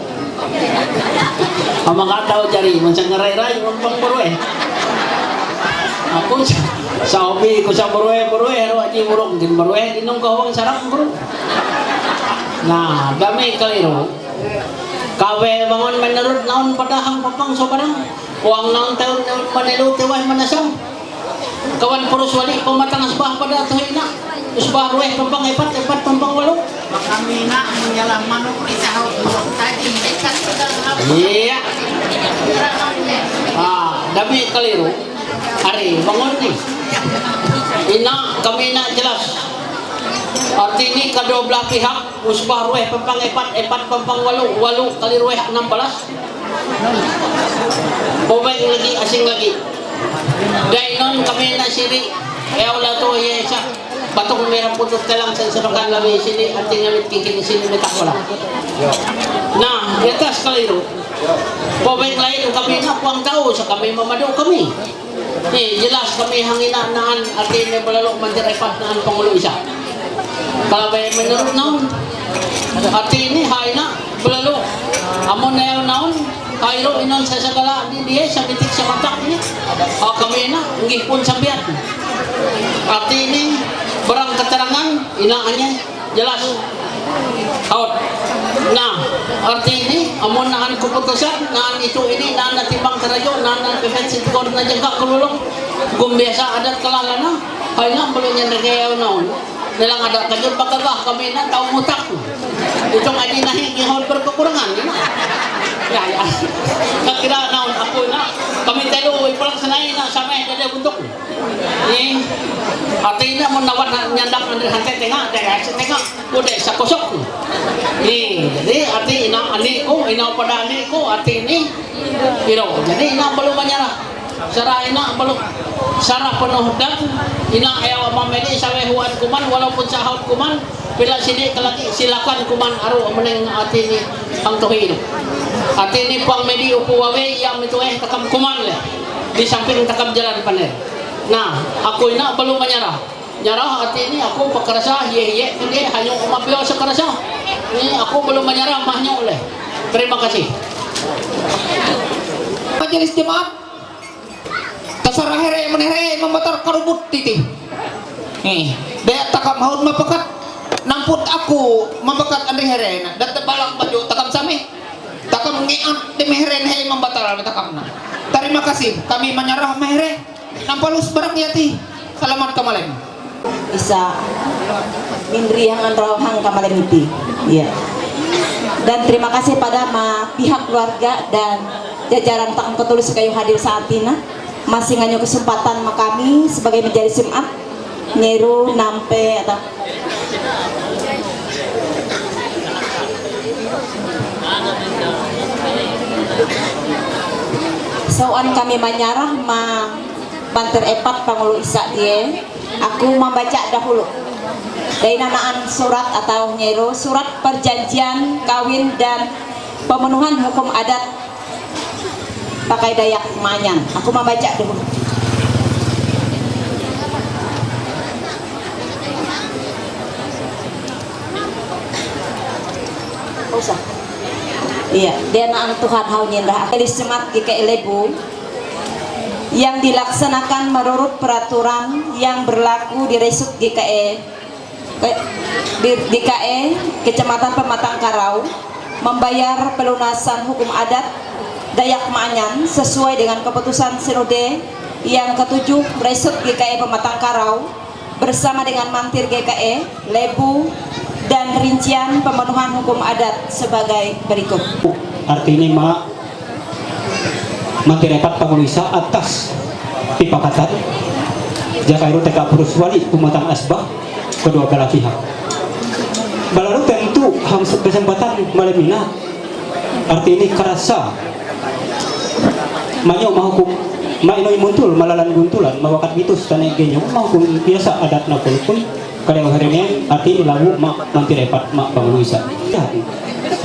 Ama kataw jari, mancang ngerai-rai, mampang berue. Aku sa-, sa hobi, ku sa berue, berue, haru aji buruk, mungkin berue, inung kawang sarang guru. Nah, dami kaliru. Kawe bangun menurut naon padahang papang sobarang. Uang naon taun naon manelu tewah manasang. Kawan purus wali pematang asbah pada tuh ina. Asbah rueh pempang epat, epat pempang walu. Kami nak menyalah manuk di sahur tadi dekat pegang apa? Iya. Ah, dami kaliru. Hari bangun ni. Ina kami nak jelas. Arti ini kedua belah pihak. Usbah rueh pempang epat, epat pempang walu, walu kali rueh enam belas. Bobeng lagi, asing lagi. Dainon kami na siri, eola to ye sa. Batok merah putih telang sen sebakan lawi sini, artinya mit kikin sini metak wala. Nah, di atas kali itu. Bobeng lain kami na kuang tahu, sa kami mamadu kami. Ni, jelas kami hangina naan, arti ini belalok mantir epat naan pangulu isa. Kalau bay menurut naon, arti ini haina belalok. Amun naon naon, hairo inon sa sagala di dia sa bitik sa matak ni. Ha kami na, nggih pun sambiat. Arti ini barang keterangan, ina anya. Jelas. Out. Nah, arti ini, amun naan keputusan, naan itu ini, naan natimbang kerajo, naan naan pepet sitikor na jengka kululung. Gum biasa adat kalalana, kaya belum yang nagaya naon. Nilang ada kajut bagagah kami na tau mutak. Itong aji nahi gihon berkekurangan, ya. Ya, ya. Kakira naon aku na, kami telu, ipalang senai na, sampai ada buntuk. Ni, arti ini amun nawat na-, nyandak nanti hantai tengah, dari hasil tengah. Udah sakosok. Ni, jadi arti ina ani ko, ina pada ani ko, arti ini, iro. Jadi ina belum menyerah. Sarah ina belum, sarah penuh dan ina ewa mameli sawe huat kuman, walaupun sahut kuman, bila sini kelagi silakan kuman aru meneng arti ini ang tuhi ini. Arti ini pang medi upu wawe yang itu eh takam kuman le. Di samping takam jalan paner. Nah, aku ina belum menyerah. Nyarah arti ini aku pekerasa, ye, ye, ini hanya umat beliau sekerasa. Ini aku belum menyerah, mahnyo oleh. Terima kasih. Majelis jemaat, kasarahere menere membatar karubut titi. Nih, daya takam haun mapakat, namput aku mapakat andri here, nah, dan tebalang baju takam sami. Takam ngeat demi here, he membatar takam, nah. Terima kasih, kami menyerah mehere. Nampalus barang yati. Selamat kamalem. Isa mindri yang anrawang kamalem iti. Iya. Dan terima kasih pada ma pihak keluarga dan jajaran takang ketulus kayu hadir saat ini. Masih nganyo kesempatan ma kami sebagai menjadi Jumat nyeru nampe atau Soan kami manyarah ma banter epat pangulu isa die. Aku membaca dahulu. Dari nanaan surat atau nyero surat perjanjian kawin dan pemenuhan hukum adat pakai Dayak Manyan. Aku membaca dulu. Usah. Iya, dia naan Tuhan hau nyindah. Alis semat di ke elebu yang dilaksanakan menurut peraturan yang berlaku di Resut G K E, ke-, di, di K E, Kecamatan Pematang Karau, membayar pelunasan hukum adat Dayak Manyan sesuai dengan keputusan Sinode yang ketujuh Resut G K E Pematang Karau bersama dengan Mantir G K E, Lebu, dan rincian pemenuhan hukum adat sebagai berikut. Artinya, ma-, Mantir epat pangulu isa atas pipakatan. Jaka iru teka purus wali pumatan asbah kedua galafiha. Balalu tentu ham se-, kesempatan malam ina artini karasa. Manyo mahukum maino muntul malalan guntulan mawakat mitus tane genyo mahukum biasa adat na pun pun. Kalau hari ini artini lagu ma mantirepat ma pangluisa. Ya.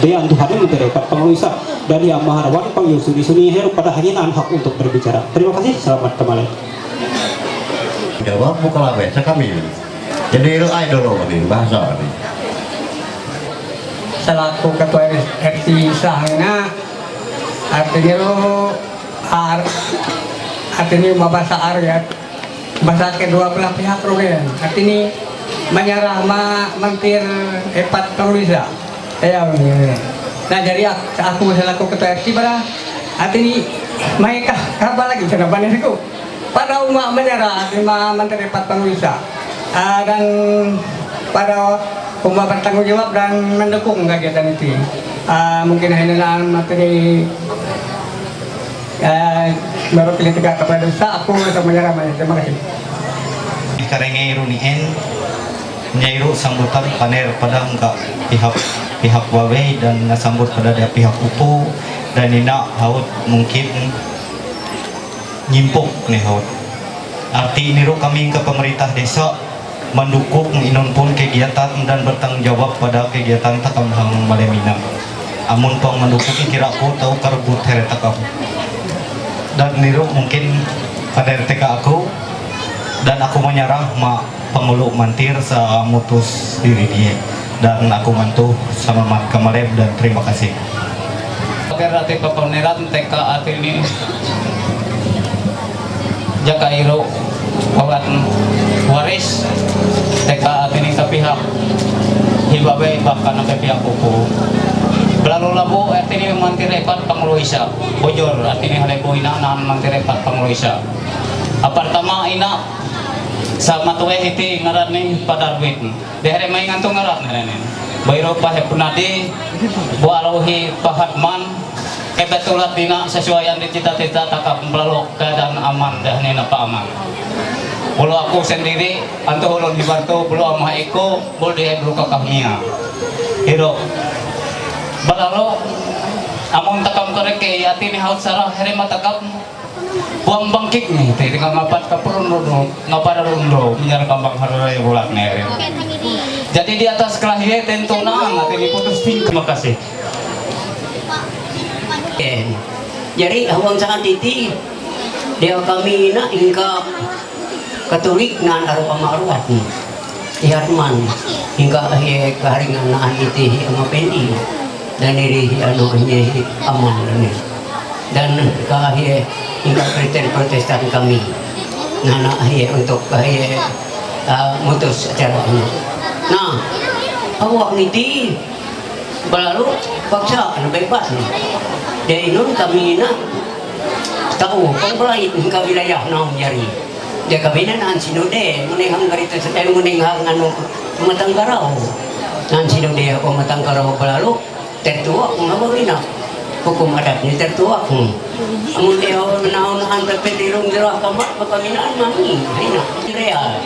Dia Tuhan mantirepat pangluisa. Dan ia maharawan pang suni suni heru pada hanya nahan hak untuk berbicara. Terima kasih, selamat kembali. Jawab buka lawe sekami. Jadi lu idol lo ni bahasa ni. Selaku ketua R T sahana, artinya lo ar, artinya mabasa ar ya. Bahasa kedua belah pihak rugen. Artinya menyerah ma mentir epat penulis ya. Ya, ya. Nah, jadi aku, aku selaku ketua R T bara. Artinya mereka apa lagi sana banyak itu. Pada umat menyerah, terima menteri empat pengwisata. Ah, dan pada umat bertanggung jawab dan mendukung kegiatan itu. Ah, mungkin hanya materi, ah, baru kita tegak kepada desa, aku untuk menyerah. Terima kasih. Karenge iruni en, nyairu sambutan paner padang ka pihak, pihak wawei dan nasambut pada dia pihak upu dan ina haut mungkin nyimpok nehot. Arti niru kami ke pemerintah desa mendukung inun pun kegiatan dan bertanggung jawab pada kegiatan takam hang malemina. Amun pang mendukung kira ko tau kerebut here takam. Dan niru mungkin pada R T K aku dan aku menyerah ma pengulu mantir sa mutus diri dia. Dan aku mantu selamat kembali dan terima kasih. Oke, rati papanerat teka atini jaka iro awan waris teka atini ke pihak hibabe bahkan sampai pihak kuku. Belalu labu atini mantir epat pangulu isa. Bujur atini halebu ina nan mantir epat pangulu isa. Apartama ina sama tuwe hiti ngaran ni Padarwit. Dehere mai ngantung ngaran ni. Bairo pahe punadi, buarohi pahatman, kebetulan dina sesuai yang dicita-cita takap belalo keadaan aman dah ni napa aman. Bulu aku sendiri, antu ulun hibantu, bulu amah iko, bulu dia dulu kakahnya. Iro. Balalo, amun takam kereke, yati ni haut sarah, here matakam, buang bangkit ni, te tinggal ngapat ke perun rodo, ngapat rondo, menyal kambang harare bulat ni. Jadi di atas kelahi tentu naan, nanti diputus tingkah. Terima kasih. Jadi, awang sangat titi, dia kami nak ingkap Katolik nan aru ama aru ati. Ihatman, hingga ahi kaharingan na aniti hi ama pendi. Dan iri hi anu hi aman ni. Dan ka hi hingga Kristen Protestan kami. Nana hi untuk ka hi, ah, mutus acara ini. Nah, awak niti balalu paksa anu bebas ni. Dia inun kami na tahu pang belai hingga wilayah naum jari. Dia kami na nan sinode, muning hang gari tu, eh, muning hang anu, matang karau. Nan sinode apa matang karau balalu, tertua pun apa bina. Hukum adat ni tertua pun. Amun dia naon antar petirung jerah kamat, maka minaan mami, hina. Real.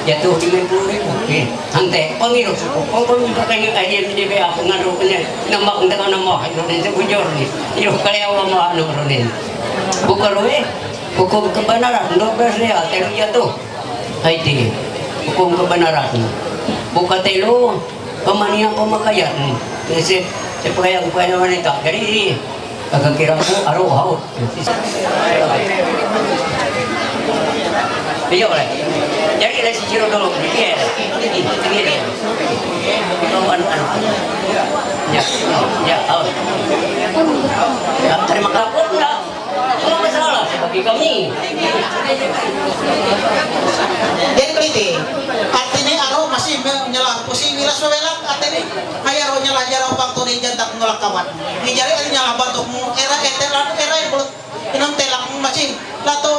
Jatuh di mempuri, oke. Ante, pangiru suku, pokoknya pakai aja di B A pengaruhnya. Nambah, entah nambah, itu nanti bujur ni. Iyo, kalau yang lama anu ni. Buka ruwe, hukum kebenaran, dua belas dia, terus jatuh. Haiti, hukum kebenaran. Buka telu, pemanian pemakaian. Saya, saya pegawai, pegawai wanita. Jadi, agak kira aku aru haut. Iya, boleh. Jadi, lah si Ciro dulu. Iya, iya, iya. Anu, anu. Ya, ya, haut. Ya, terima kasih. Enggak. Kalau masalah bagi kami. Jadi peliti, artinya aro masih me-, nyelah pusing bila suwelak artinya ayah aro nyelah jarang bang tu di jantak nolak kawan. Ini jadi ada nyelah bantuk mu era etel era yang bulat inang telak masih lato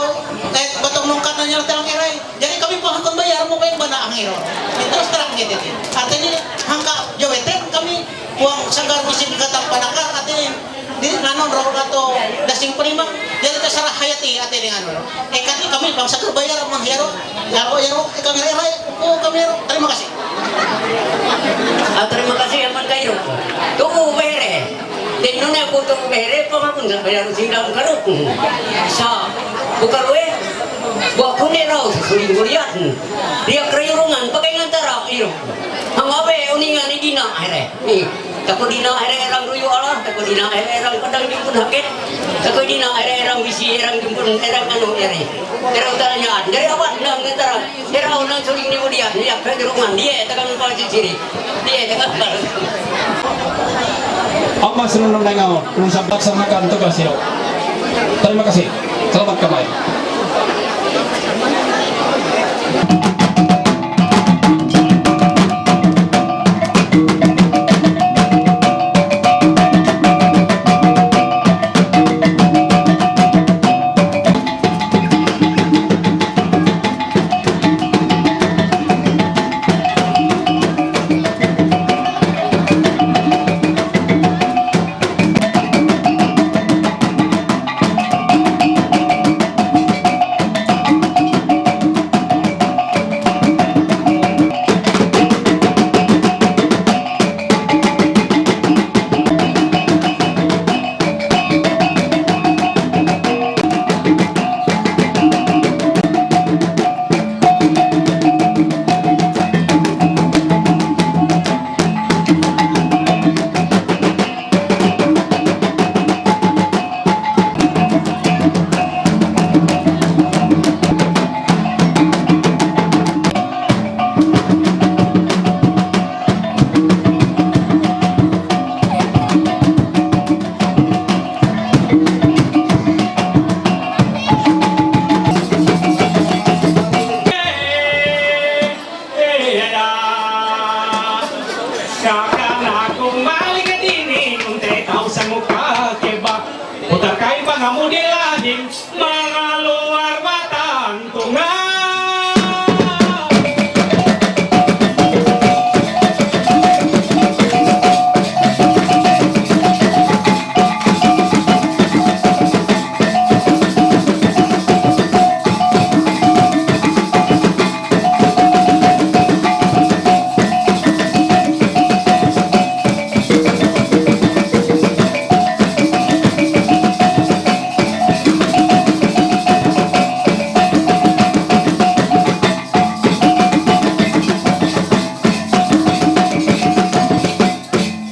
eh bantuk nungkat nyelah telak era. Jadi kami paham bayar mau kayak bana angiro. Itu terus terang gitu. Artinya hangka jaweten kami uang segar musim kata panakar artinya Di nanon ro kato dasing prima, jadi ka sara hayati ate dengan ro. E kati kami bangsa Kerbau ya, Rama, ya ro, ya ro, ya ro, e kami rai rai, o kami ro, terima kasih. Ah, terima kasih aman kayo. Tumu bere. Di nune ko tumu bere, pa makun sa bayar sila karuk. Sa bukarwe, buah kune rau suling muriat. Dia kerayurungan pakai ngantara iro. Ang abe uningan ni dina ere. Ni, tako dina ere erang ruyu Allah, tako dina ere erang padang jumpun hakit, tako dina ere erang bisi erang jumpun erang anu ere. Erang talanya, dari awak nang ngantara, erang nang suling ni muriat, ni apa di rumah dia, takkan lupa ciri. Dia takkan lupa. Amma sinunod na nga, nung sa baksa makan to kasi. Terima kasih. Selamat kamay. Putar kai pangamu di lagi, mga luar batang tunga.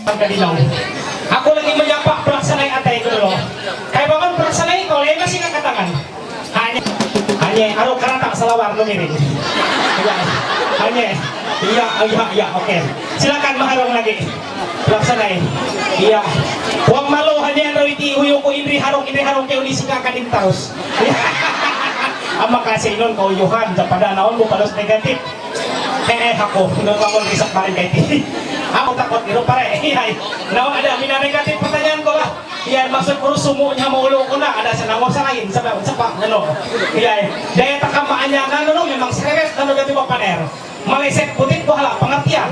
Ang Kadilaw. Ako lagi mayapa, pelaksanai atai ko dulu. Kay baman pelaksanai ko, lema sih kakatangan. Hanya, hanya, aro karata salawar no miring. Ya, hanya, iya, iya, iya, oke. Silakan maharong lagi. Pelaksanai. Iya. Huwag malo, hanya aro iti huyo ko inri harong, inri harong kayo ni sika kadim taos. Ama kasi nun ko Johan, sa pada naon mo palos negative. Eh, eh, ako, nung ako nag-isip pa rin kay ti. Ako takot, pero pare, eh, ay, naon ada, mina negative pertanyaan ko lah. Iya, maksud ko, sumo niya maulo ko na, ada sa nango sa lain, sa, sa pa, ano. Iya, daya takamaanyanan, ano, memang seret, ano, dati ba paner. Malisip putit ko hala, pangartian.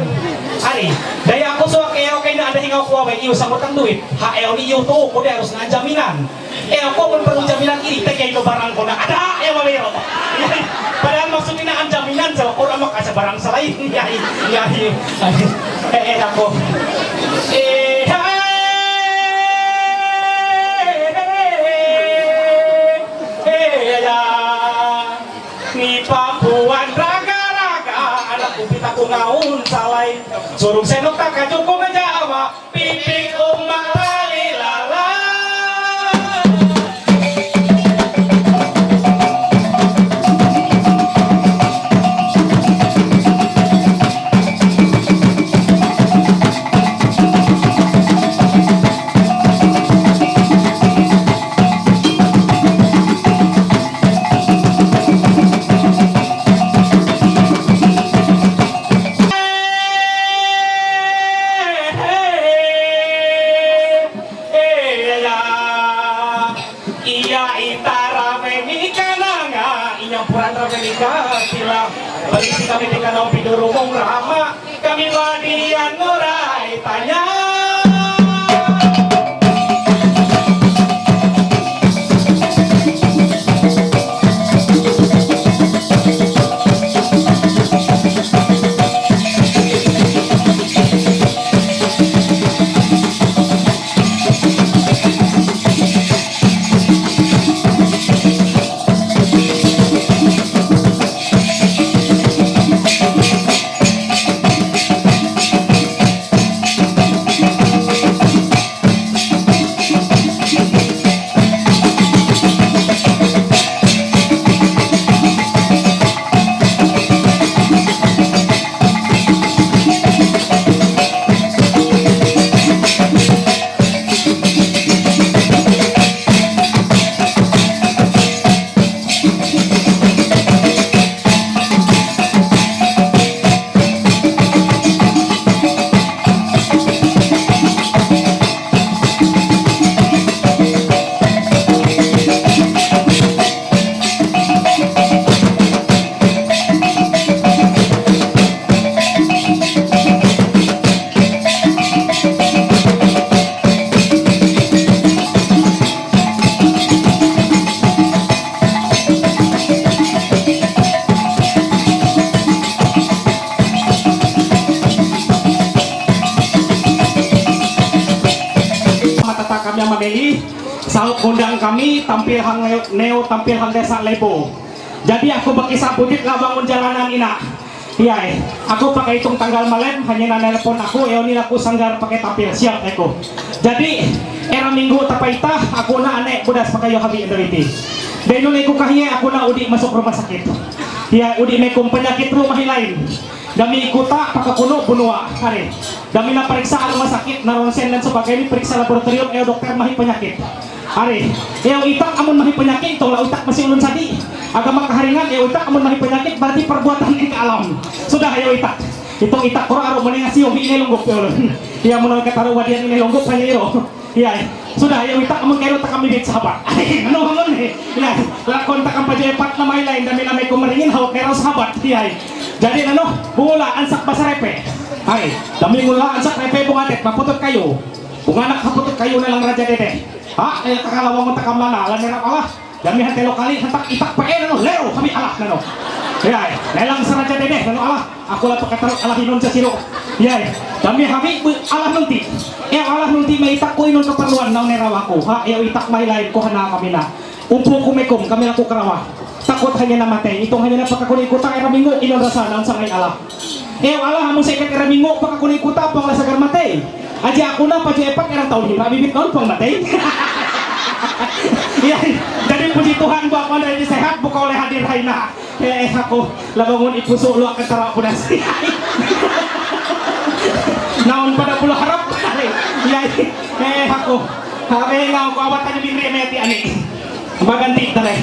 Ari, daya ako suwak, eh, okay na, ada hingaw ko, away, iyo, sa mutang duit. Ha, eh, oni iyo to, ko, dahil sa jaminan. Eh, ako, kung parang jaminan, iri, tagay ko barang ko na, ada, eh, mabiro. Padahal maksudnya na ang jaminan, sa ako, ramak, sa barang sa lain. Yari, yari. Eh, eh, ako. Eh, Ni papuan raga-raga, anak kupit aku ngaun salai. Suruh senok tak kajuku menjawab, pipik umak lali lala. Iya, itara memi kananga, inyampuran rame ni katila. Berisi kami di kanong pidurumong rama, kami badian ngurai tanya. Matataka mia mameli, saut ngundang kami tampil hang Neo, tampil hang desa Lebo. Jadi aku bakisa budit labang unjalanan ina. Iyai, aku pakai hitung tanggal malam, hanya na nelpon aku, Eoni laku sanggar pakai tampil, siap aku. Jadi, era minggu tapaita, aku na ane budas pakai yo habi enderiti. Denu neku kahie, aku na udi masuk rumah sakit. Iyai, udi mekum penyakit rumah lain. Dami ikuta, pakakunu, bunua, hari. Dami na periksa rumah sakit, na ronsen dan sebagainya, periksa laboratorium, eh dokter mahi penyakit. Hari, eh itak amun mahi penyakit, tong la itak masih ulun sadi. Agama kaharingan, eh itak amun mahi penyakit, berarti perbuatan ini ke alam. Sudah, eh itak. Itu itak koro aru mending ngasih, ini lunggup ya ulun. Ya, menurut kata wadian ini lunggup, hanya iro. Iya, sudah, ya, itak amun kero takam bibit sahabat. Anu amun, ya, lakon takam paju epat nama lain, dami nama ku meringin, hau kero sahabat. Iya, jadi nanu, bula ansak basa repe. Hai, dami mula ansak repe bunga det, maputut kayu. Bunga anak haputut kayu nalang raja dede. Ha, eh, takala wangun takam lana, lan nerap Allah. Dami han telo kali, hantak itak pe, eh, nanu, leo, kami Allah, nanu. Ya, nelang saraja dede, nanu Allah. Aku lah pakataruk Allah inun sa siro. Yai. Kami habi bu Allah nunti. Eh Allah nunti may itak ku inun keperluan nau nerawa ku. Ha, eh itak may lain ku hana kami na. Umpu ku mekum kami laku kerawa. Takut hanya na matei. Itung hanya na pakakuni kuta era minggu inun rasa naun sangai Allah. Eh Allah amun sekat era minggu pakakuni kuta pang rasa gar matei. Aja aku na paju epat era tahun hira bibit naun pang matei. Ya, jadi puji Tuhan buat mana ini sehat buka oleh hadir haina. Eh, aku, labangun ipusu lu akan tara pudas. Naon pada pula harap. Ya, eh, aku. Habe ngau ku awat tadi bimri meti ani. Baganti tare.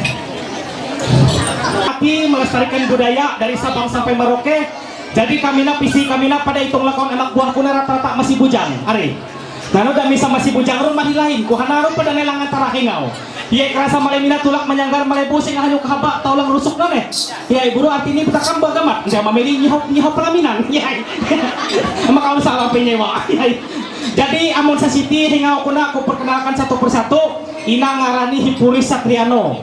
Tapi melestarikan budaya dari Sabang sampai Merauke. Jadi kami na pisi kami na pada hitung lakon anak buahku na rata-rata masih bujang. Ari. Nanu dami sa masih bujang ru mahi lain, ku hana ru pada nelang antara hengau. Iya kerasa malai mina tulak manyanggar malai busing ahanyu kahaba taulang rusuk nane. Iya iburu arti ini betakam bagamat, dia mamili nyiho nyiho pelaminan. Iya. Maka salah penyewa. Iya. Jadi amun sa siti hengau kuna aku perkenalkan satu persatu. Ina ngarani Hipuris Satriano.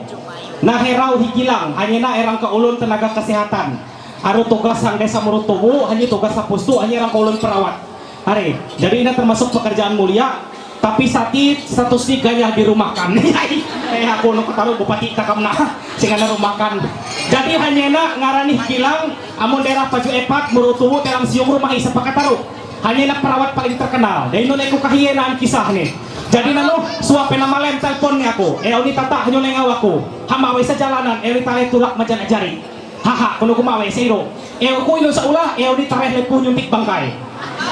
Nah herau hikilang, hanya na erang ke ulun tenaga kesehatan. Aru tugas sang desa Murutubu, hanya tugas sa pustu, hanya erang ke ulun perawat. Hari, jadi ini termasuk pekerjaan mulia, tapi sati status ni gaya dirumahkan. Eh, aku nu kataru bupati takam na, sing ana rumahkan. Jadi hanya na ngarani kilang, amun daerah Paju Epat, Murutubu, dalam siung rumah isa pakataru. Hanya na perawat paling terkenal. Dan ini aku kahie naan kisah ni. Jadi nanu, suap na malem telepon ni aku. Eh, ini tata hanya nengau aku. Hama wesa jalanan, eh, ini tale tulak majan ajari. Haha, kuno ku mawe seiro. Eo ku ino sa ula, eo ni tareh lepuh nyuntik bangkai.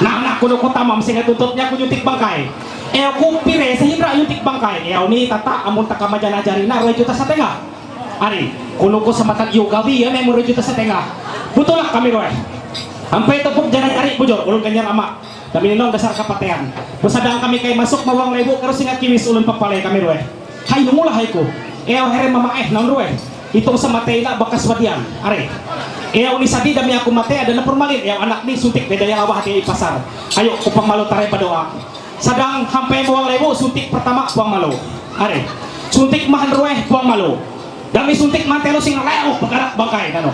Nah, nah, kuno ku tamam singa tuntutnya ku nyuntik bangkai. Eo ku pire sehindra nyuntik bangkai. Eo ni tata amun taka majana jari na rue juta setengah. Ari, kuno ku sematan iyo gawi ya memang rue juta setengah. Betul lah kami rue. Sampai tepuk jana jari bujur, ulun kenyar amak. Kami ninong dasar kapatean. Besadang kami kai masuk mawang lebu, terus singa kiwis ulun papale kami rue. Hai nungulah haiku. Eo here mama eh naon rue. Itu sa matei na bakas wadian. Are. Eo ni sadi dami aku matei ada na formalin. Eo anak ni suntik beda yang awah hati pasar. Ayo kupang malu tarai berdoa. Sadang hampe buang lebu suntik pertama buang malu. Are. Suntik mahan rue buang malu. Dami suntik mantelo sing leo pagarak bangkai nano.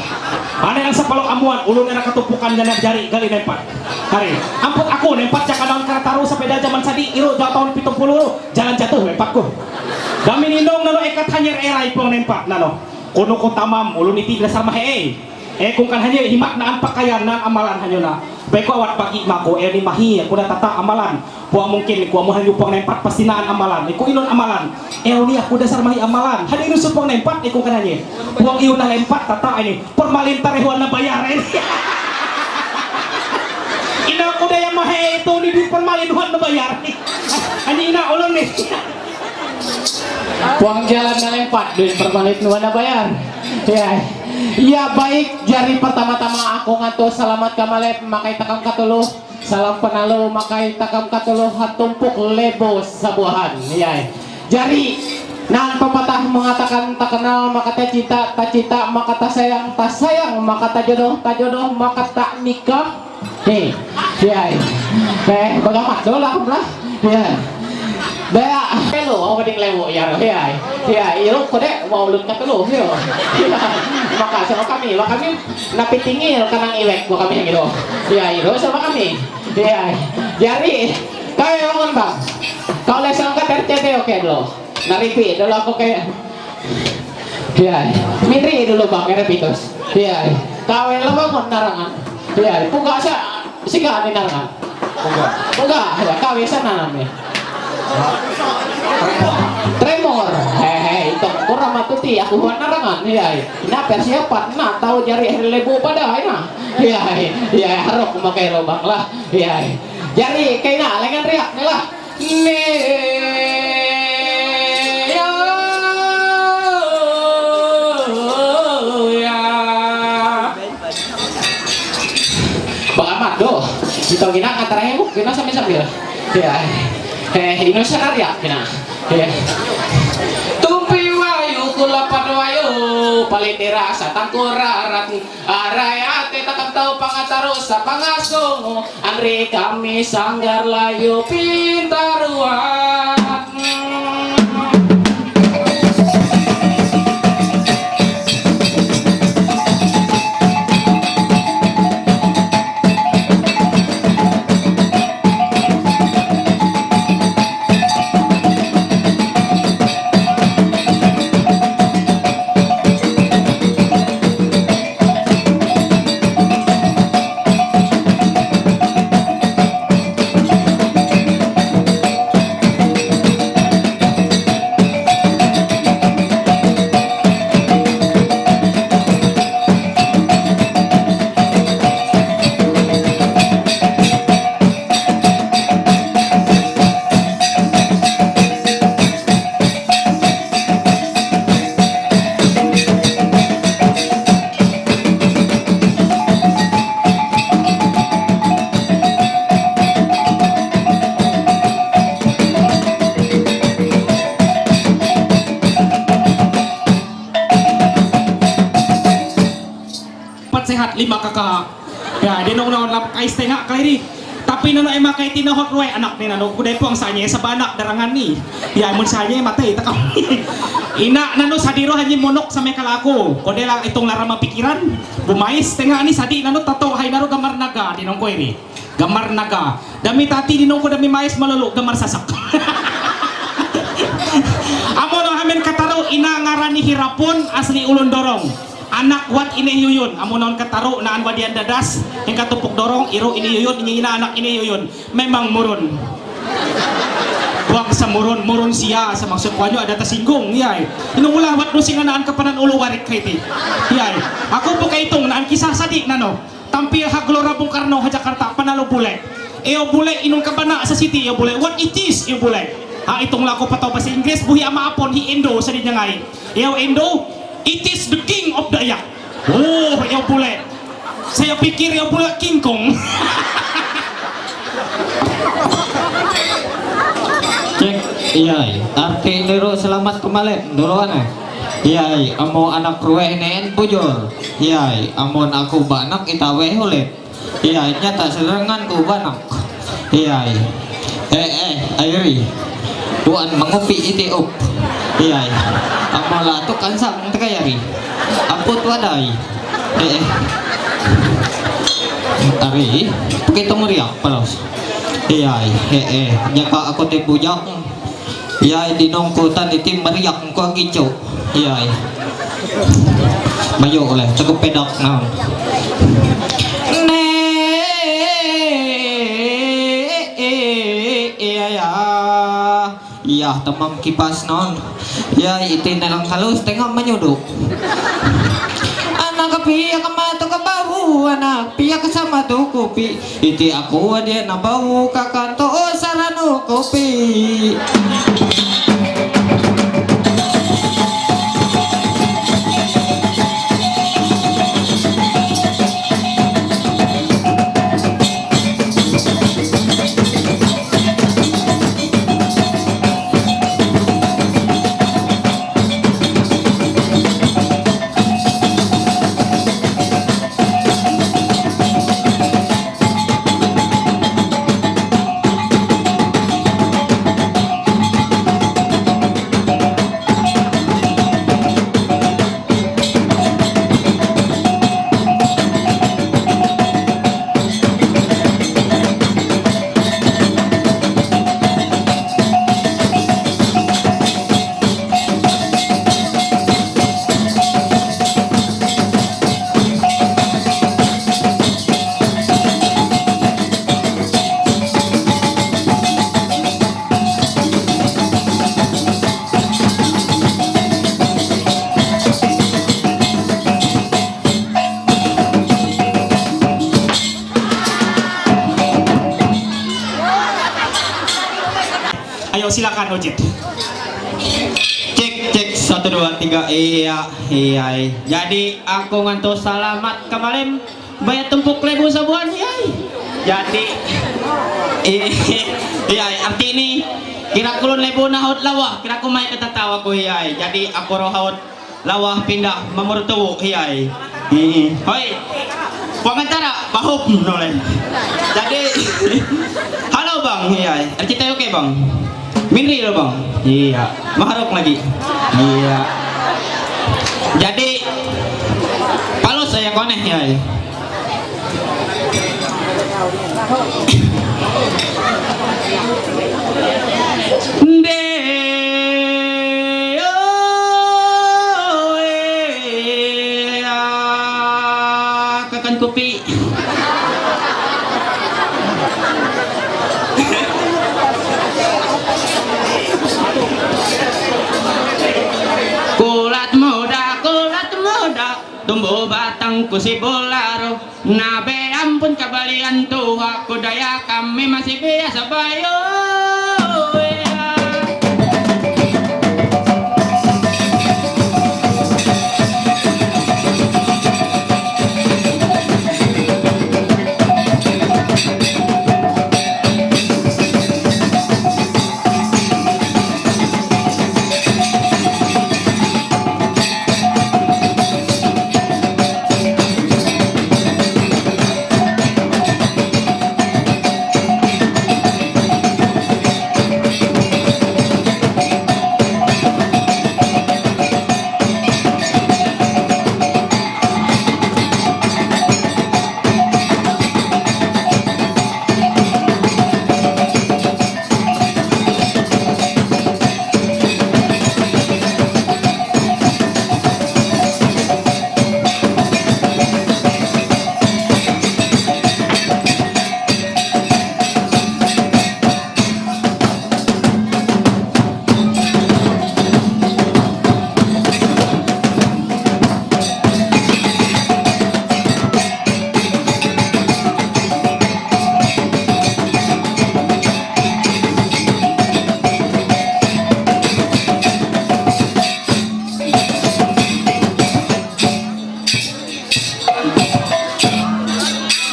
Ane ang sapalo amuan ulun era katupukan dan jari gali nempat. Hari, ampun aku nempat jaka daun kerataru sepeda zaman sadi iru jauh tahun pitung puluh jalan jatuh nempatku. Dami nindong nano ekat hanyar era ipong nempat nano. Kono ko tamam ulun iti dasar mahe eh. Eh kung kan hanyar himak naan pakaian naan amalan hanyar na. Beko awat pagi mako eh ni mahi aku na tata amalan. Puang mungkin ku amun hanyu puang nempat pasti naan amalan. Iku inun amalan. Eo ni aku dasar mahi amalan. Hadi rusu puang nempat iku kananya. Puang iu na lempat tata ini. Permalin tarehuan na bayar ini. Ina aku daya mahe itu ni duit permalin huan na bayar. Ani ina ulun ni. Puang jalan na lempat duit permalin huan na bayar. Ya. Ya baik, jari pertama-tama aku ngato selamat kamalep makai takam katuluh. Salam penalu makai takam katuluh hatumpuk lebo sabuahan. Ya. Jari nan pepatah mengatakan tak kenal maka tak cinta, tak cinta maka tak sayang, tak sayang maka tak jodoh, tak jodoh maka tak nikah. Hei, ya. Eh, bagamat dolah lah. Ya. Daya, hello, aku ding lebo ya, ya. Ya, iru kode mau ulun katuluh ya. Maka sama kami, maka kami napi tingil kanang iwek buat kami gitu. Ya, iru sama kami. Ya. Jari, kaya orang bang. Kau le sangka tertete oke lo. Naripi, dolo aku ke. Ya, miri dulu bang, era pitos. Ya, kau yang lo bangun narangan. Ya, buka sa, siga ni narangan. Buka. Buka, ya, kau yang sana nami. Tremor. Hehe, itu kurang matuti, aku buat narangan. Ya, na persiapan, na tahu jari lebu pada, ya. Ya, ya, harok mau kayak lubang lah. Ya, jari kayak na, lengan riak ni lah. Bagamat do, kita gina antara yang gina sambil-sambil. Ya. Eh, ino sanaria gina. Ya. Tumpi wayu kulapan wayu, paling dirasa tangkurarat. Arai ate takam tau pangataro sa pangasongo. Anri kami sanggar layo pintaruan. Patsehat lima kaka. Ya, di nung naon lap kais tenga kairi. Tapi nano ema kay tinahot ruwe anak ni nano kude po ang sanye sa banak darangan ni. Ya, mun sanye matay takam. Ina nano sa diro hanyi monok sa may kalako. Kode lang itong larama pikiran. Bumais tenga ni sadi nano tato hay naro gamar naga di nung ko iri. Gamar naga. Dami tati di nung ko dami mais malolo gamar sasak. Amo no hamen kataro ina ngarani hirapon asli ulun dorong. Anak wat ini yuyun, amo naon kataro naan wadian dadas, yang katupuk dorong, iro ini yuyun, ini ina anak ini yuyun. Memang murun. Buang sa murun, murun siya, sa maksud ko anyo ada tasinggung, ya. Inung ulah wat nusinga naan kapanan ulo warik kaiti. Ya. Aku buka itung naan kisah sadi nano. Tampil ha Gelora Bung Karno ha Jakarta, panalo bule. Iyo bule, inung kabana sa city, iyo bule. What it is, iyo bule. Ha, itung lako pataw bahasa Inggris, buhi ama apon, hi Indo, sa di nyangai. Iyo Indo, it is the king of the ayak. Oh, iyo bule. Saya pikir iyo bule King Kong. Cek, iya, arti niru selamat kembali, dulu aneh. Iya, amo anak ruweh neen bujur. Iya, amon aku banak itawe hulit. Iya, nyata serangan ku banak. Iya. Eh, eh, ayri. Tuan mengupi iti up. Iya. Amo la tu kansang tekayari. Aput wadai. Eh, eh. Ari, pakai tong riak palos. Iya, eh, eh. Nyaka aku te bujang. Yai, dinong ko tan iti mariak ko ang gicho. Yai. Mayo le, cukup pedak na. Ne, ya, ya. Ya, temang kipas non. Ya, iti nelang halus tengah menyuduk. Anak piya ka mato ka bahu, anak piya ka sama tu kopi. Iti aku dia na bahu ka kanto o sarano kopi. Ayo, silakan, Ujit. Cek, cek, satu, dua, tiga. Iya, iya, iya. Jadi, aku ngantuk salamat kemarin. Bayar tumpuk lebu sebuah, iya. Jadi, i-, iya, arti ini, kira kulun lebu nahut lawah, kira ku mai kata tawa ku, iya. Jadi, aku rohaut lawah pindah mamurtuwu, iya. Hmm. Hoi. Pangantara, pahop, nolai. Jadi, halo, Bang, iya. Arti tayo kay Bang. Minri lo, Bang. Iya. Maharok lagi. Iya. Jadi, palos saya koneh, iya. Nde, oh, eh, ah, kakan kopi. Kulat muda, kulat muda, tumbuh batang ku si bularo. Nabe ampun kabalian tuha, ku daya kami masih biasa bayo.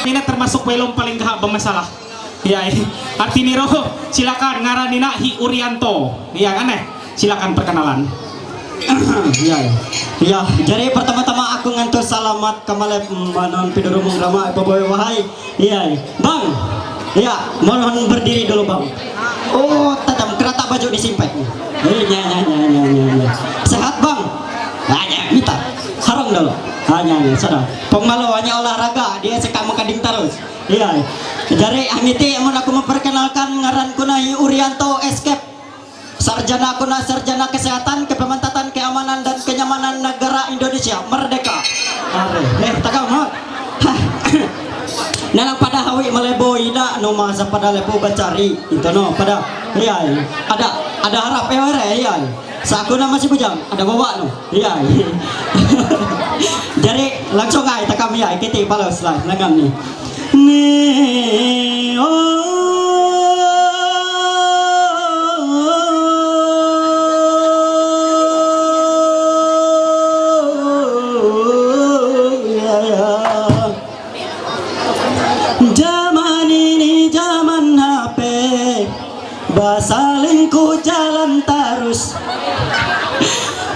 Ini termasuk belum paling gak bermasalah. Ya, arti niro, silakan, ngaran nina hi Urianto. Ya, aneh. Silakan perkenalan. Ya, ya. Jadi pertama-tama aku ngantuk salamat kamalep manon pidurumung rama baboy wahai. Iya, Bang. Iya, mohon berdiri dulu, Bang. Oh, tadam kerata baju disimpan. Iya, iya, iya, iya, iya, iya, iya. Sehat, Bang? Hanya minta. Sarong dulu. Hanya, hanya, sarong. Pemalo hanya olahraga, dia suka makan terus. Iya. Jadi, Amiti, amun aku memperkenalkan ngaran ku nahi Urianto Escape. Sarjana kuna sarjana kesehatan, kepemantatan, keamanan dan kenyamanan negara Indonesia merdeka. Are, eh, takam, ha? Nalang pada hawi malebo ina no masa pada lepo bacari. Itu no pada. Iya, iya. Ada, ada harap eh, were, iya. Sakuna masih bujang, ada bawa no. Iya, iya. Jadi langsung ai takam ya, kita balas lah lengan ni. Ni, oh, ya, ya. Zaman ini zaman H P, basalingku jalan terus.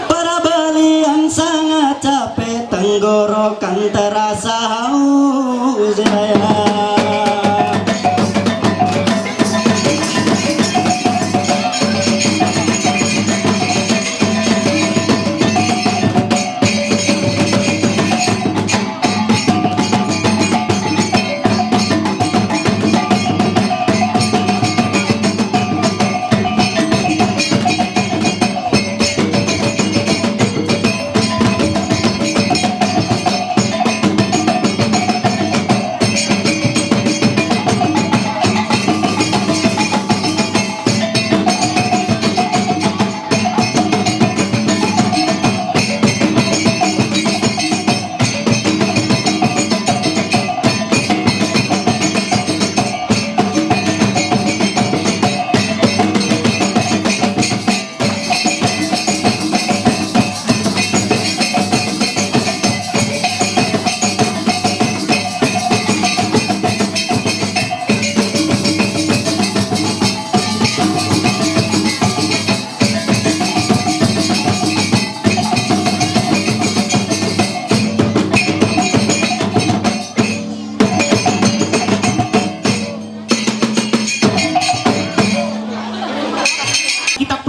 Para balian sangat capek, tenggorokan terasa haus. Ya, ya.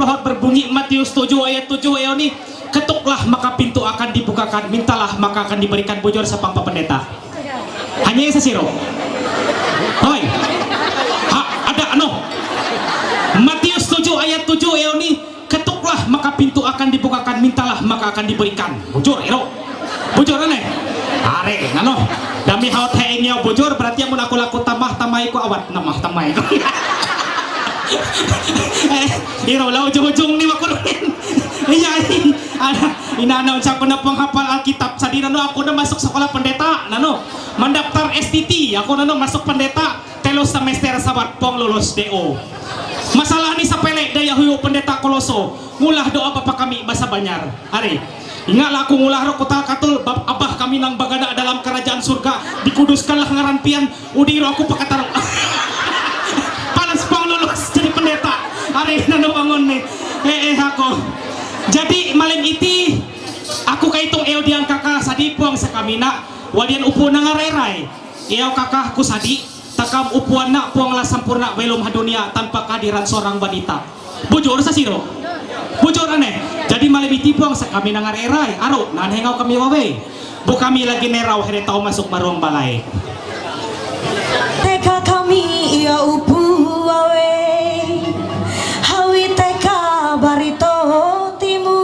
Rohot berbunyi Matius tujuh ayat tujuh, Eoni, ketuklah maka pintu akan dibukakan, mintalah maka akan diberikan. Bujur sa pangpapendeta. Hanya isa siro. Hoy. Ha, ada ano? Matius tujuh ayat tujuh, Eoni, ketuklah maka pintu akan dibukakan, mintalah maka akan diberikan. Bujur, iro. Bujur, aneh. Are, ano? Dami haut he inyo bujur, berarti amun aku laku tamah, tamai ku awat, namah tamai ku. Eh, iro lah ujung-ujung ni makurunin. Iya, ada. Ina na unsa ko na penghafal Alkitab. Sadina no, aku na masuk sekolah pendeta, nano. Mendaftar S T T, aku nano masuk pendeta. Telo semester sabat pong lulus D O. Masalah ni sapele daya huyu pendeta Koloso. Ngulah doa bapa kami basa Banjar. Are. Ingatlah aku ngulah ro kutal katul bab abah kami nang bagada dalam kerajaan surga. Dikuduskanlah ngaran pian. Udi ro aku pakatar. Panas pang lulus jadi pendeta. Are nano bangun ni. Eh, eh, aku. Jadi malam iti aku kaitung eo diang kaka sadi puang sakamina. Wadian upu nangarerai. Eo kaka ku sadi. Takam upuan na puang la sempurna belum ha dunia tanpa kehadiran seorang wanita. Bujur sa siro. Bujur aneh. Jadi malam iti puang sakami nangarerai. Aro, nan hengau kami wawe. Bu kami lagi nerau here tau masuk maruang balai. Teka kami ia upu wawe. Hawi teka barito timu.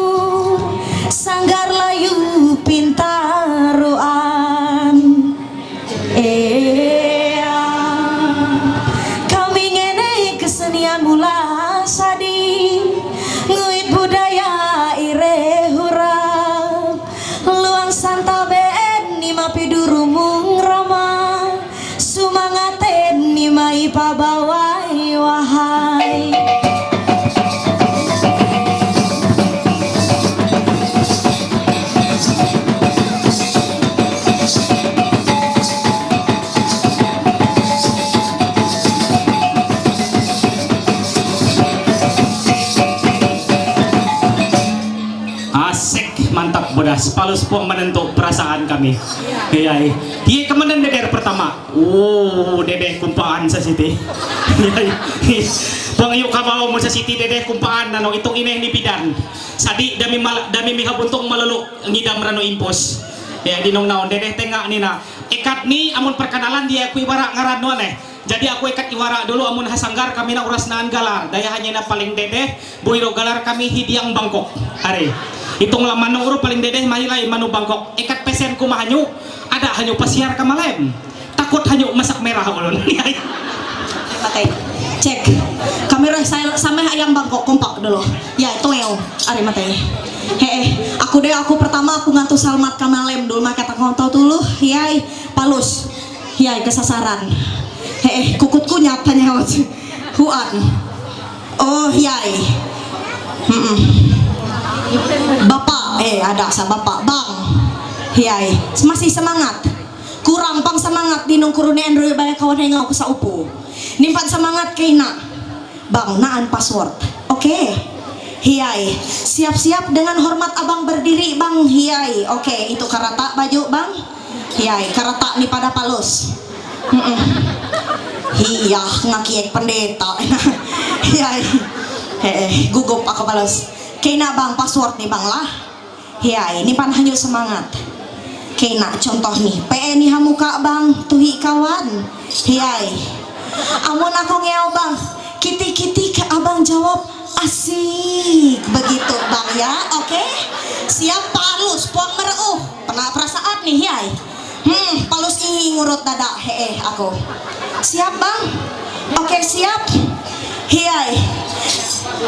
Sanggar layu pintaruan. Ea, kami ngene kesenian mula sadi, nguit budaya ire hurap, luang santaben ni mapidurumung rama, sumangaten ni mai pabawai wahai. Asik, mantap, bodas. Palus pong menentu perasaan kami. Iya, iya. Dia kemudian deder pertama. Oh, dedeh kumpaan sa siti. Iya, iya. Pong yuk kabawa mo sa siti dedeh kumpaan, nano itong ineh ni pidan. Sadi dami mal-, dami miha buntung maluluk ngidam rano impos. Ya, dinong naon dedeh tenga ni na. Ikat ni amun perkenalan dia kui bara ngaran no aneh. Jadi aku ikat iwara dulu amun hasanggar kami na uras naan galar. Daya hanya na paling dedeh, buiro galar kami hidiang Bangkok. Are. Itung la manu uru paling dedeh mahilai manu Bangkok. Ikat pesen ku mahanyu, ada hanyu pasiar kamalem. Takut hanyu masak merah ulun. Pakai. Cek. Kamera saya sama ayam Bangkok kompak dulu. Ya, itu yang. Are mate. He, aku deh, aku pertama aku ngantuk salmat kamalem dulu mah kata kau tahu dulu. Ya, palus. Hiai, kesasaran. Heeh, kukutku nyata nyawa. Huan. Oh, hiai. Mm-mm. Bapak, eh, ada sa bapak, bang. Hiai, masih semangat. Kurang pang semangat di nungkurune Andrew baya kawan hengau ku sa upu. Nimpan semangat kaina. Bang, naan password. Oke. Hiai. Siap-siap dengan hormat abang berdiri, bang. Hiai. Oke, itu karata baju, bang. Hiai, karata ni pada palus. Mm-mm. Hiya, ngakiek pendeta. Hiai. Heeh, gugup aku palus. Kena bang, password ni bang lah. Hiai, ni pan hanyu semangat. Kena contoh ni, P E ni hamuka bang, tuhi kawan. Hiai. Amun aku ngeau bang, kiti-kiti ke abang jawab, asik. Begitu bang ya, oke? Siap palus, puang mereuh. Pernah perasaan ni, hiai. Hmm, palus ini ngurut dada, heeh, aku. Siap bang? Oke, siap. Hiai.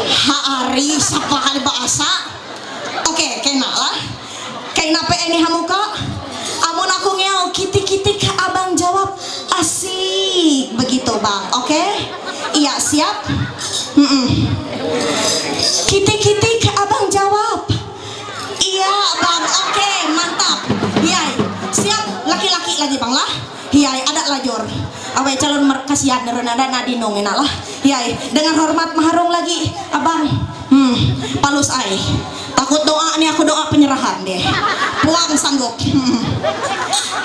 Haari, sapa hari bahasa? Oke, kena lah. Kena P E ni hamuka. Amun aku ngeau kiti-kiti ke abang jawab asik begitu bang. Oke? Iya, siap? Mm-mm. Kiti-kiti ke abang jawab. Iya bang. Oke, mantap. Iya, siap. Laki-laki lagi bang lah. Hiai, ada lajur. Awe calon mer-, kasihan neren ada nadinong ina lah. Hiai, dengan hormat maharung lagi, abang. Hmm, palus ai. Takut doa ni aku doa penyerahan deh. Puang sanggup. Hmm.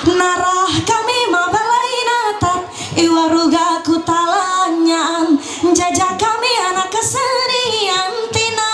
Narah kami mabalai natat, iwaruga ku talanyaan. Jajak kami anak kesenian, tina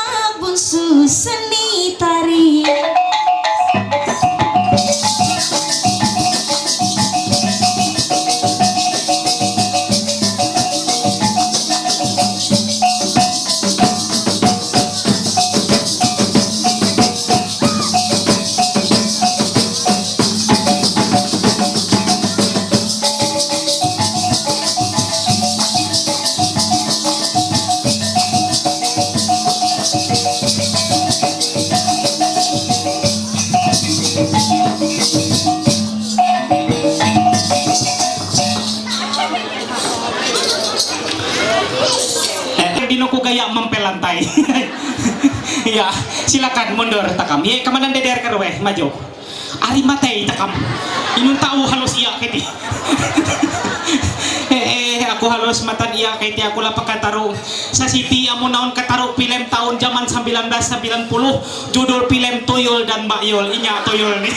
Mampelantay. Ya, silakan mundur takam. Ye, kamanan deder karwe, maju. Ari matay takam. Inunta u halos iya keti. Eh, eh, aku halos matan iya keti, aku lah pakataru. Sa Siti, amun naon kataru film tahun zaman sembilan belas sembilan puluh, judul film Tuyul dan Mbak Yul. Inya Tuyul ni.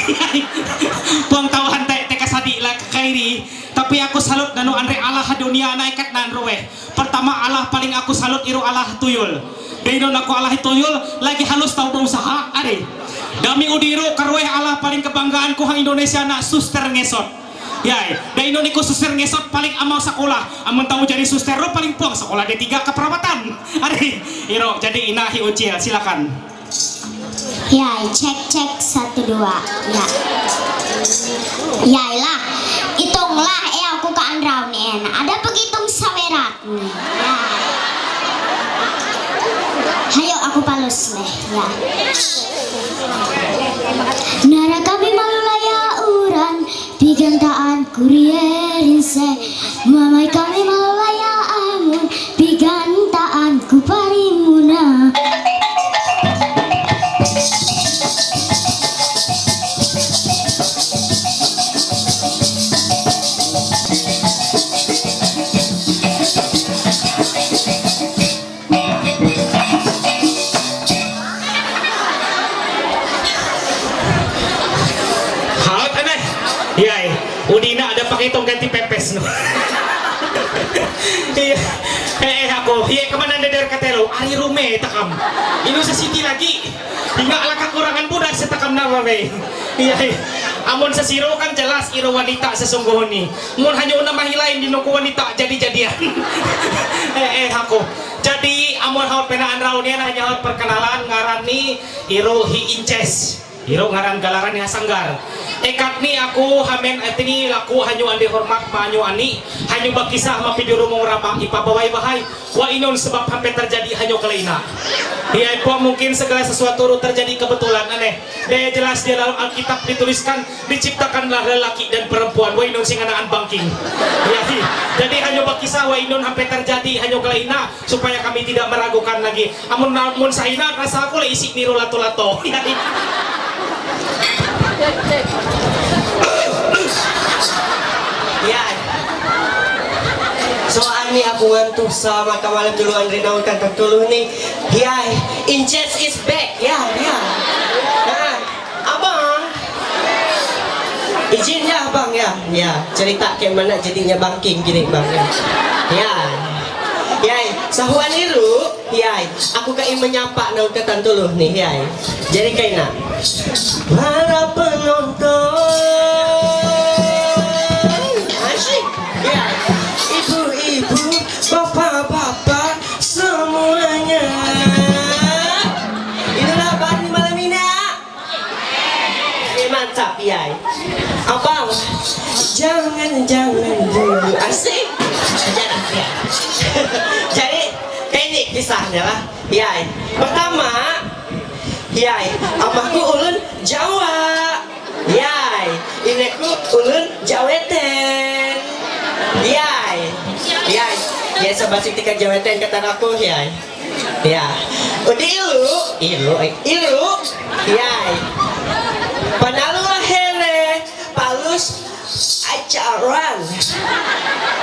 Puang tauhan te, teka sadi lah kairi. Tapi aku salut nanu andre Allah dunia naikat nan ruweh. Pertama, Allah paling aku salut iru Allah Tuyul. Dainon aku Allah Tuyul, lagi halus tau berusaha, ari. Dami udiru karweh Allah paling kebanggaanku ha Indonesia na suster ngesot. Ya, dainon iku suster ngesot paling amau sekolah. Amun tau jadi suster ro paling puang sekolah D tiga keperawatan. Ari, iro jadi inahi ucil, silakan. Ya, cek cek satu dua. Ya. Ya lah, hitunglah eh aku ke andrau nih. Ada begitu sawerat. Ya. Hayo aku palus nih. Ya. Nara kami malulaya uran, pigantaan kurierin se. Mamai kami malulaya amun, pigantaan ku parimuna. Haut aneh. Yai, udina ada pakai tong ganti pepes no. Iya. Eh, eh, aku, iya kemana ada dari katelo? Ari rume takam. Ini usah siti lagi. Hingga ala kekurangan budak setakam nama be. Iya, iya. Amun sesiro kan jelas iro wanita sesungguhnya. Mun hanya nama lain di nuku wanita jadi-jadian. Eh, eh, aku. Jadi, amun haut pena anrau ni, hanya haut perkenalan, ngaran ni Iro Hi Inces. Iro ngaran galaran ni Hasanggar. Ekat ni aku hamen etini laku hanyu andi hormat manyu ani, hanyu bakisah mapiduru mong rabang ipa bawai bahai. Wa inun sebab hampir terjadi hanyu kalaina. Ya, ipo mungkin segala sesuatu ru terjadi kebetulan aneh. Dia jelas dia dalam Alkitab dituliskan diciptakanlah lelaki dan perempuan. Wa inun sing anaan bangking. Ya, jadi hanyu bakisah wa inun hampir terjadi hanyu kalaina. Supaya kami tidak meragukan lagi. Amun namun sahina rasa aku le isi niru lato-lato. Ya. So ani aku ngantuk sama kamalam dulu Andri naon kan tertuluh ni. Ya, Inces is back. Ya, ya. Nah, abang. Izin ya abang ya. Ya, cerita kayak mana jadinya bangking gini bang ya. Ya. Ya, sahuan iru. Yai, aku kayak menyapa naun ketan tuluh nih, yai. Jadi kayak nak. Para penonton, asik, ya. Ibu-ibu, bapak-bapak, semuanya. Inilah Bani malam ini. Eh, mantap, yai. Abang, jangan-jangan dulu, asik. Jangan, ya. Jadi, ini kisahnya lah. Yai. Pertama, yai, amahku ulun Jawa. Yai, ineku ulun Jaweten. Yai. Yai. Yai, sebab sing tika Jaweten kata aku, yai. Ya. Udi ilu, ilu, eh, ilu. Yai. Panalu ahere, palus pacaran.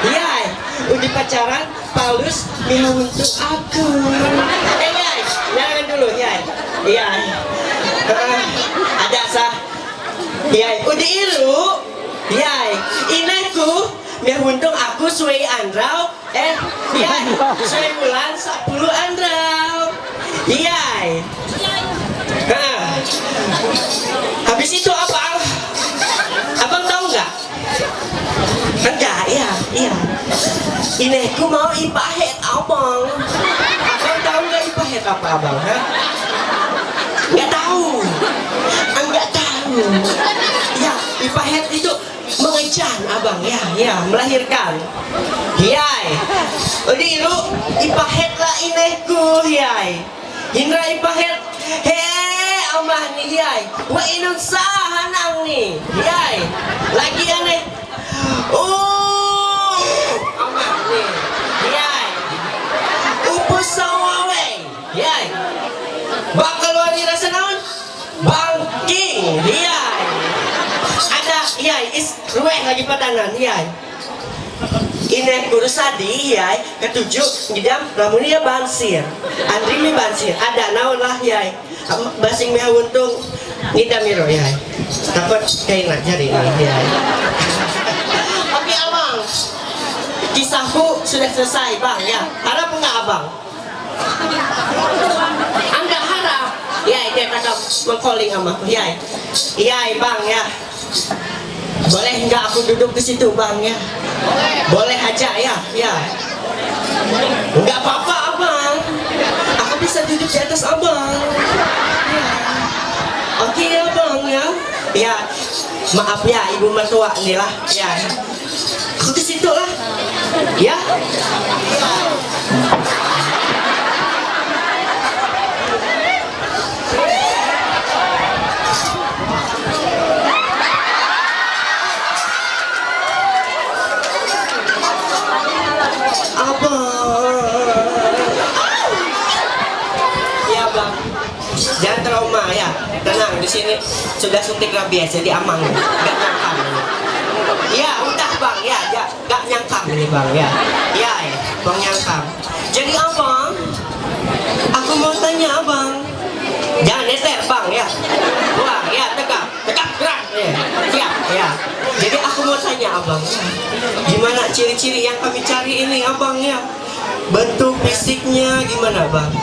Yai. Udi pacaran, palus mihawuntung aku. Eh, yai. Jangan dulu, yai. Yai. Ah, ada sah. Yai. Udi ilu. Yai. Inaku, mihawuntung aku suai andrau. Eh, iya, suai bulan sepuluh andrau. Iya. Nah, habis itu abang, abang tahu nggak? Enggak, iya, iya. Inehku mau ipahet abang. Abang tahu nggak ipahet apa abang? Ha? Nggak tahu. Nggak tahu. Ya, ipahet itu mengejan abang, ya, ya, melahirkan. Hiai. Udi ilu ipahet lah inehku, hiai. Hindra ipahet. He, amah ni, hiai. Wa inun sahanang ni, hiai. Lagi aneh. Oh, amah ni, hiai. Upu sawawe, Banking, hiyay. Ada, hiyay, is ruweh lagi padanan, hiyay. Ine kurusadi, hiyay, ketujuh, ngidam, lamun iya bansir. Andri mi bansir, ada naon lah, hiyay. Am-, basing mi untung, ngidam iro, hiyay. Takut kaina jari ini, hiyay. Oke, Abang. Kisahku sudah selesai, Bang, ya. Harap enggak, Abang? Anda harap? Ya, dia kata mengcalling sama aku. Ya, ya, Bang, ya. Boleh nggak aku duduk di situ, Bang, ya? Boleh aja, ya, ya. Nggak apa-apa, Abang. Aku bisa duduk di atas Abang. Ya. Oke, ya, Bang, ya. Ya, maaf ya, Ibu Mertua nih lah. Ya. Aku ke situ lah. Ya. Abang. Ya, Bang. Jangan trauma, ya. Tenang, di sini sudah suntik rabies, jadi aman. Nggak nyangkam. Ya, udah, Bang, ya, ya. Nggak nyangkam ini, Bang, ya. Ya, ya, Bang nyangkam. Jadi, Abang, aku mau tanya, Abang. Jangan nyeter, Bang, ya. Bang, ya, tegak. Tegak, gerak. Ya, siap, ya. Jadi, aku mau tanya, Abang. Gimana ciri-ciri yang kami cari ini, Abang, ya? Bentuk fisiknya gimana, Bang?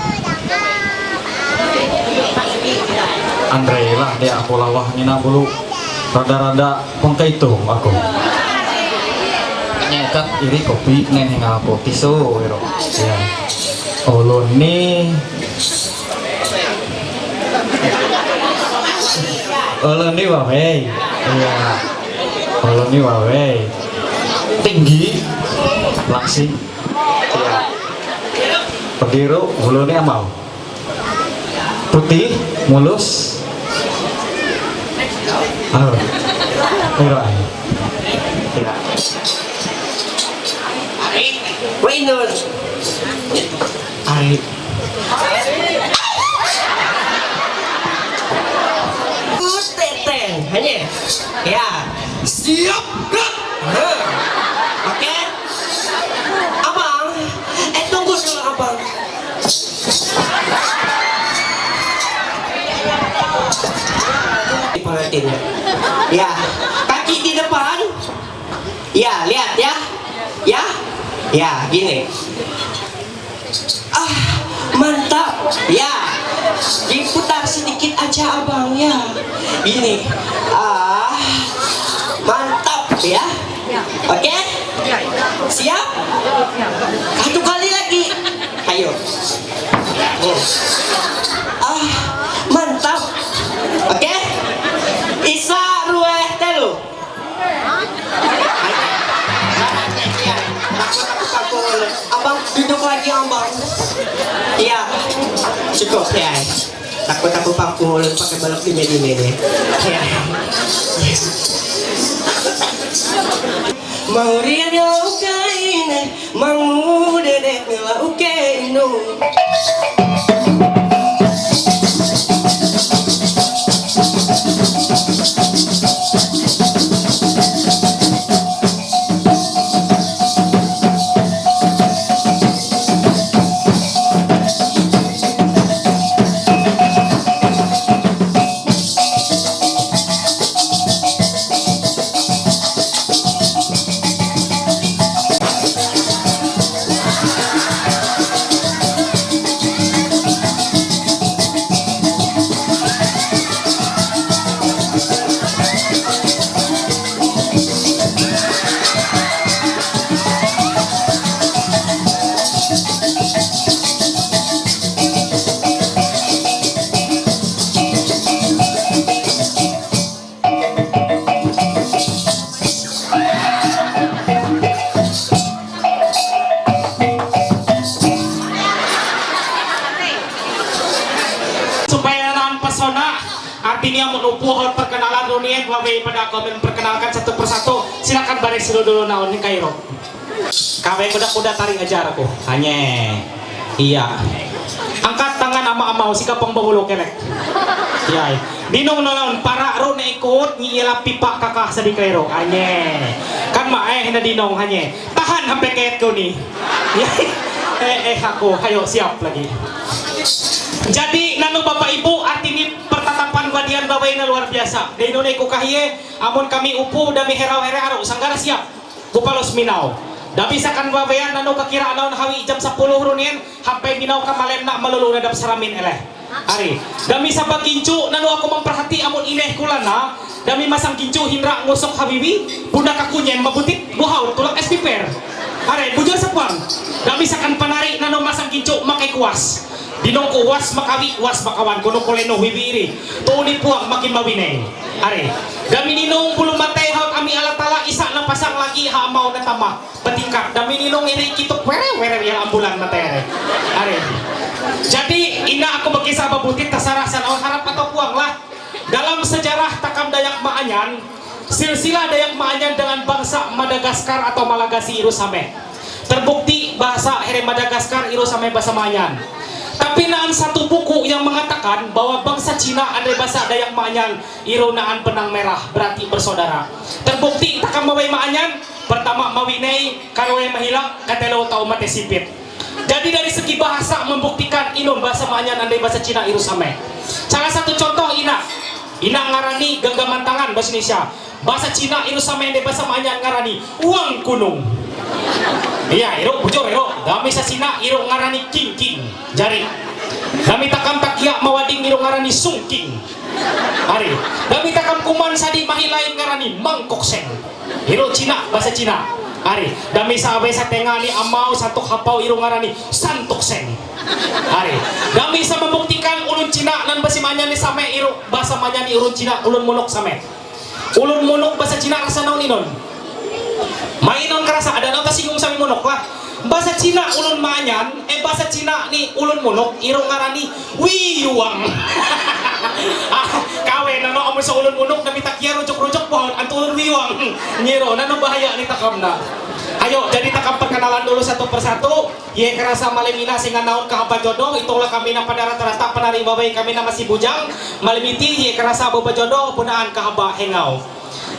Andre lah dia aku lawah ngina bulu. Rada-rada pengkaitu aku. Nyekat iri kopi neng hinga aku tisu iro. Ya. Ulun ni. Ulun ni wawei. Iya. Ulun ni wawei. Tinggi. Langsing. Iya. Pediru, bulu ni amau. Putih, mulus. Ah. Iro ai. Iya. Wait, no. Ai. Teteng, hanya. Ya. Siap, gerak. Hah. Oke. Abang, eh, tunggu dulu, Abang. Pengantinnya. Ya, kaki di depan. Ya, lihat ya. Ya. Ya, gini. Ah, mantap. Ya. Diputar sedikit aja, Abang, ya. Gini. Ah, mantap, ya. Oke? Siap? Satu kali lagi. Ayo. Oh. Ah, mantap. Oke? Isa, ruweh, telu. Abang, duduk lagi, Abang. Iya, cukup ya. Takut aku pampul pakai balok di medi-medi. Ya. Mau dia nyaukain, mau dedek ngelaukain. Supaya naon pesona, artinya mun upuh perkenalan dunia, Bapak pada aku memperkenalkan satu persatu. Silakan baris dulu, dulu naon ni Kairo. Kawé kuda-kuda tarik ajar aku. Hanya. Iya. Angkat tangan ama-ama, si kapang bahulu kelek. Yai. Dinong nanon para ro ne ikut ni ialah pipa kakah sedikit ro. Anye. Kan ma eh na dinong hanye. Tahan sampai ke kuni. Eh, eh, aku, ayo siap lagi. Jadi, nanu Bapak Ibu, arti ni pertatapan badian babai na luar biasa. Di Indonesia ku kahie, amun kami upu dami herau here aru, sanggar siap. Bupalos minau. Dami sakan babayan nanu kakira naon hawi jam sepuluh runin, sampai minau kamalem na malulu nadap saramin eleh. Ari, dami sabab gincu nanu aku memperhati amun ineh kulana, dami masang gincu hindra ngusok habibi, bunda kakunyen mabutit, buhau tulak es piper. Are, bujur sepuang. Dami sakan panari nanu masang gincu makai kuas. Dinong ku was makawi, was makawan, kono koleno wiwi iri. Tuuni puang makin mawineng. Are, dami ninong bulu matai haut ami alatala isa na pasang lagi ha amau na tamah. Petingkat, dami ninong iri kituk were, were, were ambulan matai are. Are. Jadi, ina aku bakisah babutit tasarah sanaon harap atau puang lah. Dalam sejarah takam Dayak Maanyan, silsilah Dayak Maanyan dengan bangsa Madagaskar atau Malagasi iru same. Terbukti bahasa here Madagaskar iru same bahasa Maanyan. Tapi naan satu buku yang mengatakan bahwa bangsa Cina andre bahasa Dayak Maanyan iru naan benang merah, berarti bersaudara. Terbukti takam babai Maanyan, pertama mawinei, karuwe mahilak, katelo tau mate sipit. Jadi dari segi bahasa membuktikan inun bahasa Maanyan andre bahasa Cina iru same. Salah satu contoh ina. Ina ngarani genggaman tangan bahasa Indonesia. Bahasa Cina iru same andre bahasa Maanyan ngarani uang kunung. Iya, iru bujur iru. Dami sa Cina iru ngarani king king. Jari. Dami takam takia mawading iru ngarani sungking. Ari. Dami takam kuman sadi mahilain ngarani mangkok seng. Iru Cina, bahasa Cina. Ari, dami sa awe sa tenga ni amau santuk hapau iru ngarani santuk seng. Ari, dami sa membuktikan ulun Cina nan bahasa Maanyan ni same iru bahasa Maanyan ni ulun Cina, ulun munuk same. Ulun munuk bahasa Cina rasa naon inun. Mainon karasa ada naon tasinggung sami munuk lah. Bahasa Cina ulun Maanyan, eh bahasa Cina ni ulun munuk, iru ngarani Wiyuang. Ah, kawe nano amun sa ulun munuk na mitakia rujuk-rujuk pohon antu ulun wiyuang. Nyiro nano bahaya ni takam na. Ayo, jadi takam perkenalan dulu satu persatu. Ye kerasa malam ina singa naon kahaba jodoh, itulah kami na pada rata-rata penari babai kami na masih bujang. Malam iti ye kerasa bawa jodoh punaan kahaba hengau.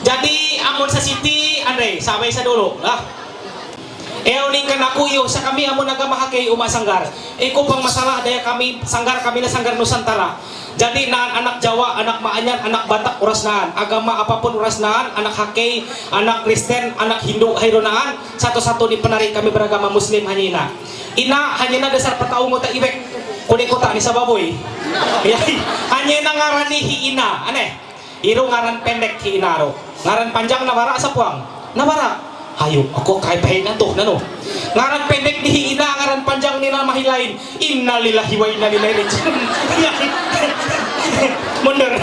Jadi amun sa Siti Andre, sabai sa dulu lah. Eo ni kan aku iyo sa kami amun agama hakei uma sanggar. Iko pang masalah daya kami sanggar kami na sanggar Nusantara. Jadi naan anak Jawa, anak Maanyan, anak Batak uras naan. Agama apapun uras naan, anak hakei, anak Kristen, anak Hindu, hayro naan. Satu-satu ni penari kami beragama Muslim hanya ina. Ina hanya na dasar patau ngota iwek. Kuni kota ni sababoy. Ya, hanya na ngarani hi ina. Aneh. Iru ngaran pendek hi ina ro. Ngaran panjang na bara sa puang. Na bara. Ayo, aku kai pahit na tuh nanu. Ngaran pendek ni hi ina, ngaran panjang ni na mahilain. Innalillahi wa inna ilaihi rajiun. Mundur.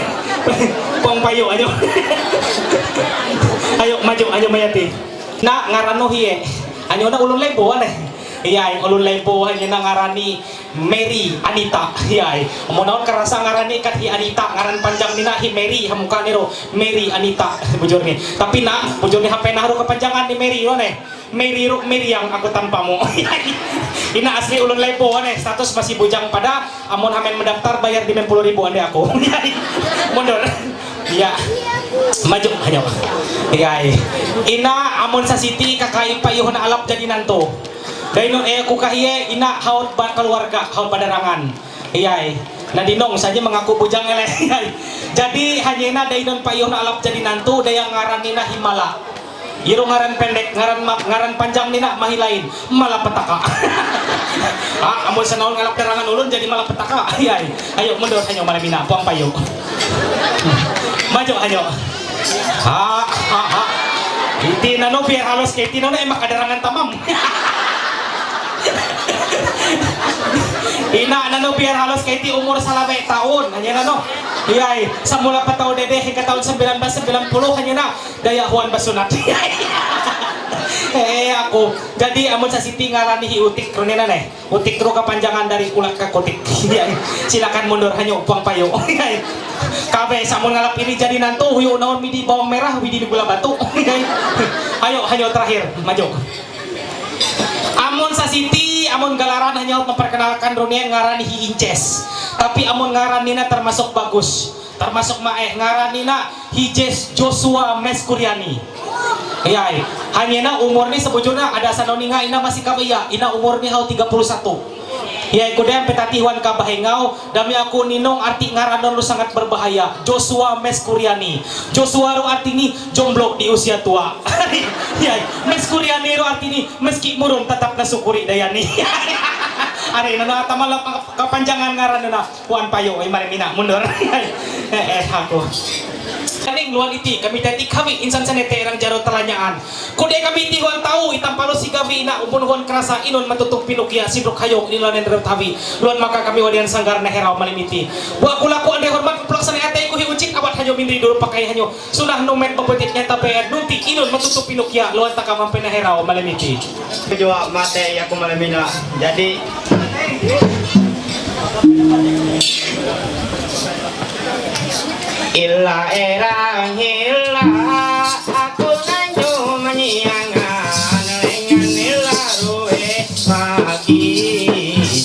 Puang payu ayo. Ayo maju ayo mayati. Na ngaran no hiye. Anyo na ulun lembo aneh. Iya, ulun lembo hanya na ngarani Mary Anita. Iya, mau naon kerasa ngarani kat hi Anita, ngaran panjang nina hi Mary, hamuka niro Mary Anita bujur ni. Tapi na bujur ni hape na haru kepanjangan ni Mary ro neh. Mary ro Mary yang aku tanpamu. Ina asli ulun lembo aneh, status masih bujang pada amun hamen mendaftar bayar lima puluh ribu ande aku. Mundur. Iya. Maju, maju. Iya. Ina amun sa Siti kakai payuh na alap jadi nantu. Dainun eh aku kahie ina haut ba keluarga, haut badarangan. Iya. Na dinong saja mengaku bujang ele. Jadi hanya ina dainun payuh na alap jadi nantu, daya ngaran ina Himala. Iru ngaran pendek, ngaran ma- ngaran panjang nina mahilain. Malapetaka. Ah, amun sanaun ngalap darangan ulun jadi malapetaka. Iya. Ayo mundur hanyo malam ina, puang payu. Maju hanyo. Ha ha ha. Iti nano biar halus ke iti nano emak kadarangan tamam. Ina nano biar halus ke iti umur salawe tahun hanya nano. Iya, samula patau dede hingga tahun sembilan belas sembilan puluh hanya na daya huan basunat. Eh aku. Jadi amun sa Siti ngarani hi Utik runina neh. Utik ro kepanjangan dari ulat kakutik. Iya. Silakan mundur hanyo puang payu. Kabe samun ngalap ini jadi nantu huyu naon midi bawang merah widi di gula batu. Ayo hanyo terakhir maju. Amun sa Siti Amun galaran hanya perkenalkan runian ngaran hi Inces. Tapi amun ngaran nina termasuk bagus. Termasuk maeh ngaran nina hi Jes Joshua Meskuriani. Yai, hanya na umur ni sebujurnya ada sanoni nga ina masih kabaya, ina umur ni hau tiga puluh satu. Yai, kuda yang petati huan kabahengau, dami aku ninong arti ngaran lu sangat berbahaya. Joshua Meskuriani. Joshua ru arti ni jomblo di usia tua. Yai, Meskuriani ru arti ni meski murung tetap nasyukuri dayani. Are nana tamal kapanjangan ngaran nana. Puan payo, eh, mari mina mundur. Eh, eh, aku. Kaning luan iti, kami tadi kami insan sanete erang jaro telanyaan. Kude kami iti huan tahu, itam palu si gavi ina ubun huan kerasa inun matutung pinukia sidruk hayong inilanen reu tavi. Luan maka kami wadian sanggar neherau malim iti. Buat kulaku ande hormat pelaksana ate kuhi ucik abat hanyo mindri dulu pakai hanyo. Sunah numet babetik nyata bayar nunti inun matutung pinukia luan takam ampe neherau malim iti. Jua mate ya aku malim ina. Jadi Illa erang illa aku nanyu menyiangan lengan illa ruwe maki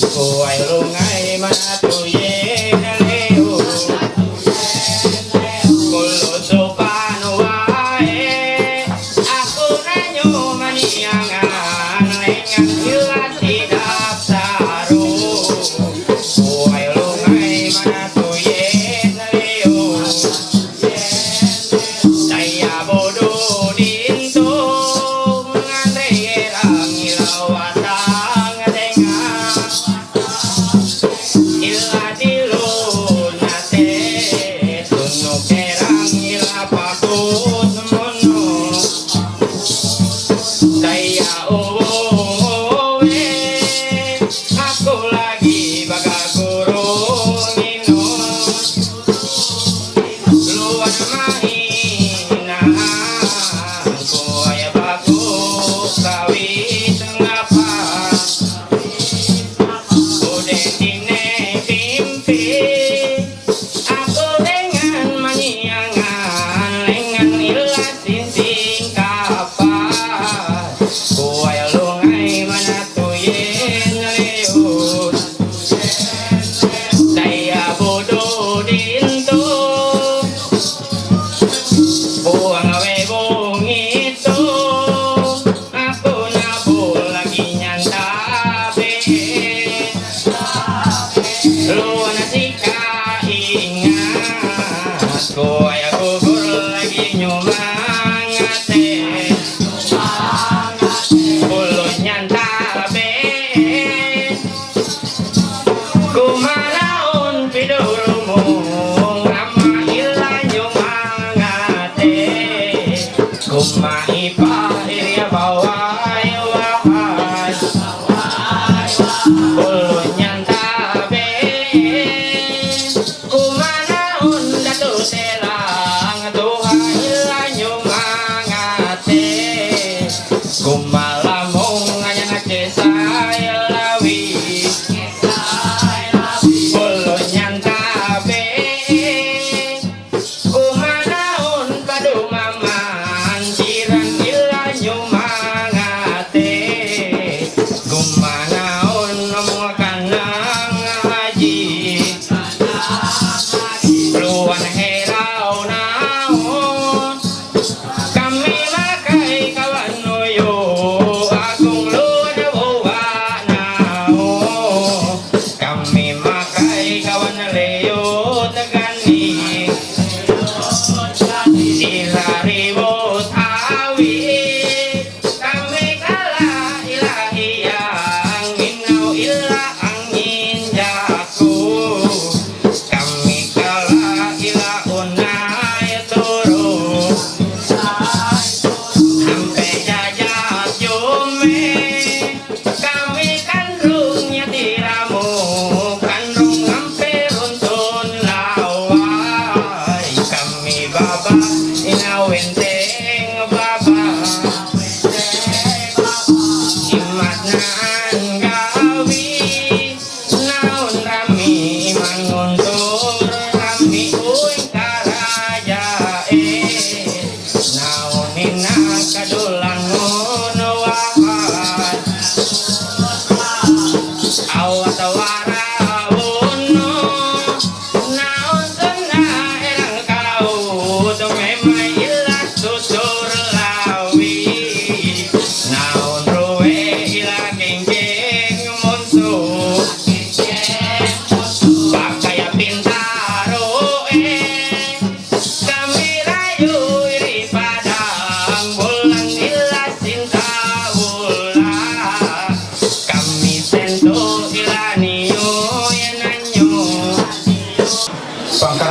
kuai lungai mana tuye leu kulu supan wae aku nanyu menyiangan lengan illa tidak taruh. Kuai lungai mana tuye leu. Saya bodoh dinto ngandai erang ilawatang tengah. Illa dilun ate tunuk erang illa pakut mono. Saya owe aku lagi bagagurung ino. Luar mahina aku aya bagus kawit ngapa. Udah tine pimpi. Aku dengan menyiangan lengan illa sinting kapas. Kuai lungai mana tuyen leu. Saya bodoh dinto. Buang awe bungito. Aku nabul lagi nyantabe. Luan sika ingat. Kuai aku gur lagi nyumangate. Bulu nyantabe. Kumanaon pidurumu ama illa nyumangate. Kuma ipa iria bawai wahai. Bulu nyantabe. Kumanaon datu selang tuha illa nyumangate. Kumalamong anyana kesai lawi. Bulu nyantabe. Kumanaon padumaman jiran illa nyumangate. Kumanaon ngomong kanang haji. Luan herau naon. Kami makai kawan nuyo agung luan buwa naon. Kami makai kawan leo tegani. Ila ribut awi. Kami kala ila hiang minau ila angin jaku. Kami kala ila unai turu. Ampe jajak jume. Kami kandungnya diramu, kandung ampe runtun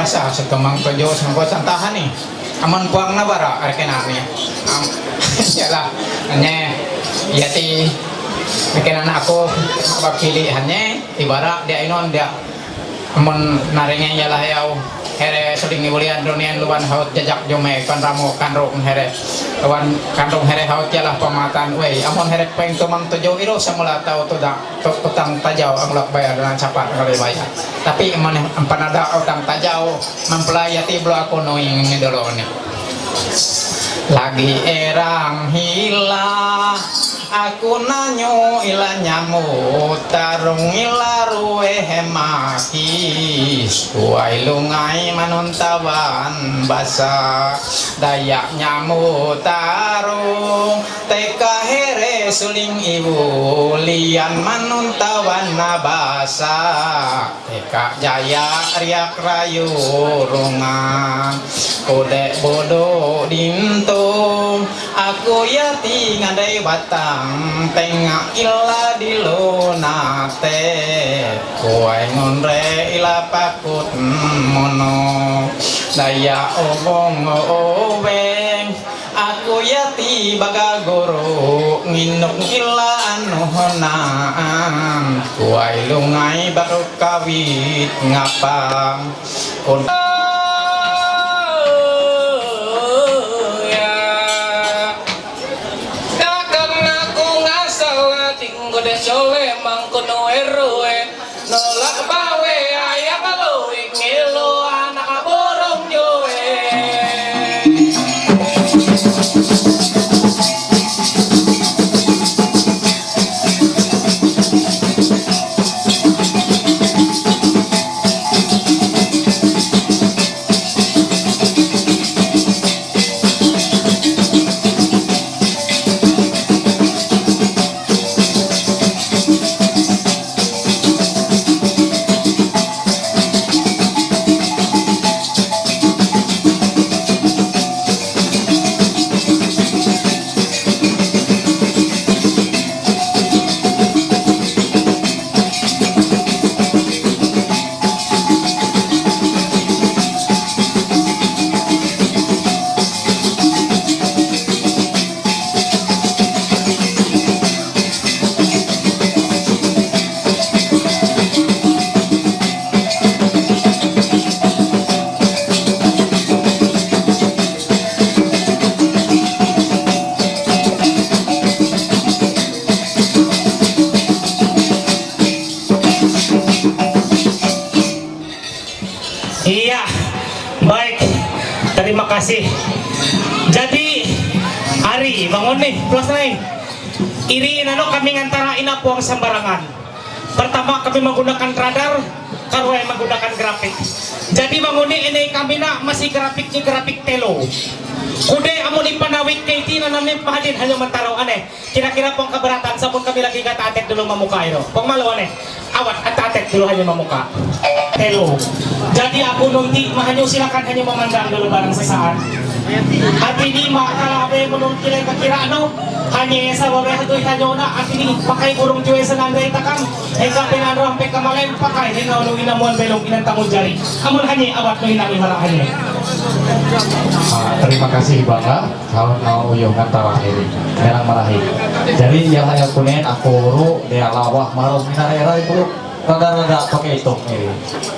Sa, sa tumang tujo, sa ko sa tahani. Aman puang na bara, arkenani. Am, yala, ne, yati, arkenan ako, bakili hane, ibara, dia inon, dia. Aman naringe yala yau, here, suling ibulian, dunian, luan, haut, jajak, jome, kan ramo, kan rong, here. Luan, kan rong, here, haut, yala, pamatan, wei. Aman here, peng tumang tujo, iro, samula tau, tuda. Utang tajau ang ulak bayar dengan sapat ang ulak bayar. Tapi mana empanada utang tajau mempelai yati belo aku nuing ngedolo ni. Lagi erang hila aku nanyu ila nyamu tarung ila ruwe hemaki suai lungai manuntawan basa dayak nyamu tarung Teka here suling ibu lian manuntawan nabasa. Teka jaya riak rayu rungan. Kode bodo dinto. Aku yati ngadai batang. Tengah illa di lunate. Kuai ngunre ila pakut mono. Daya obong obeng. Aku yati baga guru nginuk ila anu honaan kuai lungai baru kawit ngapang kun. Kakang aku ngasal tinggo de sole mangkono erue. Nolak bawe ayah kalau ingelo anak borong joe. Iya, baik. Terima kasih. Jadi, Ari, bangun nih, plus naik. Iri nano kami ngantara ina puang sembarangan. Pertama kami menggunakan radar, kedua menggunakan grafik. Jadi bangun nih ini kami nak masih grafik di grafik telo. Kude amun ipanawik kaiti nanamnya pahadin hanya mentaro aneh. Kira-kira pong keberatan sabun kami lagi kata atet dulu mamuka iro. Pong malu aneh. Awat, atet dulu hanya mamuka. Hello. Jadi aku nunti mahanyo silakan hanya memandang dulu barang sesaat. Hati ni maka abe menunti lai kakira no. Hanya sababe hatu hanya na hati ni pakai burung jue senandai takang. Heka penan roh peka malem pakai heka ulu inamuan belong inan tangun jari. Amun hanya awat no inang imara hanya. Ah, terima kasih Bangga. Kalau mau yo ngatawa iri, merang marahi. Jadi ya haya kunen aku ru dia lawah marum minare rai bro. Rada-rada pakai hitung iri.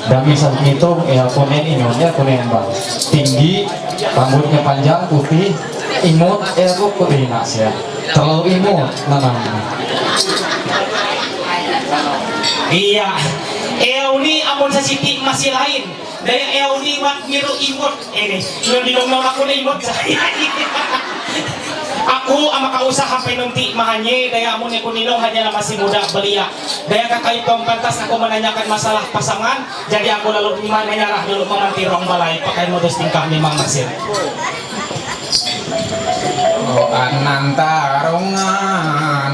Dami sa hitung ya kunen inyonya kunen bang. Tinggi, rambutnya panjang putih, imut ya bu putih nas ya. Terlalu imut nanam. Iya. Euni amun sasiti masih lain. Daya euni wat miru imut. Ini, belum dilong aku na imut saya. Aku ama kausaha penunti mahanye, daya amun aku nilong hanya masih muda belia. Daya kakak itu pantas aku menanyakan masalah pasangan, jadi aku lalu menyerah dulu memanti rong balai pakai modus tingkah memang masih. Oh, anang tarungan.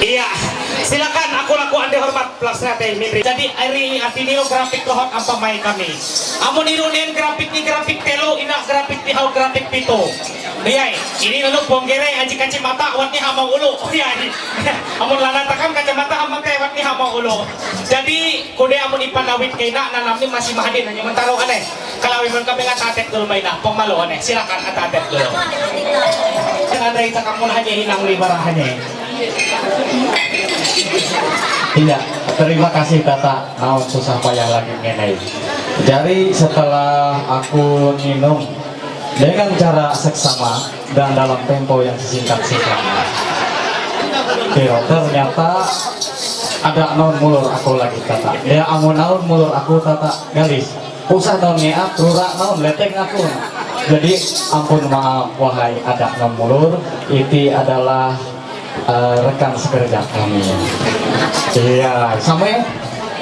Iya, silakan aku laku ande hormat pelaksana teh Mimri. Jadi, ari arti nino grafik rohot apa mai kami. Amun irunen grafik ni grafik telu, ina grafik ni hau grafik pitu. Iya, ini lalu bonggere aji kaci mata, wat ni hamau ulu. Iya, amun lana takam kacamata hamate, wat ni hamau ulu. Jadi, kude amun ipan awit kaina, nanam ni masih mahadin, hanya mentaro aneh. Kalau memang kami nggak tatek dulu mainah, pemalu aneh, silakan tatek dulu. Dengan dari takamun hanya hinang lima hanya. Iya, terima kasih Tata. Naon susah payah lagi ngenai. Jadi setelah aku minum dengan cara seksama dan dalam tempo yang sesingkat-singkatnya, Tiro, ternyata ada naon mulur aku lagi Tata. Ya amun naon mulur aku Tata, galis. Usah naon ngeat, rura naon, leteng aku. Jadi ampun maaf wahai ada naon mulur, iti adalah eh, rekan sekerja kami. Iya, sama ya.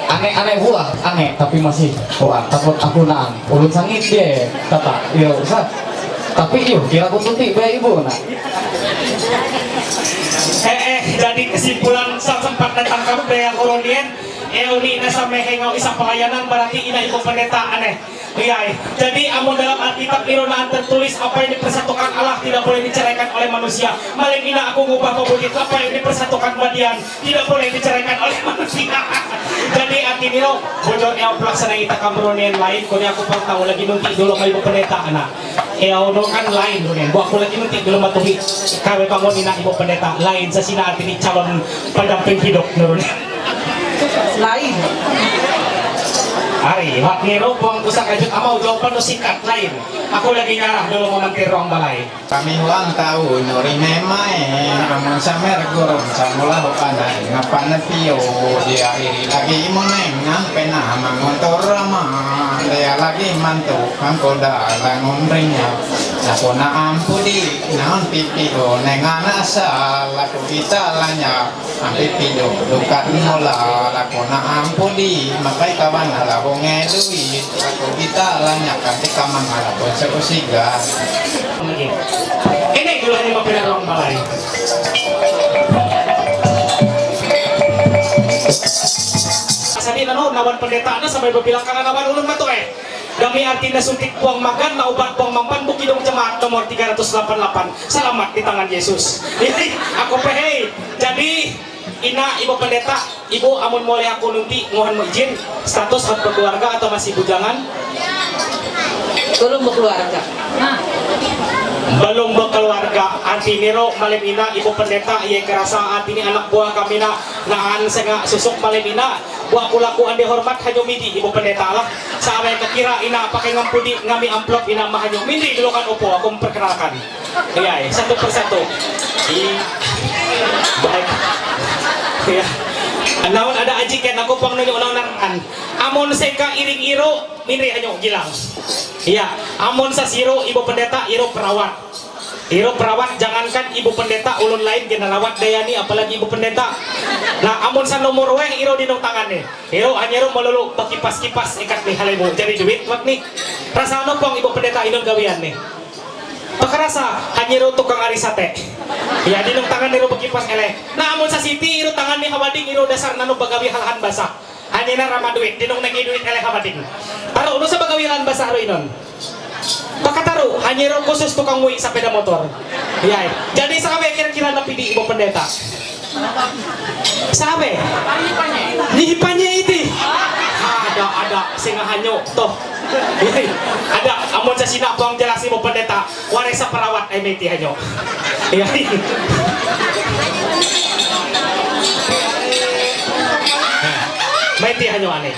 Aneh-aneh buah, aneh tapi masih kuat. Takut aku naan. Ulun sangit dia, kata. Yo, sa. Tapi yo, kira aku tuti be ibu nak. Eh, eh, jadi kesimpulan sa sempat datang ke Bea Koronian, eh, uni na sa mehengau isa pelayanan berarti ina ibu pendeta aneh. Iya, iya. Jadi, amun dalam Alkitab ironaan tertulis apa yang dipersatukan Allah tidak boleh diceraikan oleh manusia. Maling ina aku ngubah pabudit apa yang dipersatukan badian tidak boleh diceraikan oleh manusia. Jadi, arti nino, bojor yang pelaksana ita kamronian lain, kuni aku pang tahu lagi nanti dulu sama ibu pendeta, anak. Ya, udah kan lain, dunia. Bu aku lagi nanti dulu matuhi. Kawe bangun ina ibu pendeta, lain sesina arti ni calon pendamping hidup, nurun. Lain. Ari, wak niro buang pusaka jut amau jawaban tu singkat lain. Aku lagi nyarah dulu memantir ruang balai. Kami huang tahu nyuri memai, amun samer gurung samula hukanai ngapan pio dia iri lagi muneng nang pena manguntur rama dia lagi mantu angkoda langun rinya. Lapona ampudi naon pipi o nengana asal laku kita lanya. Ampe pido, dukat mula, lakona ampudi, makai kawan ala bonge duit, aku kita lanya kante kaman ala bonse usiga. Ini dulu hanya mampir orang balai. Asadi nano nawan pendeta na sampai berbilang kana nawan ulun matu eh. Dami arti na suntik buang makan, na ubat buang mampan, Bukidong Jemaat nomor tiga ratus delapan puluh delapan. Selamat di tangan Yesus. Aku pehei. Jadi Ina, ibu pendeta, ibu amun moleh aku nanti mohon izin status hamba keluarga atau masih bujangan? Belum berkeluarga. Belum berkeluarga. Arti niro malem ina ibu pendeta, ye kerasa arti ni anak buah kami na naan senga susuk malem ina. Buah kulaku ande hormat hanyo midi ibu pendeta lah. Sawe kekira ina pakai ngampudi ngami amplop ina mahanyo mindi dulu kan opo aku memperkenalkan. Iya, iya, satu persatu. Iya. Baik. Iya. Naon ada aji ken aku pang nunyo naon narangan. Amon seka iring iro, minri hanyo gilang. Iya, amon sasiro ibu pendeta iro perawat. Iro perawat, jangankan ibu pendeta, ulun lain kena rawat dayani apalagi ibu pendeta. Nah, amon sa nomor weh iro dinong tangan ni. Iro hanya iro melulu bekipas-kipas ikat ni halai bu. Jadi duit buat ni. Rasa ano pang ibu pendeta inun gawian ni. Pakarasa, hanyiro tukang ari sate. Ya, dinong tangan niro bekipas ele. Nah, amun sasiti iro tangan ni hawading iro dasar nanu bagawi halahan basah. Hanyina rama duit, dinong nagi duit ele hawading. Taro, uno sa bagawi halahan basah ro inon. Pakataro, hanyiro khusus tukang ngui sepeda motor. Ya, jadi sawe kira-kira napidi ibu pendeta. Sabe? Nihipanye iti. Ada, ada, singa hanyo, toh. Ada, amun sa sina pang jelas ibu pendeta, waresa perawat ay meti hanyo. Iya. Meti hanyo ane.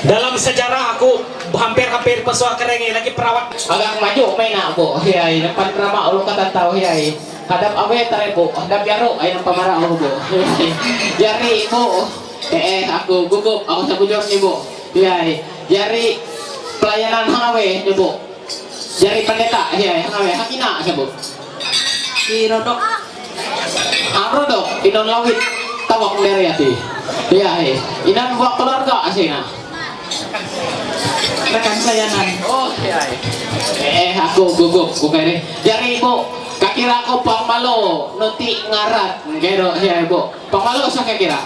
Dalam sejarah aku hampir-hampir pesuah kerengi lagi perawat. Agak maju main nak bu. Iya, depan drama ulu kata tahu iya. Hadap awe tare bu, hadap jaru, ayam pamarau bu. Jari ibu, eh, eh, aku gugup, aku sabujur ni bu. Iya, jari pelayanan hangawe ni bu. Jari pendeta, iya, hangawe, hakina sa bu. Di Rodok. Ah, Rodok, inon lawit, tawak dari ati. Iya, eh, inan buat keluarga asina. Rekan sayangan. Oh, iya, iya. Eh, aku gugup, bukan ini. Jari ibu, kakira aku pangmalo, nuti ngarat, ngero, iya ibu. Pangmalo sa kakira.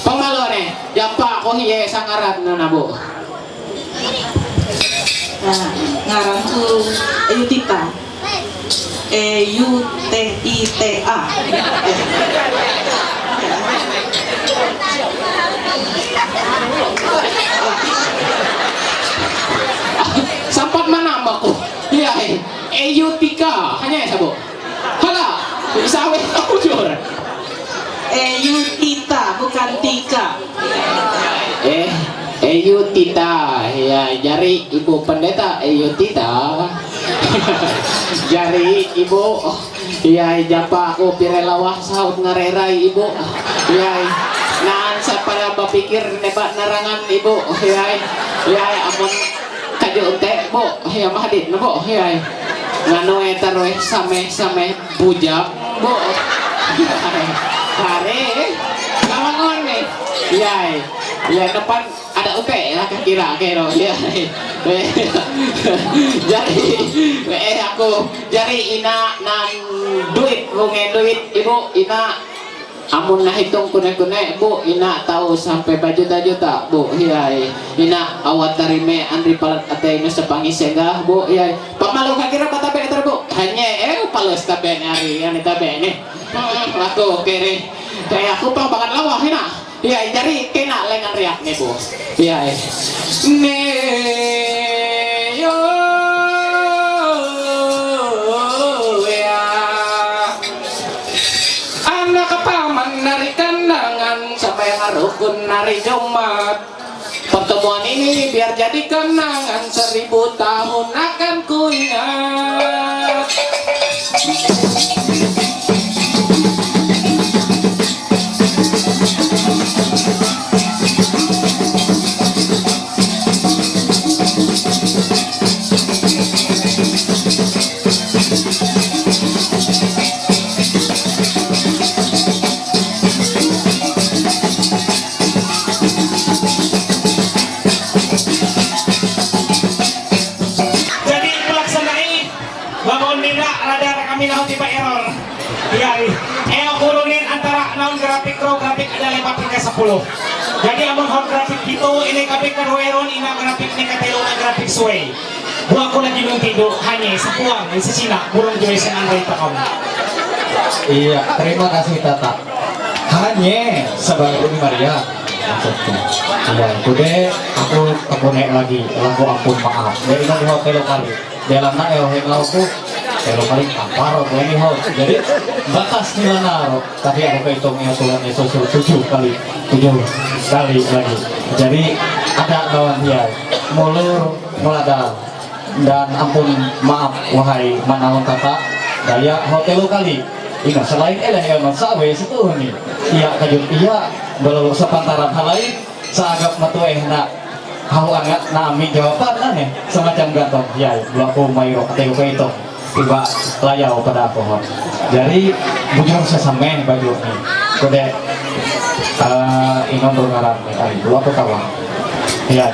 Pangmalo ne, jampa aku hiye sa ngarat nana bu. Ah, ngaran ku Ayu Tita. E U T I T A. Sampat mana mako? Iya, eh. E U T K. Hanya ya, sabo. Hala, bisa awet aku jur. E U Tita, bukan Tika. Eh, E U Tita, ya, jari ibu pendeta, E U Tita. Jari ibu, ya, japa aku pire lawah saut ngarerai ibu. Ya, nan sapara bapikir nebat narangan ibu. Ya, ya, amun kaju ente, bu, ya, mahadit, bu, ya. Nganu eta roh sameh-sameh bujang, bu. Hari, lawangan ni. Ya, ya, depan ada upe lah kira kero ya. Jari, eh, aku, jari ina nan duit, bunge duit, ibu, ina, amun nahitung kune-kune, bu, ina tahu sampai berjuta-juta, bu, hiai. Ina awat tarime andri palat ate ina sepangi sega, bu, hiai. Pamalu kakira kata pe bu. Hanya, eh, palos tabe ni hari, yang tabe ni. Hmm, aku kere. Kayak aku pang bakat lawah, ina. Iya, jari kena lengan riak ni, bu. Iya, eh. Ne, yo, ya. Anak paman nari kandangan sampai ngarukun nari Jumat. Pertemuan ini biar jadi kenangan seribu tahun akan ku ingat. Jadi pelaksanai bangun nina rada kami naon tiba error. Iya, iya. Eh, aku runin antara naon grafik ro grafik ada lebat ke sepuluh. Jadi amun hot grafik itu ini grafik kedua error ina grafik ni katelo na grafik suai. Buat aku lagi nung tidur hanya sepuang sesina burung joy senang dari takau. Iya, terima kasih Tata. Anye, sabar ko ni Maria. Kude, aku, aku naik lagi, lagu ampun maaf. Jadi, kan di hotel kali. Dalam nak ya, hotel aku, hotel kali, apa, aku ini, ho. Jadi, batas nila naro. Tapi aku kehitungnya, Tuhan Yesus suruh tujuh kali, tujuh kali lagi. Jadi, ada kawan dia, mulur, mulada, dan ampun maaf, wahai manaon kata, daya hotel kali. Ina, selain eleh ya, no, sawe, situ ni. Iya, kajut, iya, belum sepantaran hal lain, saagap matueh na, hau angat, na, ami jawaban, na, ne, semacam gantong, ya, dua puluh mairo, atau itu, tiba layau pada pohon. Jadi, bujur sesameh baju ni. Kude, eh, ingon rungaran ni, ari, dua puluh tahun. Ya.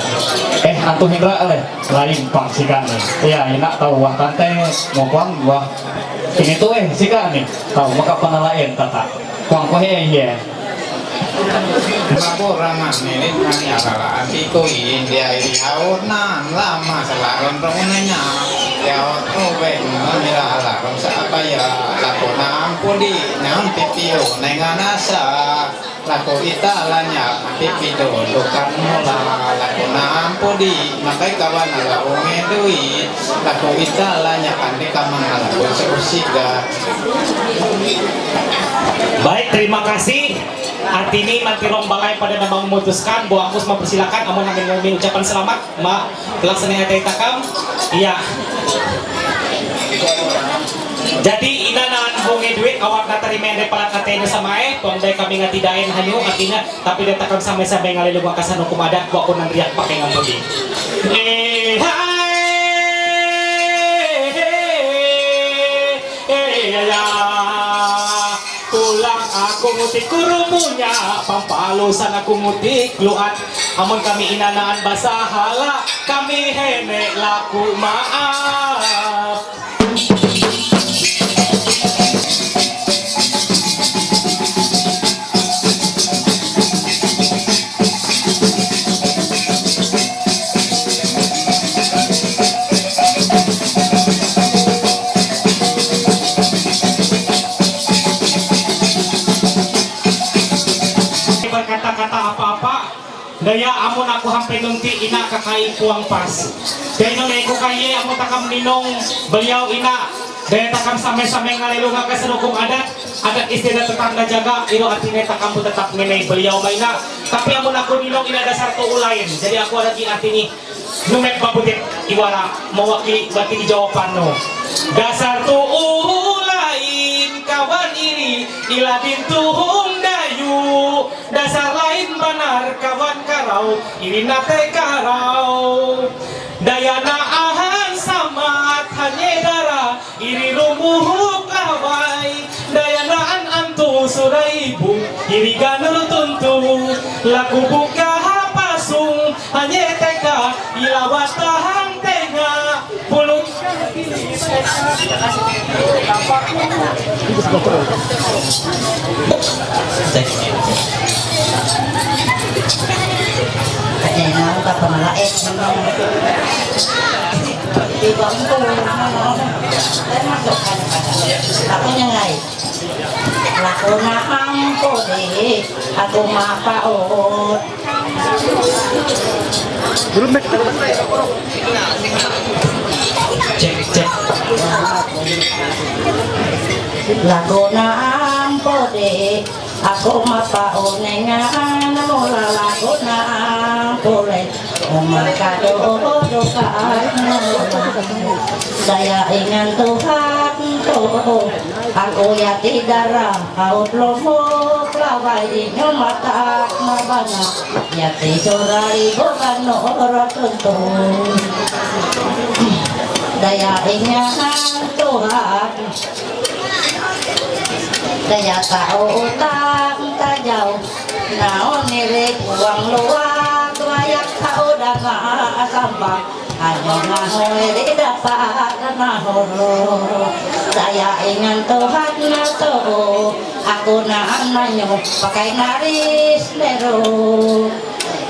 Eh, antu Hindra, aleh. Lain pang sika ni. Iya, ina tahu wah tante, mau kuang wah. Ini tuh, eh, sika ni. Tahu maka panalain tata. Kuang kuah, eh, iya. Laporan ini kami adalah antiku India ini haut nan lama selaron rong nanya. Ya, oh, ben, mira alarm sa apa ya? Laporan pun di nan pipio nenganasa. Laku ita lanya, pipido, dukan mula, laku naam pudi, makai kawan ala unge duit, laku ita lanya, ande kamang ala pun seusika. Baik, terima kasih. Artini, Mantirong Balai pada memang memutuskan, Bu Agus mempersilakan, amun kami ucapan selamat. Ma, pelaksanaan teh takam? Iya. Jadi, ina nan bungi duit, awak na tarima dari palat na teh sama eh, pemdai kami ngati daen hanyu, artinya, tapi dia takam sampai-sampai ngalilunga kasan hukum adat, buat pun riak pakai ngampudi. Eh, hai, eh, ya, ya. Tulang aku ngutik kurumunya, pampalusan aku ngutik luat. Amun kami inanaan basahala, kami hene laku maaf. Berkata-kata apa-apa, daya amun aku hampe nunti ina kakai puang pas. Daya nung aku kai amun takam ninong beliau ina, daya takam sampai-sampai ngalelu ngaka senukum adat, adat istiadat tetap najaga, iro artinya takam pun tetap ngenai beliau maina. Tapi amun aku ninong ina dasar tu lain, jadi aku ada di arti ni. Numek paputit iwara mawaki bati jawapan no. Dasar tu lain kawan iri ila dintuhung dayu. Dasar lain banar kawan karau iri nate karau. Dayana ahan samat hanye dara. Iri rumuhuk lawai, dayanaan antu suraibu, iri ganur tuntu, laku buka hapasung, hanye teka, ilawatahang tenga, pulut. Kanya na ang kapamalaet. Di ba ang tulong na lang? Ay, masok ka na pala. Ako niya nga eh. Ako na ang puli, ako mapaot. Check, check. Lago na ang puli, ako mapaunengan, mula lago na ang puli. Umakado ka, daya ingan Tuhan to. Ako yati dara, aut lomo, klawai inyo matak mabana. Yati sorai bogano ora tuntu. Daya ingan Tuhan. Daya tao utang tajau. Naon nire puang luar, tuayak tao dama asamba. Ano naho iri dapat naho. Daya ingan Tuhan na to. Aku na ananyo pakai naris nero.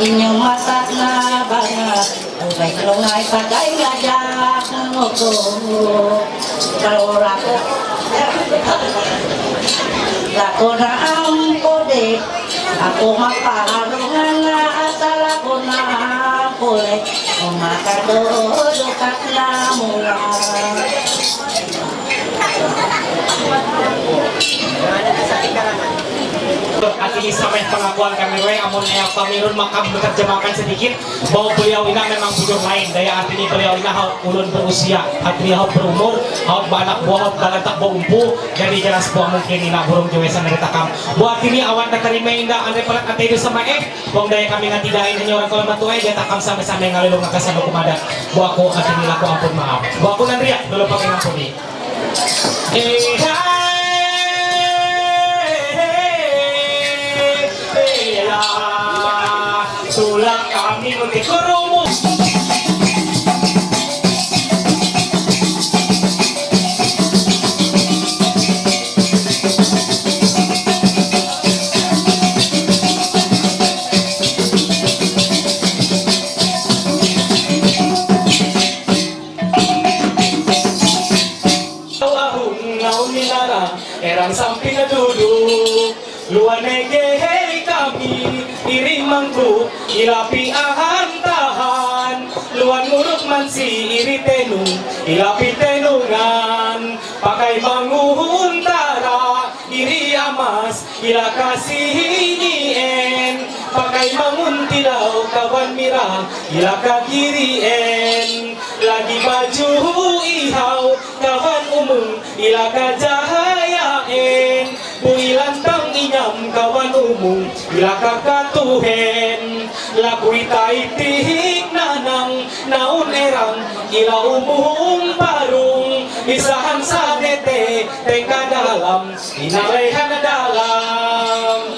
Inyo masak na bangat. Ubay lungai pakai ngajak ngoko. Kalau orang Lakona ampode, ako mapaharuhana asa lakona ampode, umakado do kaklamula. Ati ni sameh pengakuan kami we amun ya pamirun makam dekat jemakan sedikit. Bahwa beliau ina memang bujur lain, daya artinya beliau ina haut ulun berusia, artinya haut berumur, haut baanak buah, haut balantak baumpu, jadi jelas buah mungkin ina burung jewesan dari takam. Buah artinya awak tak terima indah, andre pelat ate itu sama eh, buang daya kami nganti daya ini orang kalau matu eh, dia takam sama-sama ngalilung ngakasan hukum adat. Buah aku artinya laku ampun maaf. Buah aku nanti ya, dulu pakai ngampuni. Tulak kami magkikurumo. Erang samping duduk, luan negeri kami, iri mangku, ilapi ahan tahan, luan nguruk mansi, iri tenung, ilapi tenungan, pakai bangun tara, iri amas, ila kasih ini en, pakai bangun tilau, kawan mira, ila kagiri en. Lagi baju ihau, kawan umung, ila kajahayaen. Pui lantang inyam, kawan umung, ila kakatuhen. Lakui taitihik nanang, naun erang, ila umung parung. Isahan sadete, tengka dalam, inalehan dalam.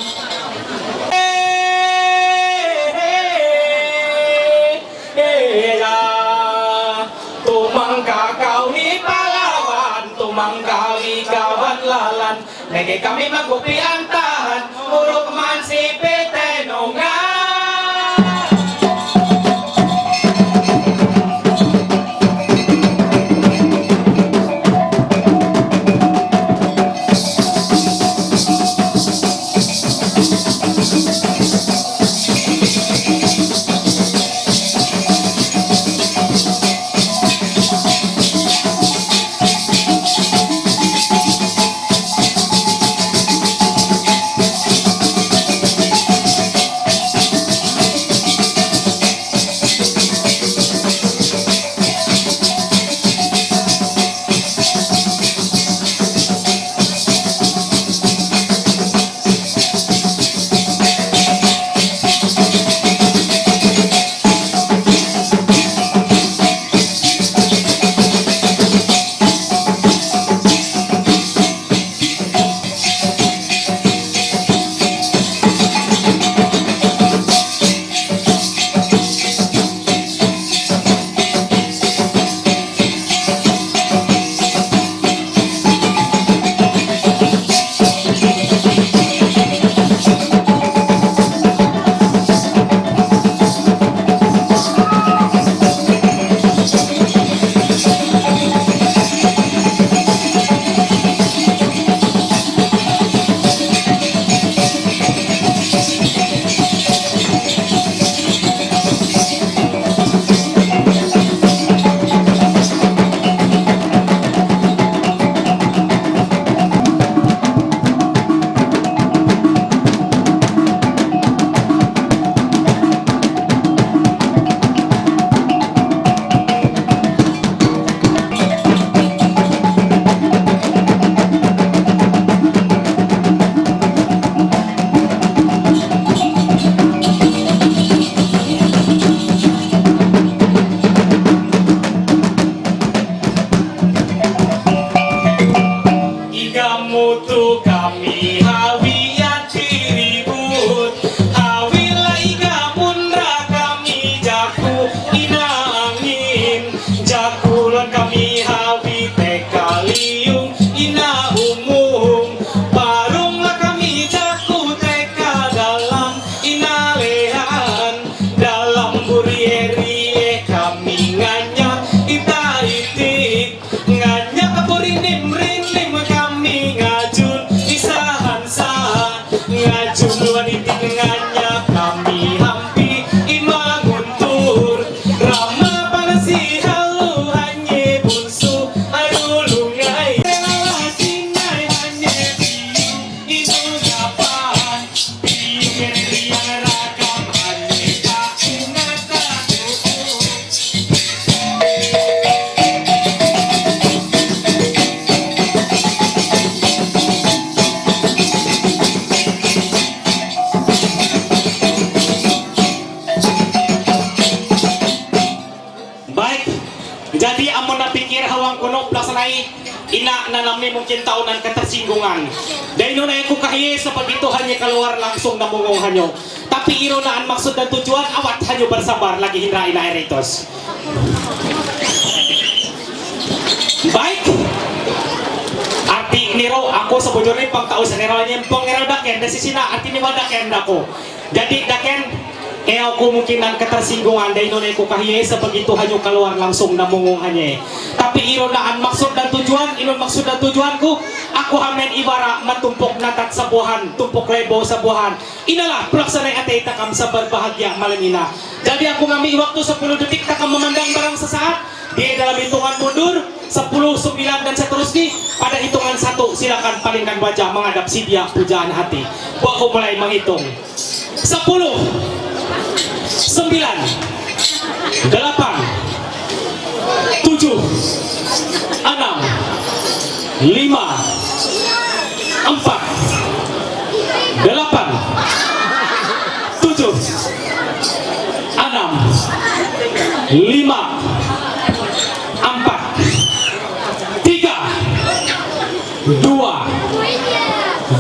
Tumang kakau ni palawan, tumang kami kawan lalan. Nege kami magkupi antahan, uruk man si pitenongan. Ti amona pikir hawang kuno pelaksana ina nanamni mungkin tahunan ketersinggungan. Dai nuna aku kahye seperti Tuhan ye keluar langsung na mungong hanyo. Tapi iro naan maksud dan tujuan awat hanyo bersabar lagi hindra ina eritos. Baik. Arti niro aku sebujurnya pang tahu senero nyempong nero daken desi sina arti ni daken aku. Jadi daken, eh aku mungkin nan ketersinggungan dai nuna aku kahye seperti Tuhan ye keluar langsung na mungong hanye. Tapi iro naan maksud dan tujuan, iro maksud dan tujuanku, aku hamen ibarat matumpok natat sebuahan, tumpok lebo sebuahan. Inalah pelaksana ate takam sabar bahagia malam ina. Jadi aku ngambil waktu sepuluh detik takam memandang barang sesaat. Dia dalam hitungan mundur, sepuluh, sembilan, dan seterusnya. Pada hitungan satu, silakan palingkan wajah menghadap si dia pujaan hati. Buat aku mulai menghitung. Sepuluh, sembilan, delapan, tujuh, enam, lima, empat, delapan, tujuh, enam, lima, empat, tiga, dua,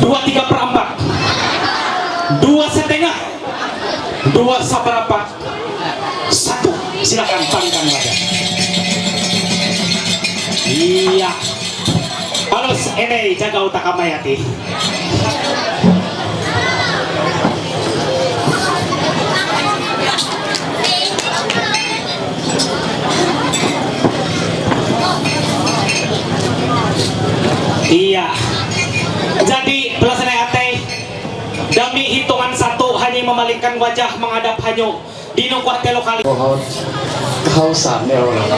dua tiga perempat, dua setengah, dua seperempat, satu. Silakan palingkan wajah. Iya. Palos ene jaga utak kamayati. Iya. Jadi pelaksana ate, dami hitungan satu hanya memalingkan wajah menghadap hanyo. Dino kuat telo kali. Oh, haus. Kehausan ya Allah.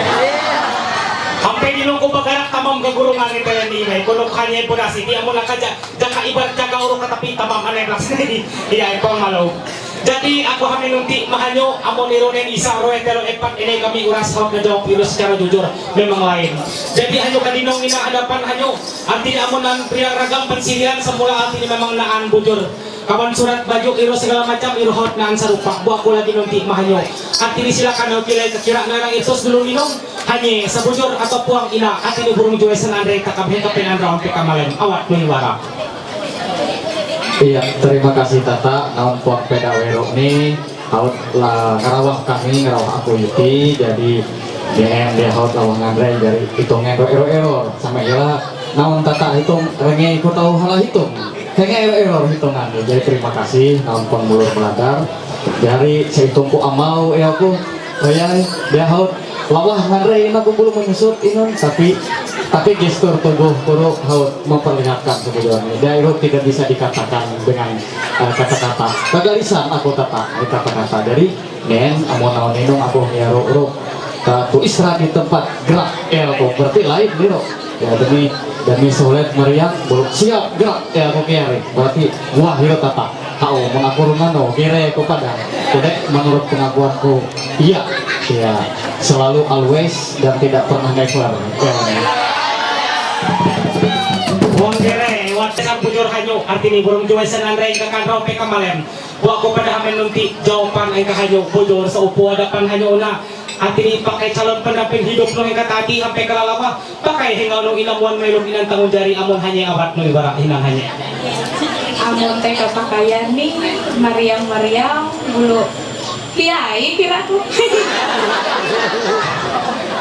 Hampir dino ku bagarak tamam kegurungan ni tele ni mai. Kono kanye pun asik dia mula kaja jaka ibarat jaka urung katapi tamam aneh belas ni. Iya, ipang malu. Jadi aku hamin nunti mahanyo amon ironen isa roe telo epat ini kami uras hok ngejawab virus secara jujur memang lain. Jadi hanyo kadino ngina hadapan hanyo arti amonan pria ragam pensirian semula arti memang naan bujur. Kawan surat baju iro segala macam iro hot naan sarupa. Buat aku lagi nunti mahanyo. Arti silakan oke lai kekira nana itu dulu minum. Hanya sebujur atau puang ina arti burung juesan andre takam heka penan rawan peka malam awak dua wara. Iya, terima kasih Tata. Naon puang peda wero ni, haut la ngarawah kami, ngarawah aku iti, jadi D M dia haut lawah ngandre dari hitungan ero ero sama ira. Naon Tata hitung renge ku tahu hala hitung. Henge ero ero hitungan. Jadi terima kasih, naon puang mulur meladar. Dari sehitungku amal ya aku, ya dia haut lawah ngandre ina ku belum menyusut ina, tapi tapi gestur tubuh kuro haut memperlihatkan sebenarnya. Dia itu tidak bisa dikatakan dengan eh, kata-kata. Kagalisan aku Tata, eh, kata-kata dari nen amon naon inung aku ngiaro ro. Tatu isra di tempat gerak ya aku berarti lain gitu. Ya demi demi solet meriang belum siap gerak ya aku kiari berarti wah gitu Tata. Hao mengaku rungano kira aku pada. Jadi menurut pengakuanku iya, iya, selalu always dan tidak pernah never. Ya. Wong kere, wate sang bujur hanyo, arti ni burung juwe senandre ika kan rompe kamalem. Wa ko pada hamen nunti jawaban ika hanyo bujur seupu hadapan hanyo na. Arti ni pakai calon pendamping hidup no ika tadi sampai ke lalawa. Pakai hingau no inam wan melum inan tanggung jari amon hanya awat no ibarat hinang hanya. Amon teka pakaian ni mariang-mariang bulu. Kiai kiraku.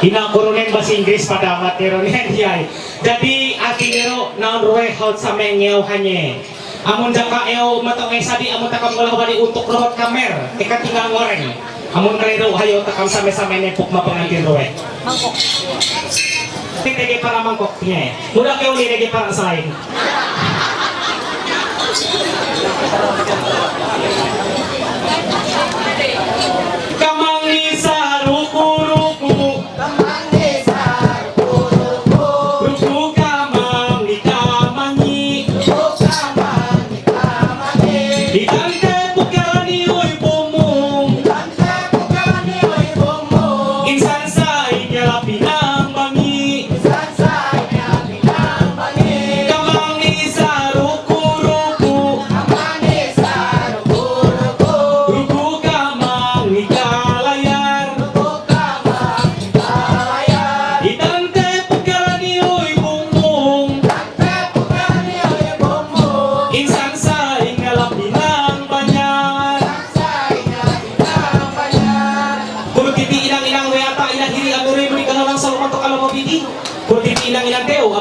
Ina kurunen bahasa Inggris pada amat nero nen kiai. Jadi arti nero naon ruwe haut same ngeo hanye. Amun jaka eo matong esa di amun takam ngolah bali untuk rohot kamer. Eka tinggal ngoreng. Amun kaliru hayo takam same-same nepuk ma pengantin ruwe. Mangkok. Ini tege para mangkok nye. Muda keo ni tege para sain. Kamang ni sa ruku-ruku. Ruku kamang ni kamang ni. Itante pukarani oi bomo. Insan sa inyala pinang bangi. Kamang ni sa ruku-ruku.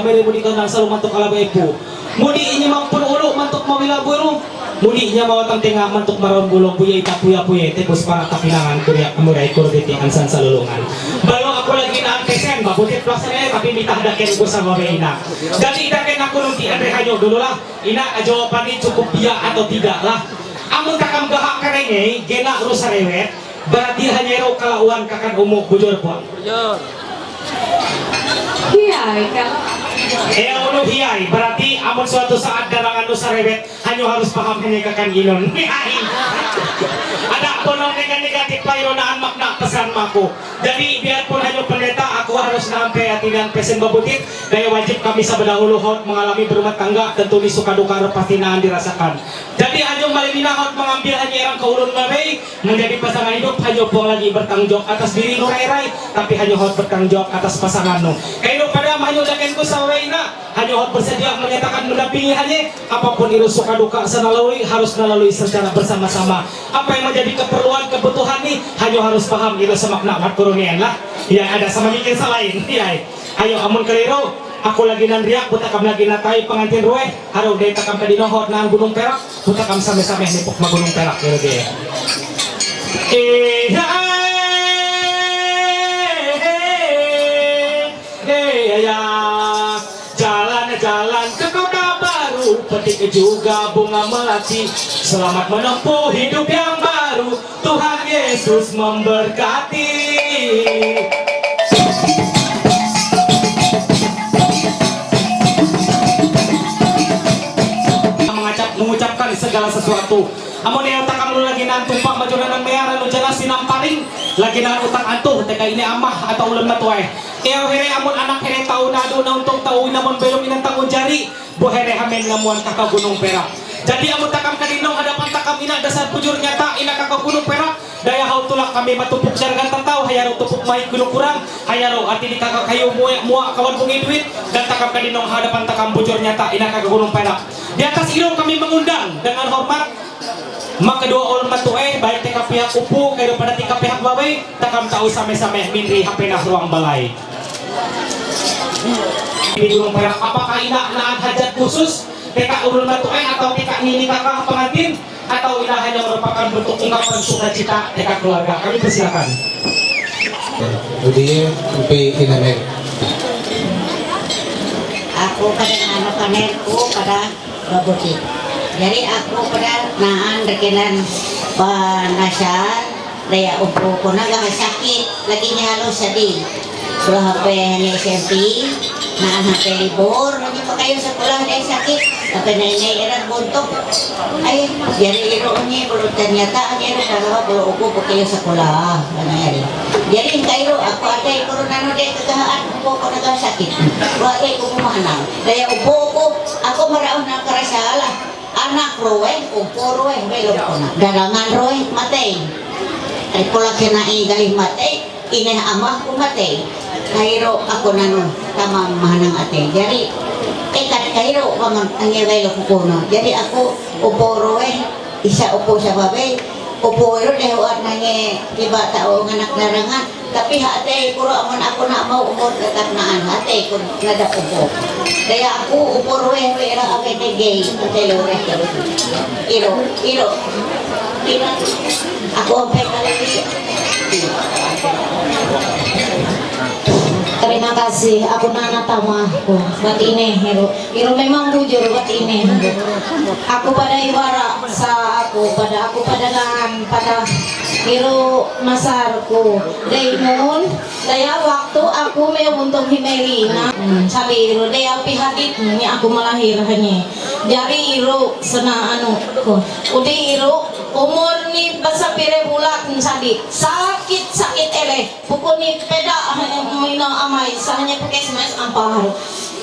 Mudi kau nang selalu mantuk ala bepu. Mudi ini mampu ulu mantuk mawila buru. Mudi nyama watang tengah mantuk maron bulung buye ita puya puye tebus para kapinangan kuria murai kurditi ansan salulungan. Balu aku lagi naan pesen babutit plasane tapi mitah daken ku sama be ina. Jadi daken aku nanti andre hanyo dulu lah. Ina jawaban ini cukup iya atau tidak lah. Amun takam gahak karenge gena rusa rewet. Berarti hanya ro kalauan kakan umuk bujur pun. Iya, Ika. Eh, unu hiai, berarti amun suatu saat darangan nu sarewet, hanyo harus paham hanya kakan inun. Ada ponong nega negatif paironaan makna pesan maku. Jadi biarpun hanya pendeta, aku harus nampe hati dan pesen babutit. Daya wajib kami sabada hulu hot mengalami berumah tangga, tentu ni suka duka pasti naan dirasakan. Jadi hanya malimina hot mengambil hanya orang ke ulun mabei, menjadi pasangan hidup hanya buang lagi bertanggung jawab atas diri nu rai-rai, tapi hanya hot bertanggung jawab atas pasangan nu. Kaino pada hanya daken ku saweina, hanya hot bersedia menyatakan mendampingi hanya apapun iru suka duka senalalui harus nalalui secara bersama-sama. Apa yang menjadi keperluan kebutuhan ni hanya harus paham iru semakna mat kurunian lah. Ya ada sama mikir selain. Ya. Ayo amun keliru, aku lagi nan riak butakam lagi natai pengantin rueh. Haru deh takam tadi nohot nan gunung perak. Butakam same-same nipuk ma gunung perak ya deh. Eh, hai, eh, ya, ya. Jalan-jalan ke kota baru, petik juga bunga melati. Selamat menempuh hidup yang baru. Tuhan Yesus memberkati. Mengacap, mengucapkan segala sesuatu. Amun yang takam lu lagi nantu pak majunan nang meyara lu jana sinam paring lagi nang utang antuh teka ini amah atau ulun matuai. Kaya here amun anak here tahu nadu na untuk tahu namun belum inang tanggung jari. Buhere hamen ngamuan kaka Gunung Perak. Jadi amun takam kadinong hadapan takam ina dasar bujur nyata ina kaka Gunung Perak. Daya hau tulak kami matupuk jargan tatau hayaro tupuk mai gunung kurang hayaro ati di kaka kayu muak muak kawan bungi duit dan takam kadinong hadapan takam bujur nyata ina kaka Gunung Perak. Di atas irung kami mengundang dengan hormat. Maka dua ulun matuai baik teka pihak upu kaya pada tika pihak babai takam tahu same-same minri hapenah ruang balai. Di Gunung Perak, apakah ina naan hajat khusus teka ulun matuai atau teka nini kakak pengantin atau ina hanya merupakan bentuk ungkapan sukacita teka keluarga? Kami persilakan. Udiye, empi iname. Aku pada nganu kanerku pada Babuti. Jadi aku pada naan rekenan panasar daya upu kuna gama sakit lagi nyalo sadi. Kalau hape ni S M P naan hape libur lagi pakayo sekolah daya sakit. Hape nai nai erat buntuk. Ay, jadi iro ni bulu ternyata ni iro karawa bulu upu pakayo sekolah. Jadi kairo aku ada ikuru nanu daya kekahaan upu kuna gama sakit. Wa daya upu mahanang. Daya upu upu aku maraun na karasalah. Anak roe, upo roe, belum kona. Darangan roe, matei. Ay pula kena i galih matei, ineh amah ku matei. Kairo aku nanu, tamam mahanang atei. Jadi, ekat kairo, paman, ange belum kona. Jadi aku, upo roe, isa upo sababe, upo iro deh wat nange, tiba tau nganak darangan. Tapi hate kuro amun aku nak mau umur tetap naan hate kun nadap upo. Daya aku upo rueh rueh ra ake degei ate lore. Iro, iro, iro. Aku ampe kali. Terima kasih. Aku nana tamahku. Buat ini, Hero. Iro memang bujur buat ini. Aku pada iwara sa aku pada aku pada naan pada iro masarku. Daimun, daya waktu aku me untuk himelina. Sabi iro daya pihadit ni aku melahir hanya. Jari iro sena anu ku. Udi iro umur ni basa pire bulan sabi sakit sakit eleh. Pukuni peda mina amai sahanya puskesmas ampar.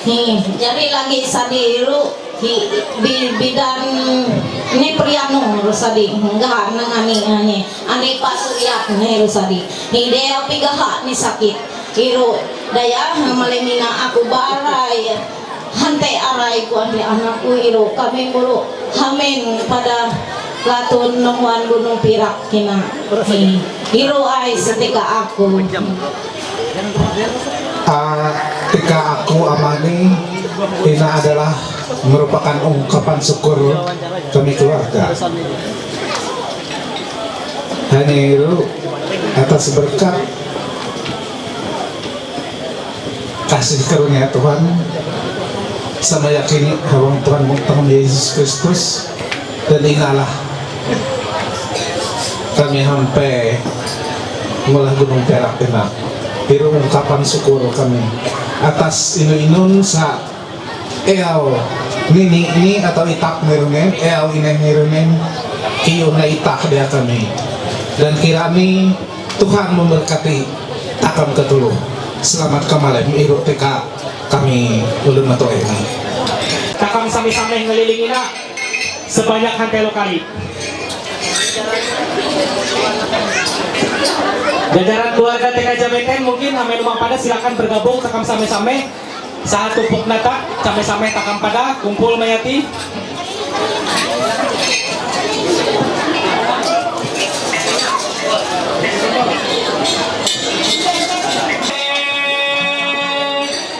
Hi, jadi lagi sadi ru hi bi bidan ni prianu ru sadi enggak nangani ani ani pasu iat ni ru sadi. Hi dea pigaha ni sakit. Iru daya malemina aku barai. Hante arai ku ante anakku iro kami bulu hamin pada latun nonguan gunung pirak kina. Iro ai setika aku. Ah, tika aku amani Ina adalah merupakan ungkapan syukur kami keluarga. Hanya itu, atas berkat kasih karunia Tuhan, sama yakini hawang Tuhan Mungtang Yesus Kristus dan inalah kami hampe mula Gunung Perak ina. Pero ungkapan syukur kami atas inu-inun sa Eau, nini, ni atau itak merunen, eau ine merunen, kiyo na itak dia kami. Dan kirani Tuhan memberkati takam ketuluh. Selamat kamalem, iru tika kami ulun mato ini. Takam sami-sami ngelilingi na sebanyak hantelo kali. Jajaran keluarga T K Jameten mungkin ame rumah pada silakan bergabung takam same-same. Saat tupuk nata, same-same takam pada, kumpul mayati.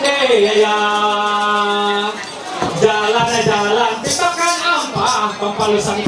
Eh, ya, ya. Jalan, jalan, kita kan ampah, pampalusan.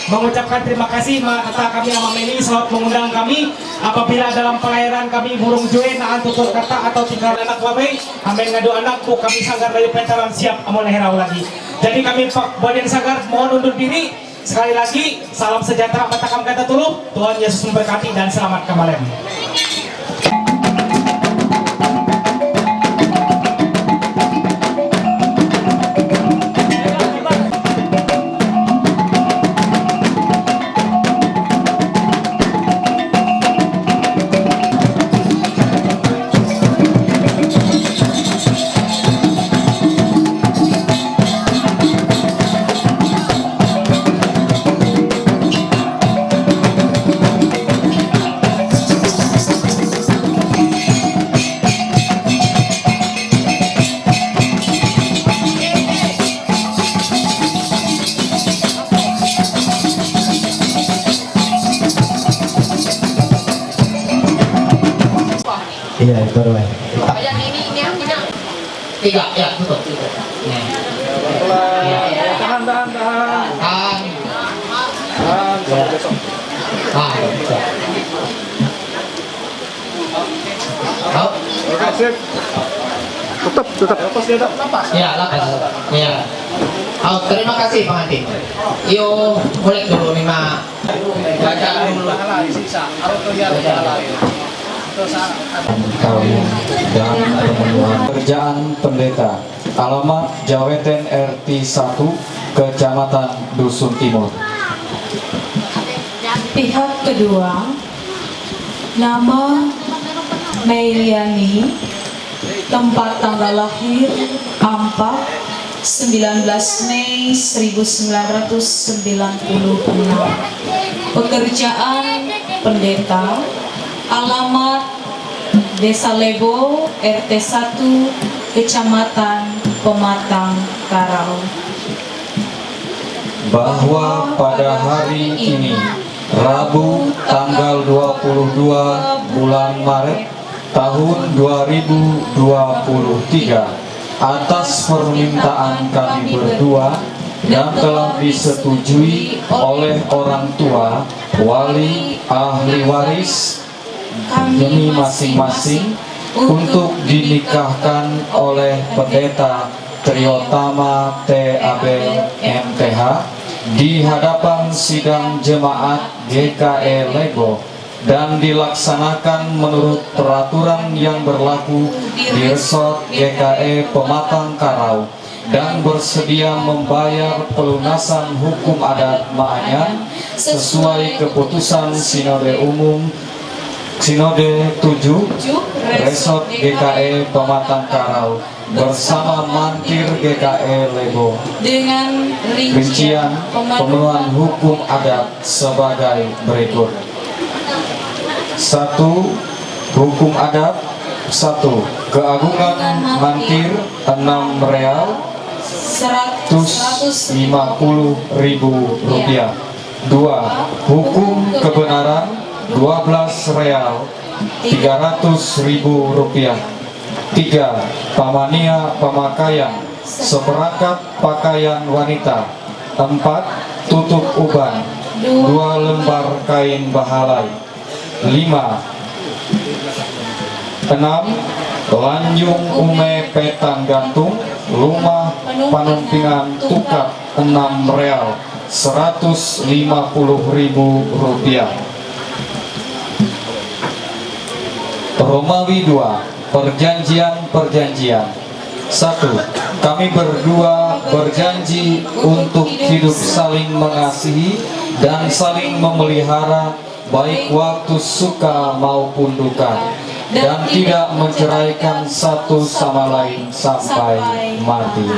Mengucapkan terima kasih ma-, kata kami ama Meli sebab mengundang kami. Apabila dalam pelayaran kami burung juwe na antu tur kata atau tinggal anak wawe, amin ngadu anak bu kami sanggar dari pentaran siap amul herau lagi. Jadi kami Pak Badan Sanggar mohon undur diri. Sekali lagi, salam sejahtera mata kam kata tulu. Tuhan Yesus memberkati dan selamat kembali. Iya, itu Roy. Yang ini, ini yang punya. Tiga, ya, betul. Nih. Tahan, tahan, tahan. Tahan. Tahan, sampai besok. Ah, ya, betul. Halo. Oke, sip. Tetap, tetap. Lepas dia, tetap. Lepas. Ya, lepas. Ya. Halo, terima kasih, Pak Hadi. Yo, mulai dulu, lima. Baca dulu. Kawin dan pemenuhan pekerjaan pendeta. Alamat Jaweten R T satu, Kecamatan Dusun Timur. Pihak kedua, nama Meliani, tempat tanggal lahir empat, sembilan belas Mei seribu sembilan ratus sembilan puluh enam. Pekerjaan pendeta, alamat Desa Lebo, R T satu, Kecamatan Pematang Karau. Bahwa pada hari ini, Rabu, tanggal dua puluh dua bulan Maret tahun dua ribu dua puluh tiga, atas permintaan kami berdua dan telah disetujui oleh orang tua, wali, ahli waris, kami masing-masing untuk dinikahkan oleh Pendeta Triotama T. Abel, M T H, di hadapan sidang jemaat G K E Lebo dan dilaksanakan menurut peraturan yang berlaku di Resort G K E Pematang Karau dan bersedia membayar pelunasan hukum adat Maanyan sesuai keputusan Sinode Umum Sinode tujuh Resort G K E Pematang Karau bersama Mantir G K E Lebo. Dengan rincian pemenuhan hukum adat sebagai berikut. Satu, hukum adat. Satu, keagungan mantir enam real, seratus lima puluh ribu rupiah. Dua, hukum kebenaran dua belas real, tiga ratus ribu rupiah. Tiga, pamania pemakaian, seperangkat pakaian wanita. Empat, tutup uban, dua lembar kain bahalai. Lima, enam, lanjung ume petang gantung, rumah panumpingan tukat enam real, seratus lima puluh ribu rupiah. Romawi dua, perjanjian-perjanjian. Satu, kami berdua berjanji untuk hidup saling mengasihi dan saling memelihara baik waktu suka maupun duka, dan tidak menceraikan satu sama lain sampai mati.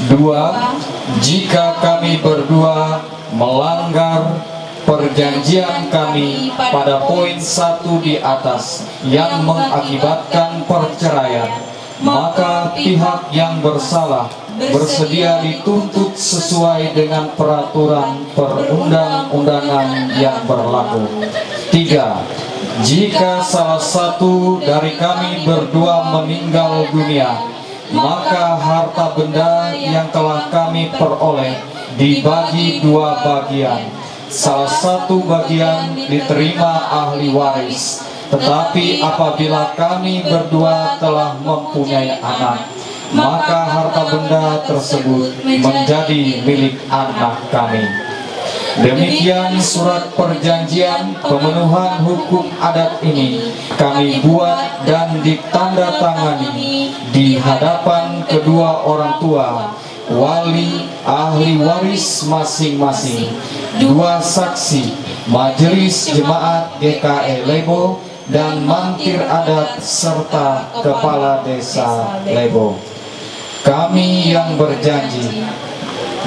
Dua, jika kami berdua melanggar perjanjian kami pada poin satu di atas yang mengakibatkan perceraian, maka pihak yang bersalah bersedia dituntut sesuai dengan peraturan perundang-undangan yang berlaku. Tiga, jika salah satu dari kami berdua meninggal dunia, Maka harta benda yang telah kami peroleh dibagi dua bagian, salah satu bagian diterima ahli waris. Tetapi apabila kami berdua telah mempunyai anak, maka harta benda tersebut menjadi milik anak kami. Demikian surat perjanjian pemenuhan hukum adat ini kami buat dan ditandatangani di hadapan kedua orang tua, wali, ahli waris masing-masing, dua saksi, Majelis Jemaat G K E Lebo, dan mantir adat serta kepala desa Lebo. Kami yang berjanji,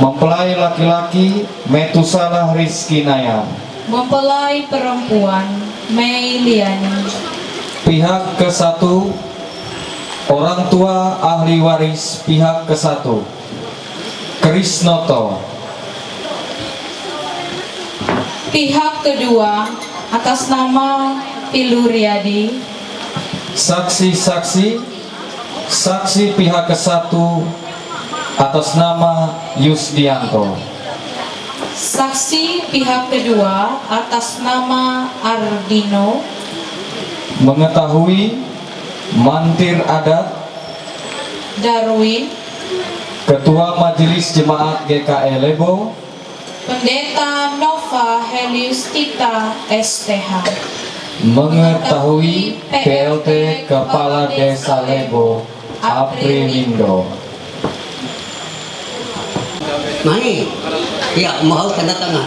mempelai laki-laki Metusalah Rizky Nayar. Mempelai perempuan Mei Liani. Pihak ke satu, orang tua ahli waris pihak ke satu, Krisnoto. Pihak kedua, atas nama Piluriadi. Saksi-saksi, saksi pihak ke satu atas nama Yusdianto. Saksi pihak kedua atas nama Ardino. Mengetahui, mantir adat Darwin. Ketua Majelis Jemaat G K E Lebo. Pendeta Nova Helius Tita S T H. Mengetahui, P L T Kepala Desa Lebo, Aprilindo. Mani, ya, mahal tanda tangan.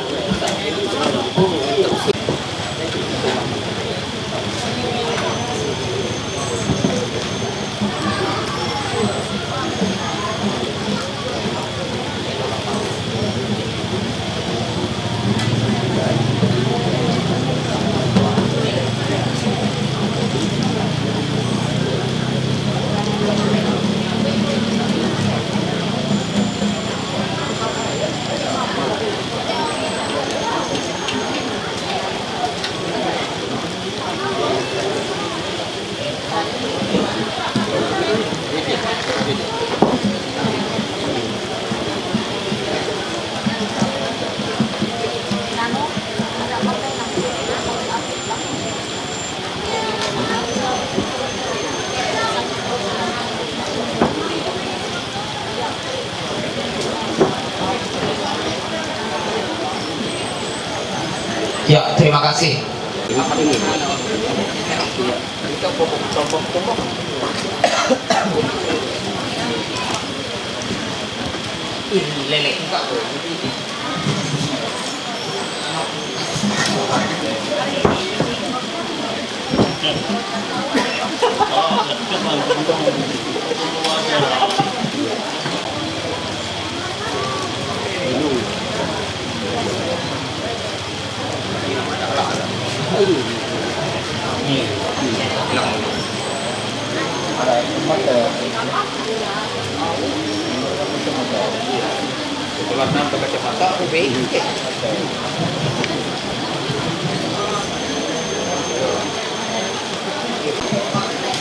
Ya, terima kasih. Ini lele.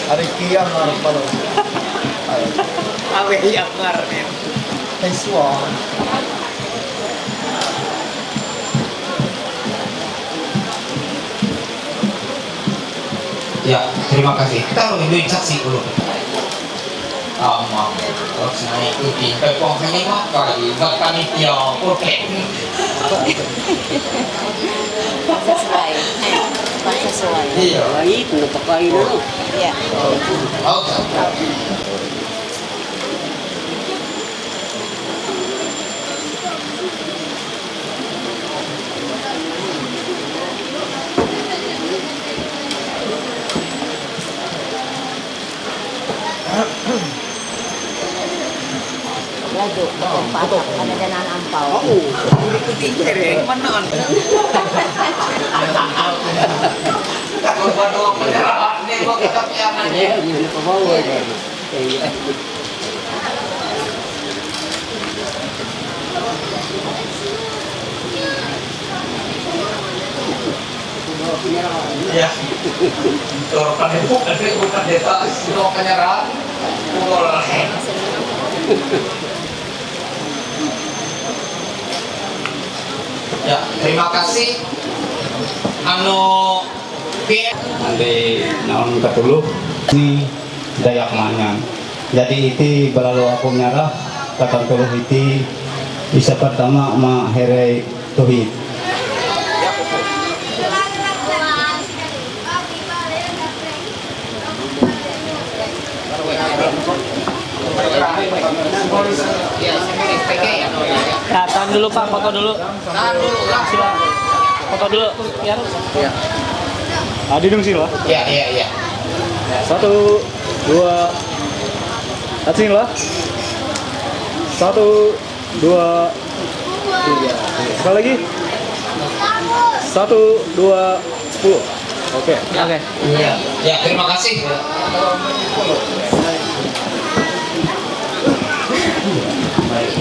Are kia mar palo. Ave ya mar. Esua. Ya, terima kasih. Taruh dulu saksi dulu. Ama, terus naik ikuti. Kau kau hanya makan, makan itu ya, oke. Sesuai. Sesuai. Iya. Baik, nggak pakai dulu. Iya. Oke. Laju, betul, Pak. Betul. Ada danaan ampau. Oh, ikuti kere, mana? Kalau buat doang penyerahan, ini gua kita piangan ya. Iya, iya, ke bawah ya. Iya. Ya. Kalau pada bukan, bukan desa, sudah penyerahan. Ya, terima kasih. Ano, P M. Andi naon katuluh ni Dayak Manyan. Jadi iti balalu aku nyarah katang tuluh iti isa pertama ma here tuhi. Ya, tahan dulu Pak, foto dulu. Tahan dulu lah. Sila. Foto dulu. Ya. Ya. Adi dong sila. Ya, ya, ya. Satu, dua. Atsing lah. Satu, dua, tiga. Sekali lagi. Satu, dua, sepuluh. Oke. Oke. Ya, ya, terima kasih.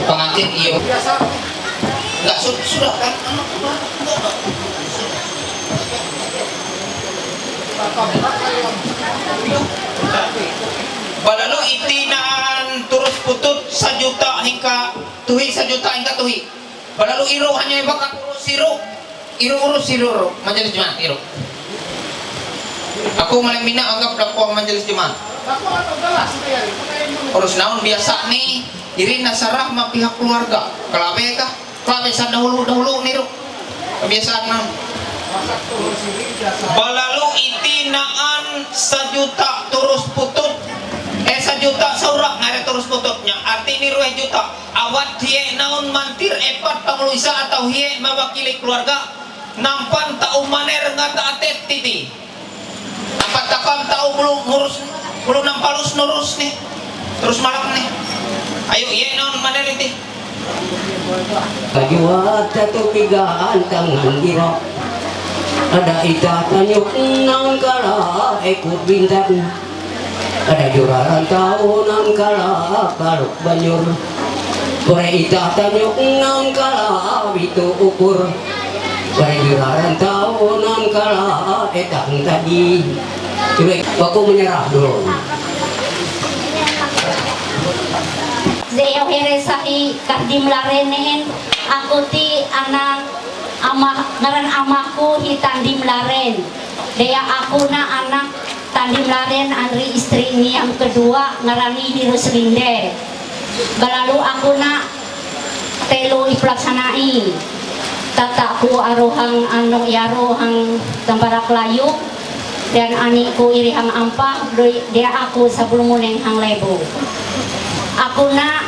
Pengantin, iyo. Enggak, su- sudah kan? Balalu iti naan turus putut sajuta hingga tuhi, sajuta hingga tuhi. Balalu iru hanya bakat urus iru. Iru urus iru, iru. Majelis Jumat, iru. Aku malam mina anggap dakwah majelis Jumat. Urus naon biasa ni, iri nasarah ma pihak keluarga. Kalabe kah? Kalabe sa dahulu, dahulu niru. Kebiasaan naon. Balalu iti naan sajuta turus putut. Eh, sajuta saura ngare turus pututnya. Arti niru eh juta. Awat hiye naon mantir epat pangulu isa atau hiye mawakili keluarga. Nampan tau maner ngata atet titi. Apat takam tau bulu ngurus, bulu nampalus nurus nih. Terus malam nih. Ayo, iye naon maner iti. Kajua tatu pigaan tangan giro. Ada ita tanyuk nang kala ekut bintang. Ada juraran tahu nang kala kaluk banjur. Kore ita tanyuk nang kala bitu ukur. Kore juraran tahu nang kala etang tadi. Baik, aku menyerah dulu. Zeo here sahi Tandim Laren neen, aku ti anak amah, ngaran amahku hi Tandim Laren. Dea aku na anak Tandim Laren, anri istri ni yang kedua ngarani Hirus Linde. Balalu aku na telu ipelaksanai. Tataku aruhang anu yaruhang tembarak layu dan aniku irihang ampah doi dia aku sebelum muneng hang lebu. Aku na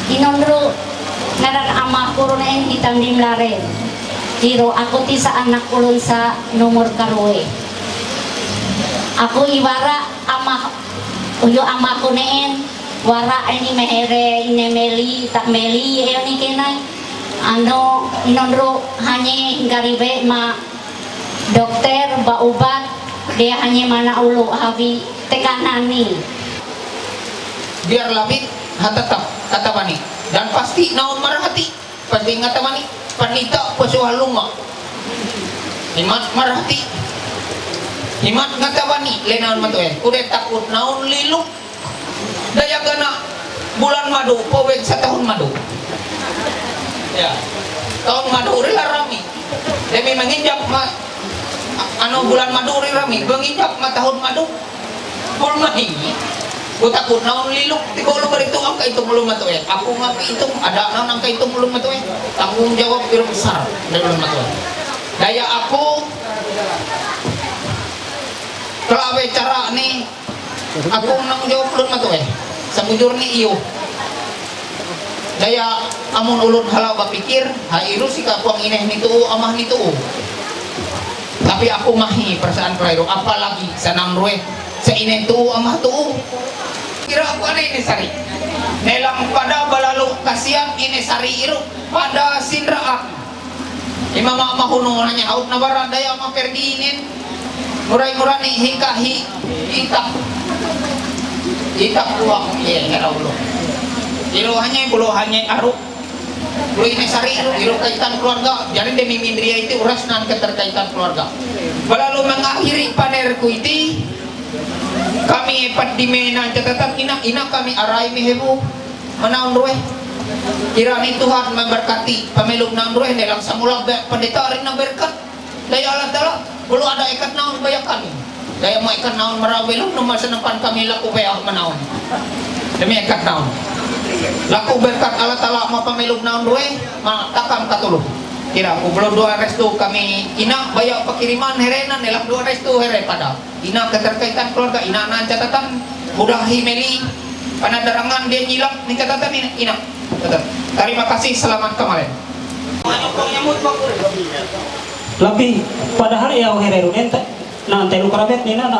inonru ngaran amah kurun en hitam di melaren. Iru aku tisa anak ulun sa nomor karue. Aku iwara amah uyu amah kuneen wara ini mehere ini meli tak meli ini kena anu inonru hanye garibe ma dokter ba ubat dia hanye mana ulu hawi tekanani. Biar labit hatatap kata bani dan pasti naon marahati. Pasti ngata mani, panita pasuha luma. Himat marhati. Himat ngata mani, lenaun matu eh. Udah takut naun lilu. Daya gana bulan madu, powek setahun madu. Ya. Tahun madu rila rami. Demi menginjak ma, anu bulan madu rila rami, menginjak ma tahun madu. Pulma ini, ku takut naon liluk, tiga ulun beritu angka itu ulun matu eh. Aku ngapi itu, ada naon angka itu ulun matu eh. Tanggung jawab piro besar dari ulun matu eh. Daya aku, kelawe cara ni, aku nang jawab ulun matu eh. Sabujur ni iyo. Daya amun ulun hala bapikir, ha iru si kakuang ineh ni tuu, amah ni tuu. Tapi aku mahi perasaan kelairu, apalagi sanang rueh, sa ineh tuu, amah tuu. Kira aku aneh ini sari. Nelang pada balalu kasihan ini sari iru, pada sinraan. Imama mahunu hanya haut nabara daya ma pergi inin. Murai murani hingka hi itak. Itak uang ye hera ulo. Ilo hanya bulu hanya aru. Bulu ini sari ilo kaitan keluarga. Jadi demi mindria itu uras nan keterkaitan keluarga. Balalu mengakhiri panerku iti. Kami e pandime nan catatan ina, ina kami arai mi hebu manaun rue. Kirani Tuhan memberkati pemilu nan rue nelang samula be pendeta arina berkat. Daya Allah Taala, belum ada ikat naun bayakan. Daya mau ikat naun merawil, nomor senempan kami laku bayak menaun. Demi ikat naun. Laku berkat Allah Taala ma pemilu naun rue, ma takam katulu. Kira ku belum dua restu kami ina bayak pekiriman herena nelang dua restu here pada. Ina keterkaitan keluarga, ina nan catatan, mudah himeli, panadarangan dia nyilap ni catatan ina. Ina. Catatan. Terima kasih, selamat kemarin. Labi, padahal ya here runen ta, nan telu karamet ni nan,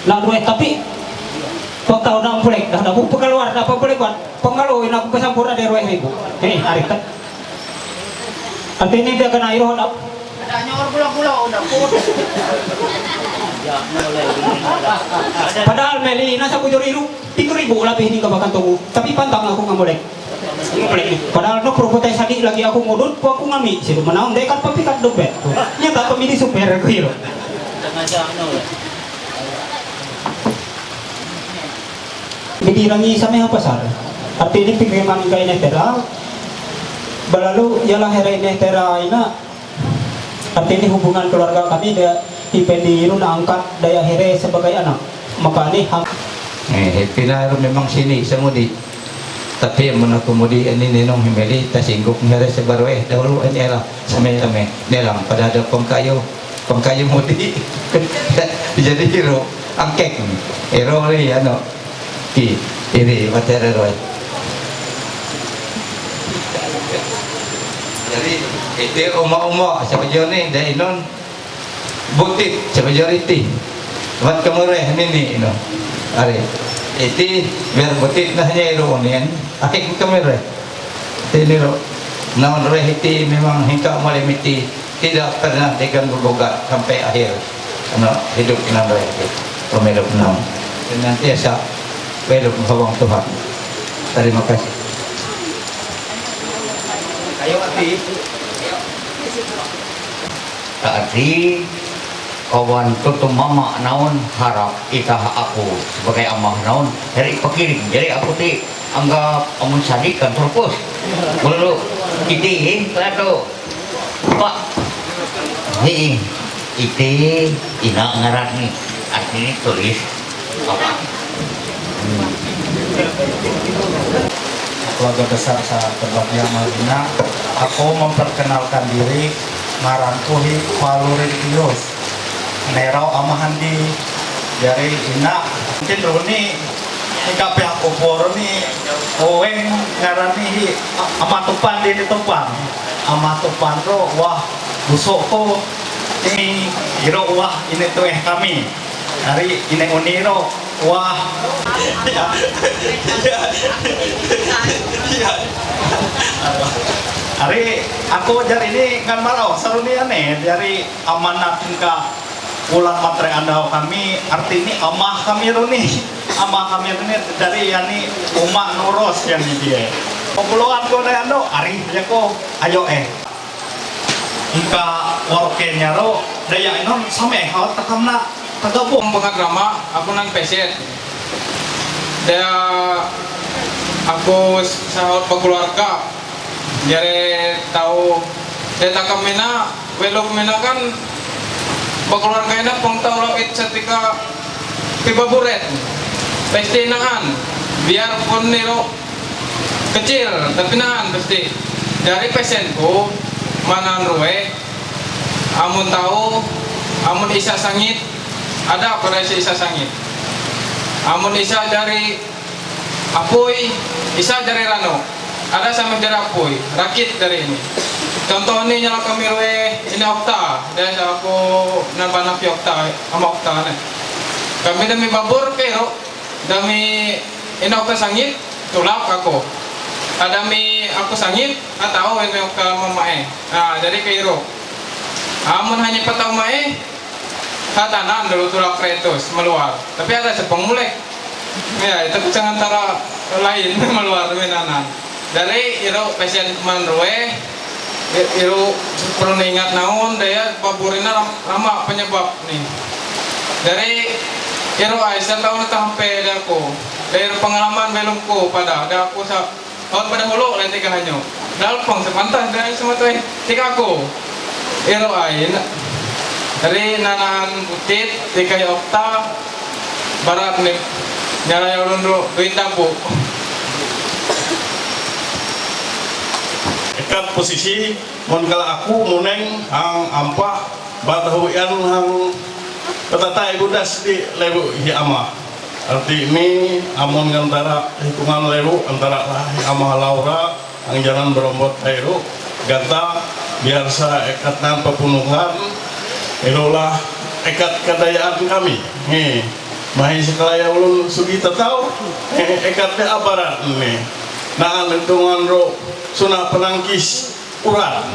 nan rue tapi pagkau nan pulek dah dah buka keluar dah apa boleh buat pengalo ina aku kesampur ada rue ribu. Hei, hari tak. Arti ini dia kena iroh dah. Ada nyor gula-gula udah pun. Padahal meli ina sa kujur iru. Tiga ribu lebih ni kabakan tunggu. Tapi pantang aku ngamulek. Padahal no propo teh sadi lagi aku ngudut, po aku ngami. Situ menang dekat papi kat dompet. Nyata pemilih super aku hiro. Bidi rangi same ha pasar. Arti ini pikir mani kai nehtera. Balalu ialah here nehtera ina. Arti ini hubungan keluarga kami dia ipendi iruna angkat daya here sebagai anak. Maka ni hak. Eh, pinaru memang sini semudi. Tapi mana kemudi ini nenong himeli tasingkuk here sebaru eh dahulu ini era same same nelang pada ada pengkayu pengkayu mudi. Jadi hiro angkek ni. Hiro ni ano ki iri matera roi. Jadi itu uma-uma siapa ni deh inon butit, sebajoriti. Mat kemureh nini, no. Ari. Iti, biar butit nah nyai ruunian, akik kemureh. Tini ro, naon reh iti memang hingka malam iti tidak pernah diganggu gugat sampai akhir, ano, hidup nan reh iti. Pemilik naon. Senantiasa hidup bawang Tuhan. Terima kasih. Ayo, Ati. Tadi kawan tutu mama naon harap itah aku sebagai amah naon dari pekiring. Jadi aku ti anggap amun sadi kan terpus. Bulu iti eh, kado. Pak. Ni iti ina ngaran ni. Artinya tulis. Keluarga besar sa keluarga Malina, aku memperkenalkan diri, ngaranku hi Paluritius. Nero amahandi dari ina, mungkin runi, ni kape aku poroni, oeng ngarani hi amatupan di tupan. Amatupan ro, wah, busuk ko, ini, iro wah, ini tuh eh kami. Hari ini uniro. Wah. Ya. Ya. Ya. Hari aku jari ini kan marau seru ni aneh dari amanat ka ulang matre andau kami arti ini amah kami runi amah kami runi dari yani umak nuros yang dia. Populuan ko na ando ari ya ko ayo eh. Ingka warga nyaro daya inon same hal takamna tagabung. Pengkat lama aku nan peset. Daya aku sahur berkeluarga. Jare tahu daya takam mina, welok mina kan berkeluarga ina pengtahu lawit setika tiba buret. Pasti nahan, biarpun niro kecil, tapi nahan pasti. Dari pesenku, manan rue, amun tahu, amun isa sangit, ada pada si isa sangit. Amun isa dari apui, isa dari rano, ada sama dari apui, rakit dari ini. Contoh ni nyala kami rue, ini okta, dia aku nampak napi okta, ama okta ni. Kami demi babur kero, demi ini okta sangit, tulak aku. Ada mi aku sangit, atau ini okta mamae. Nah, jadi kero. Amun hanya patau mae, hatanan dulu tulak retus, meluar. Tapi ada sepeng mulek. Ya, itu jangan tara lain, meluar menanan. Dari iru pasien man rue, i-, iru perlu ingat naon, daya baburina ram-, lama penyebab ni. Dari Ero ai, sa tau na tahan pe da ko. Ero pangalaman belum ko pada, da ko sa, hot pada holo, le tega hanyo. Dal pang sa pantas, da sa matoi, tega ko. Ero ai, na, re nanan butit, tega ya okta, barat ne, nyara ya ulun ro, duit dabu. Ekat posisi, mon kala aku, muneng, ang ampa, batahu yan, ang patatai budas di lebu hi ama. Arti ini, amon ngantara hitungan lebu, antara lah hi ama Laura, ang jalan berombot hairu, gata, biarsa ekat nan pepunukan, irulah ekat kadayaan kami. Ni, mahi sekalaya ulun sugi tatau, eh, ekat te abarat ni. Naan hitungan ro, suna penangkis, urat,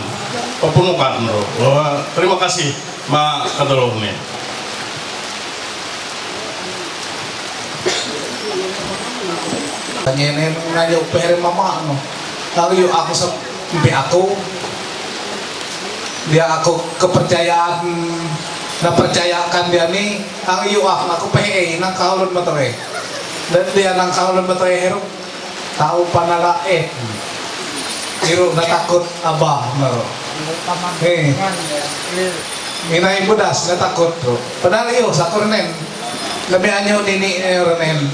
pepunukan ro. Wah, terima kasih, ma kadalom ni. Tanya ni ngayo pere mama no. Tahu yu aku sa, mpi aku. Dia aku kepercayaan, na percayakan dia ni, ang yu ah, aku pehe, nang kaulun matoe. Dan dia nang kaulun matoe heru, tahu panala eh. Iru na takut abah, no. Eh. Minai budas na takut tu. Padahal yu, sakurnen. Lebih anyo nini, eh, renen.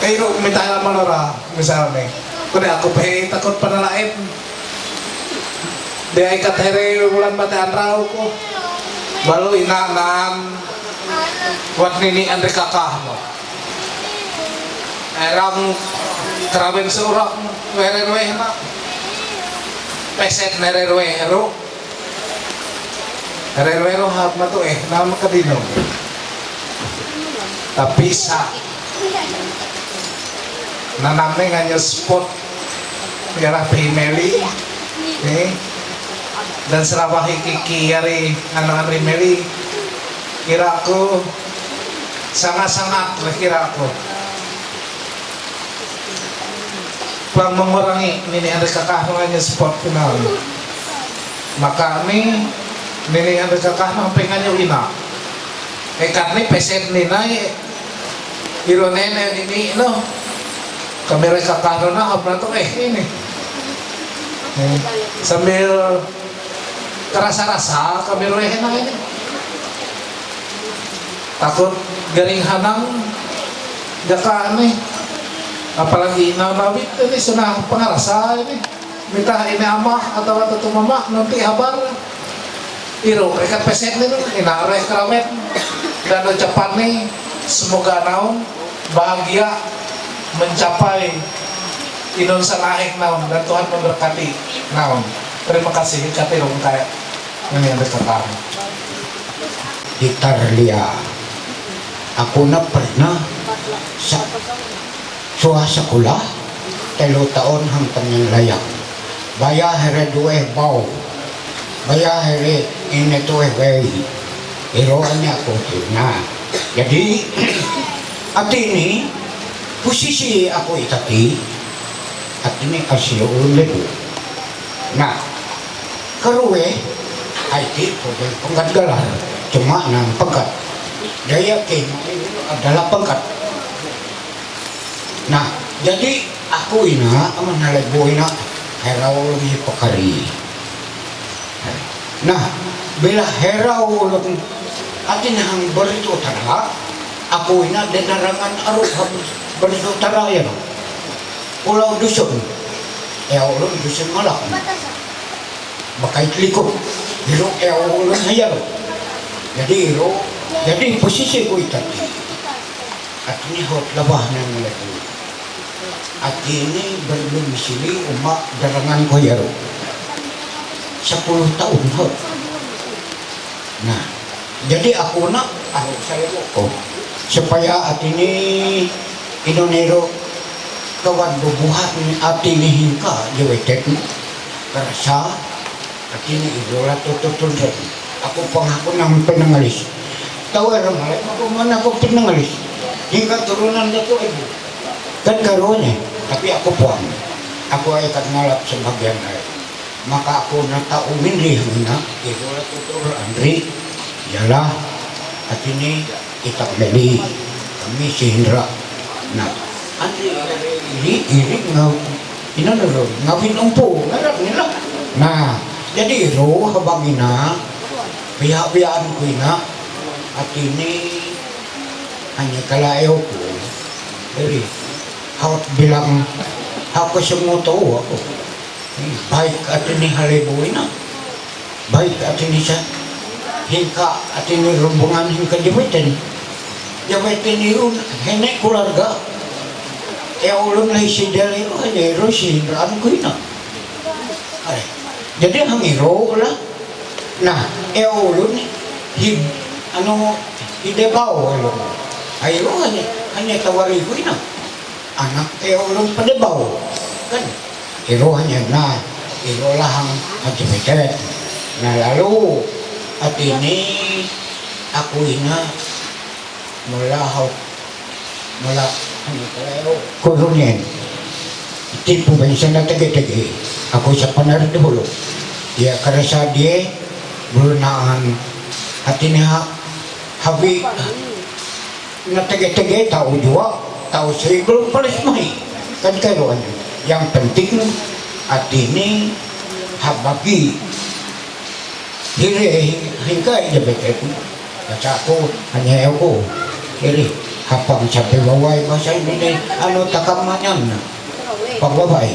Kairu mitala malora, misalnya. Kuda aku pe takut panalain. Dia ikat here bulan mate anrau ko. Balu ina nan wat nini andre kakah mo. Erang keraben seorang were weh na. Peset nere weh ro. Rero-rero hat na to eh, nama kadino. Tapi sa. Nanam ne nganyo spot. Yara pe meli. Eh. Dan serabah iki ki yari anu amri meli. Kira aku sangat-sangat lah kira aku. Pang mengurangi nini ada kakah nganyo spot final. Maka ni, nini ada kakah nang penganyo ina. Ekat ni peset ni nai, iro nene nini no. Kami re kakah na hap na to eh ini. Eh, sambil terasa-rasa kami re na ini. Takut garing hanang jaka ni. Apalagi ina nawit ini sana pengarasa ini. Mita ini amah atau tutu mama nanti habar. Iro, mereka peset ni, ina reh keramet. Dan ucapan ni, semoga naon bahagia mencapai inun sanahek naon dan Tuhan memberkati naon. Terima kasih, kati rungkai. Ini yang dekat kami. Gitar lia. Aku na pernah sa Suha sekolah, telu tahun hang Tanjung Layang. Baya here dueh bau. Baya here ini tueh wei. Iro anya aku tu. Nah, jadi, ati ni, posisi aku itati, ati ni asio ulun lebu. Nah, kerue, aiti pengkat galar. Cuma nang pengkat. Daya ke adalah pengkat. Nah, jadi aku ina, aman nalai bu ina, herau lagi pekari. Nah, bila herau lagi, atin hang beritu tara, aku ina denarangan aru hang beritu tara ya. Pulau Dusun, ya ulun Dusun Malak. Bakait likut, hiru ya ulun hayal. Jadi hiru, jadi posisi ku itati. Atini hot labah na mulai dulu. Atini berdomisili uma darangan koyaro. Sepuluh tahun hot. Nah, jadi aku nak, aku saya ko. Supaya atini inonero kawan bubuhat ni atini hingka jewetet ni. Kerasa, atini idola tututun. Aku pengaku nang penengalis. Tahu orang lain aku mana aku penengalis. Hingga turunan Datuk Ibu. Kan karunya, tapi aku puan. Aku ikat ngalap sebagian lain. Maka aku nata umin ri hangna, idola tutur andri, ialah, atini itak meli. Միսի հինրա, նա, անտի իրի, իրի, նա, ինա նորո, նա վին ումպու, նա, նա, նա, նա, դեդի իրո, հվագինա, վիա, վիան կույնա, ատինի, անյակալա էոկու, էրի, հաուտ բիլան, հակոսը մոտո, բայք ատինի հալեբույնա, Բայց ատինիսը հինկա, ատինի ռումբունան հինկա դիվետեն։ Դիվետենի ուն հենե կուլարգա, է օլուն լեյսի դելերու հենե ռոշին ռան կույնա։ Արե, դեդի համի ռողլա, նա, է օլուն հի, անո, հի դեբա օլուն։ Այրո հենե, հենե տավարի կույնա, անա, է օլուն պդեբա օ։ Կն, Իրո հենե, նա, իրո լահան, հատիվետեն, նա լալու, ատինի, ակույնա, մոլա հաու, մոլա, կուզունեն, տիպու բենսենա տեգե տեգե, ակույսա պաներ դուլու, դիա կարասա դիե, բուլնան, հատինի հա, հավի, Նտեգետեգե տաուջուա, տաուսեի բլուպլշմայի, կնկերոն, յան պնտիկն, ատինի, հաբագի, հիրե հինկա իդեպետեգ, հաճախու, հանյայողու, հերի, հապան չապևավայ, բաշայ մինե, անո տակամանյան, պագվավայ,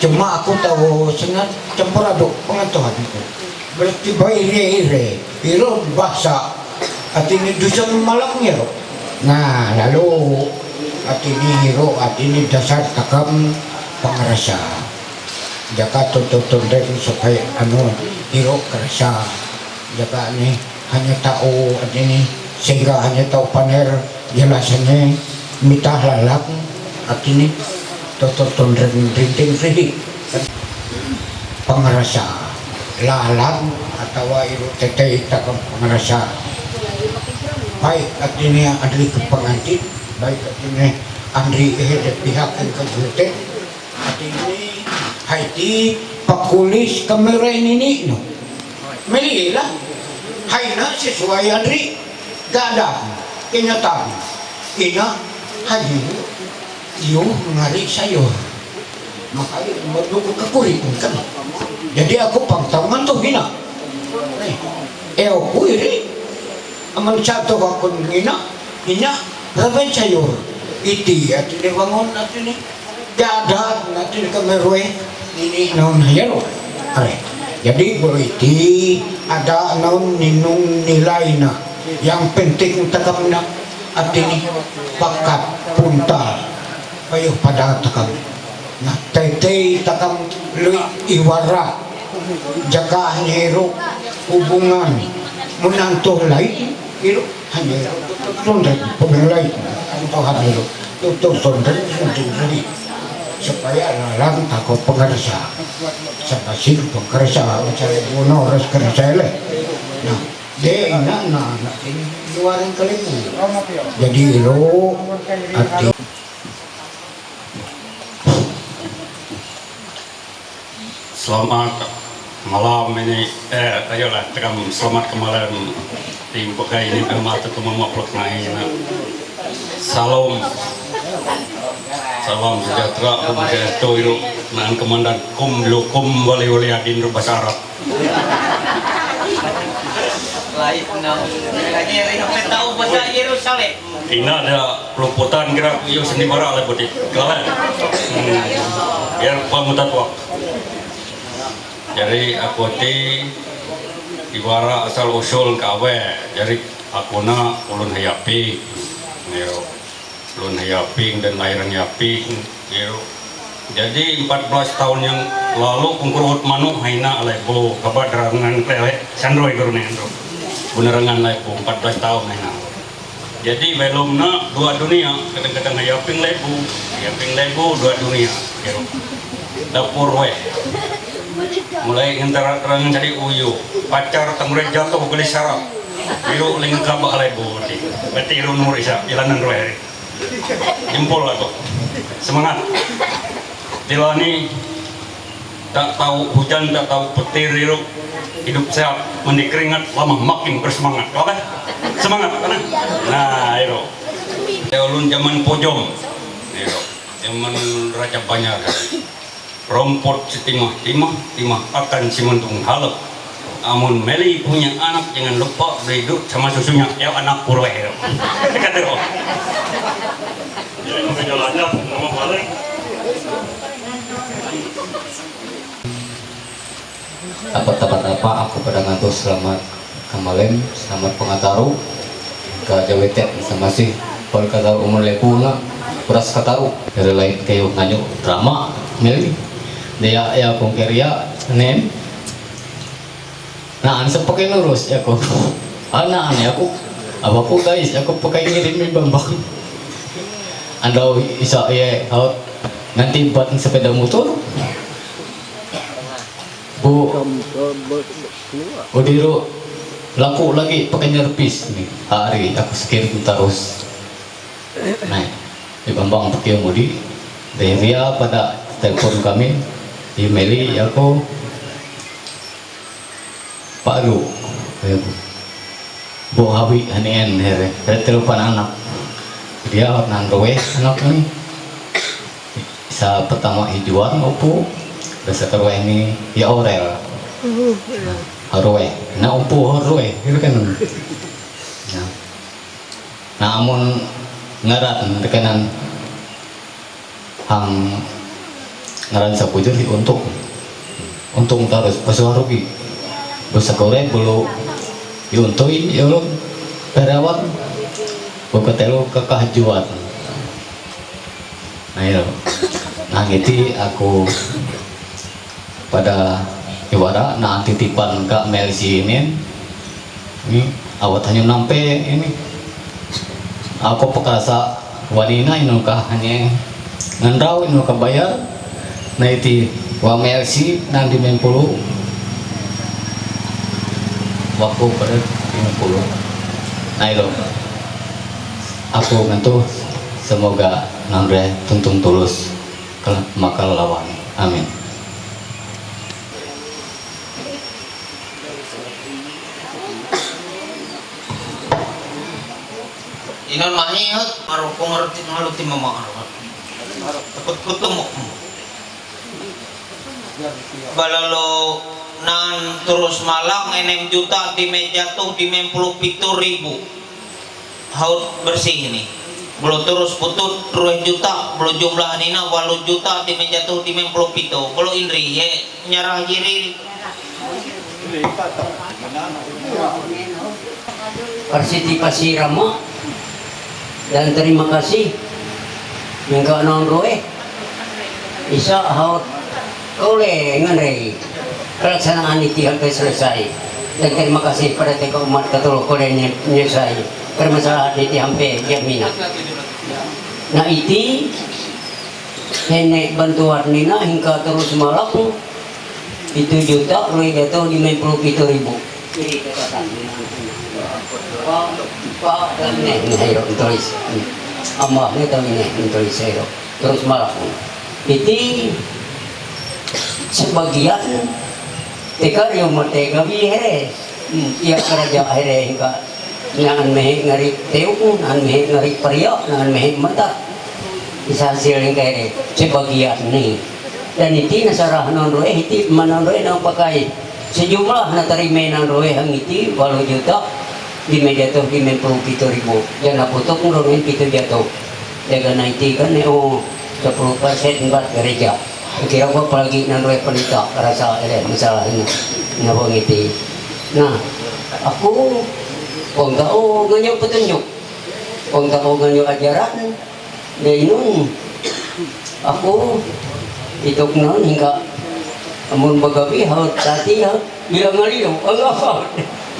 ճմա ակուտա ոսնա, ճմպրադո, պնտո հատիկու, բրտի բայ իրե իրե, իրո բասա, Ատինի դուսան մալակներով։ Նա, լալո, ատինի հիրո, ատինի դասար տակամ պանգրասա։ Դակա տոտոտոնդրեն սոփայ անո հիրո կրսա։ Դակա անի հանյատա օ, ատինի սենգա հանյատա օ պաներ, ելասենե, միտահ լալակ, ատինի տոտոտոնդրեն դինտին սեհի։ Պանգրասա, լալակ, ատավա իրո տետեի տակամ պանգրասա։ Վայ, ատինի անդրի կպանանտի, վայ, ատինի անդրի էհեդե պիհակ են կգուտե, ատինի հայտի պակուլիս կմերենինի նո։ Մելի էլա, հայնա սեսուայ անդրի գադա, կենյոտան, ինա հաջին, յու, նարի շայոր, մակարի, մորդուկը կկուրի կունկան, դեդի ակո պանտավնան դո հինա, է օ կույրի, Aman chato va con mina, mina, raven chayor. Iti, atine vangon, atine, dada, atine kamerwe, nini naon hayalo. Are, jadi guru iti, ada naon ninung nilai na, yang penting takam na, atine, pakat punta, payo pada takam. Na, tete takam lui iwara, jaka hanyero, hubungan, munanto lai, iro, hanyero, tonde, pemulai, anto hanyero, tutu tonde, tonde, supaya lalang tako pengersa, sabasin pengersa, macam guna oras kersa le. Na, de ina na, na, ini luaran kalipu. Jadi iro, ati. Selamat malam ini, eh, ayolah, tekam selamat kemalam. Tim pekai ini kan mata tu mama plot ngai na. Salam. Salam sejahtera, Om Swastiastu, iru nan komandan kum lukum wali wali adin ru bahasa Arab. Lain, no. Kanya rin ang tahu bahasa Yerusalem. Ina ada peluputan kira iyo seni bara le buti. Kala. Hmm. Biar pamutat wak. Jadi aku ti iwara asal usul kawe. Jadi aku na ulun hayapi. Nero. Lun Yaping dan lahiran Yaping, gitu. Jadi empat belas tahun yang lalu pengkerut manuk haina alai bo kabar derangan kelele sandroi guru nih, bro. Benerangan lai bo empat belas tahun haina. Jadi belum na dua dunia, kadang-kadang Yaping lebu, Yaping lebu dua dunia, gitu. Dapur weh. Mulai ngentara terang jadi uyu, pacar tengre jatuh beli sarap. Iru ling kabah alai bo ti. Berarti iru nur isa ilanan roh hari. Jempol aku. Semangat. Tila ni tak tahu hujan, tak tahu petir, iru. Hidup sehat, mandi keringat, lama makin bersemangat. Apa? Semangat, kan? Nah, iru. Teolun jaman pojom. Jaman raja banyak. Rompot si timah, timah, timah akan si mendung halep. Amun Meli punya anak, jangan lupa beri duit sama susunya. Ya, anak kurweh. Kata dia. Jadi, mau ke jalannya, mau balik. Apa tapat apa, aku pada ngantuk. Selamat kamalem, selamat pangataru. Ka jawetek sama sih, kalau kata umur lepu na, kuras kataru. Dari lain kayu nganyu drama, Meli. Dia ya kongkeria nem. Nah, anu pakai lurus ya aku. Anak ane aku, apa aku guys, aku pakai ngirim ni bambang. Anda isa ya, nanti buat sepeda motor. Bu, Odiru laku lagi pakai nyerpis ni. Hari aku sekirim terus. Nah, di Bambang pakai mudi. Dia pada telepon kami, emaili aku paru. Bu hawi hanien here, here telepon anak. Dia nan roe anak ni. Sa pertama ijuan upu, basa kedua ini ya orel. Harue. Na upu harue, gitu kan. Nah. Namun ngaran tekanan hang ngaran sabujur di untung. Untung terus, pesuah rugi. Basa kore bulu diuntui, ya ulun. Perawat, buka telu kekah juan. Nah, iya. Nah, jadi aku pada iwara, nah, titipan Kak Melsi ini, ini awat hanya nampe ini. Aku pekerasa wanina inung kah hanya ngendrau inung kah bayar, nah, iti wa Melsi nang di mempulu, waktu pada di mempulu. Nah, itu. Aku ngentu, semoga nang deh tuntung tulus. Kal-, makal lawan. Amin. Inon mahi hot, marukung roti malu ti mama arwat. Takut kutumuk. Balalo nan terus malang enam juta di meja tuh di mempuluh pitu ribu. Haut bersih ini. Belum terus putut dua juta, belum jumlah nina walu juta di meja tuh di mempuluh pitu. Belum inri ye nyarah jiri. Partisipasi rama dan terima kasih. Mingka non roe. Isa haut kole nganrei. Pelaksanaan iti hampir selesai. Dan terima kasih pada teka umat katolo kole nye-, nyesai. Permasalahan iti hampir jaminan. Nah, iti nenek bantuan nina hingga terus malam itu juta roi jatuh lima puluh pitu ribu. Pak, Pak, dan neh, neh, ayo, tulis. Amah ni tahu ini, tulis saya. Terus malah. Iti sebagian teka dia mate kami here. Hmm, ia kerja here hingga nan mehe ngari teu, nan mehe ngari pria, nan mehe mata. Isa hasil yang kere sebagian ni. Dan iti nasarah non roe, iti manon roe nang pakai. Sejumlah na tarime nan roe hang iti walu juta lima jatuh lima puluh pitu ribu. Dan aku tok nurun pitu jatuh. Jaga na iti kan, eh, oh, sepuluh persen buat gereja. Kira apa lagi nan roe pendeta rasa ada masalah ini. Napa ngiti. Nah, aku pengtau nganyo petunjuk. Pengtau nganyo ajaran. Dainun, aku ituk non hingga amun bagawi haut tati haut bilang ngalilu, Allah haut,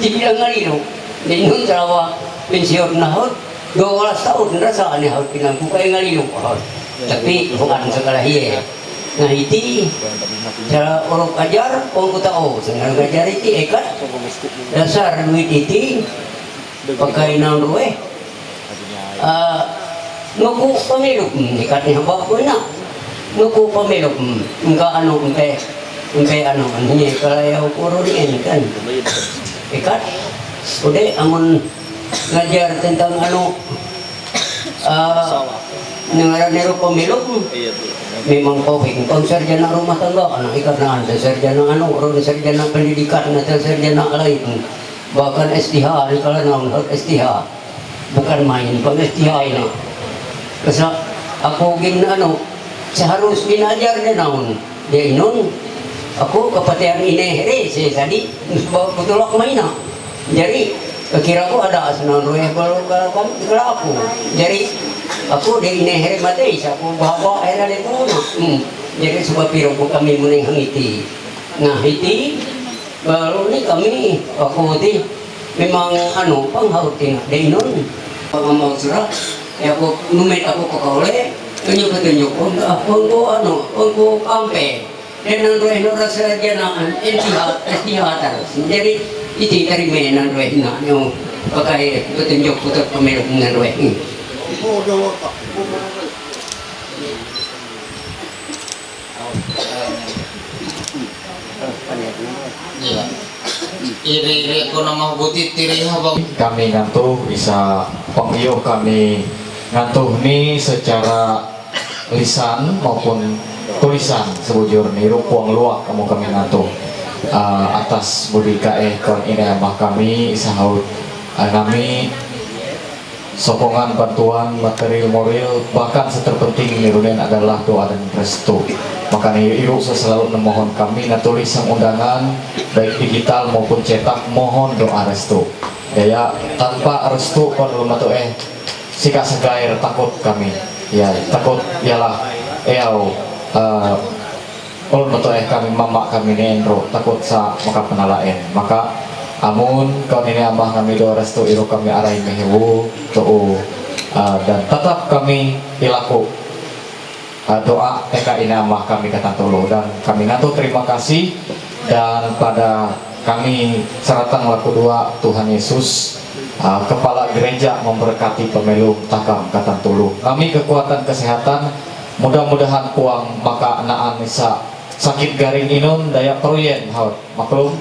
dibilang ngalilu. Dainun terawa pensiun na haut dua belas tahun rasa ni haut pinang bukai ngalilu haut. Tapi bukan segala hiye. Nah, iti cara orang ajar, orang kota, oh, senang ajar iti ekat dasar duit iti pakai nang rueh. Ah, nuku pemilu, hmm, ikat ni hamba ku na. Nuku pemilu, hmm, engka anu, empe, empe anu, ni kalau yang kurun ni kan. Ikat, udah amun ngajar tentang anu, Ա, նվարաներով պոմելոք, մի մանկով ին, պոն Սերջանա Ռոմա տանգա, անա, իկարնա անտե Սերջանա անո, Ռոն Սերջանա պնդի դիկարնա տե Սերջանա ալայ, բական էստիհա, Նիկոլա նաուն, հոր էստիհա, բական մային, պոն էստիհա ինա։ Կսա, ակո գին անո, սահարուս մին աջարնե նաուն, դե ինոն, ակո կպատեան ինե հրե, սեզալի, բա կտոլակ մայնա, դերի, կիրակո ադա ասնան, ռոյե բալո կարակամ, կրակու, դերի, ակո դե ինե հրե մատեիս, ակո բաբա հերալե կոնա, դերի սուբա պիրոկո կամի մունեն հնիտի, նա հիտի, բալոնի կամի, ակո դի, մի ման անո, պան հաուտինա, դե ինոն, պան համալսրա, յակո նումե ակո կակաոլե, կնյո կտնյո, պոնգո անո, պոնգո կամպե, դե նան ռոյ նորա Սերջանա, էնտի հա, էստի հա տարս, դերի, իտի դերի մե նան ռոյ հինա, նյո, պակայ, կտնյո կտոր պոմելոք նան ռոյ հին։ Ire, ire, ko nama buti tiri haba. Kami ngantuh bisa pengiyuh kami ngantuh ni secara lisan maupun tulisan sebujur ni rupuang luak kamu kami ngantuh, ah, atas budi kaeh kon ini abah kami isahaut, ah, nami sokongan bantuan material moral, bahkan seterpenting nirunen adalah doa dan restu. Makanya ibu selalu memohon kami, nah, tulis sang undangan, baik digital maupun cetak, mohon doa restu. Ya, ya, tanpa restu kon belum tentu eh sika segair takut kami. Ya, takut ialah eau, eh, Ulun matoeh kami mama kami ni enro takut sa maka penalaen. Maka amun kau nini amah kami doa restu iru kami arai mehewu tuu, ah, dan tetap kami ilaku, ah, doa eka ini amah kami katan tulu dan kami natu terima kasih dan pada kami seratang laku dua Tuhan Yesus, ah, kepala gereja memberkati pemilu takam katan tulu. Kami kekuatan kesehatan mudah-mudahan puang maka naan isa sakit garing inun daya peruyen haut. Maklum,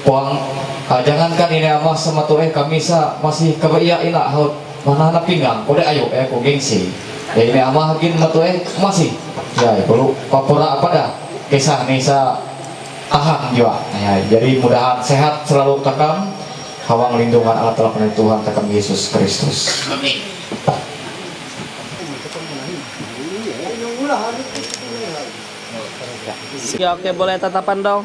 puang, ah, jangankan ini amah sama tu eh kami sa masih kebaya ina haut. Mana na pinggang, kode ayo eh ku gengsi. Ya ini amah gin matu eh masih. Ya, perlu papura apa dah? Kisah ni sa tahan juga. Ya, jadi mudahan sehat selalu takam. Hawang lindungan Allah telah Tuhan takam Yesus Kristus. Amin. Oke, oke, boleh tatapan dong.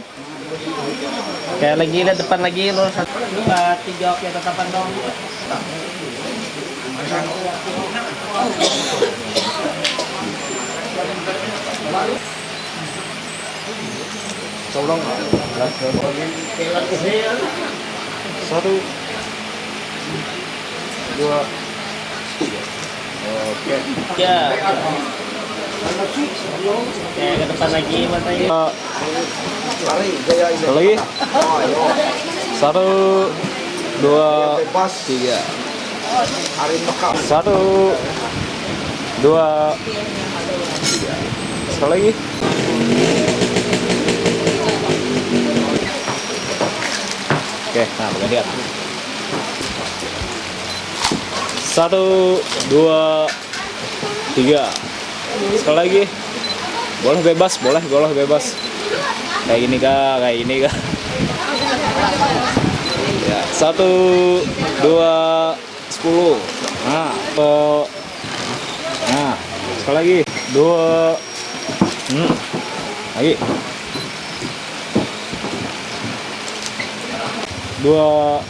Kayak lagi, lihat depan lagi, lurus satu, dua, tiga, oke, tatapan dong. Tolong. Satu, dua, tiga. Oke. Ya. Oke, ke depan lagi, Mas Ayu. Sekali lagi. Satu, dua, tiga. Satu, dua, tiga. Sekali lagi. Oke, nah, bergantian. Satu, dua, tiga. Sekali lagi. Boleh bebas, boleh, boleh bebas. Kayak gini kak, kayak gini kak. Ya, satu, dua, sepuluh. Nah, eh, nah, sekali lagi. Dua. Hmm. Lagi. Dua.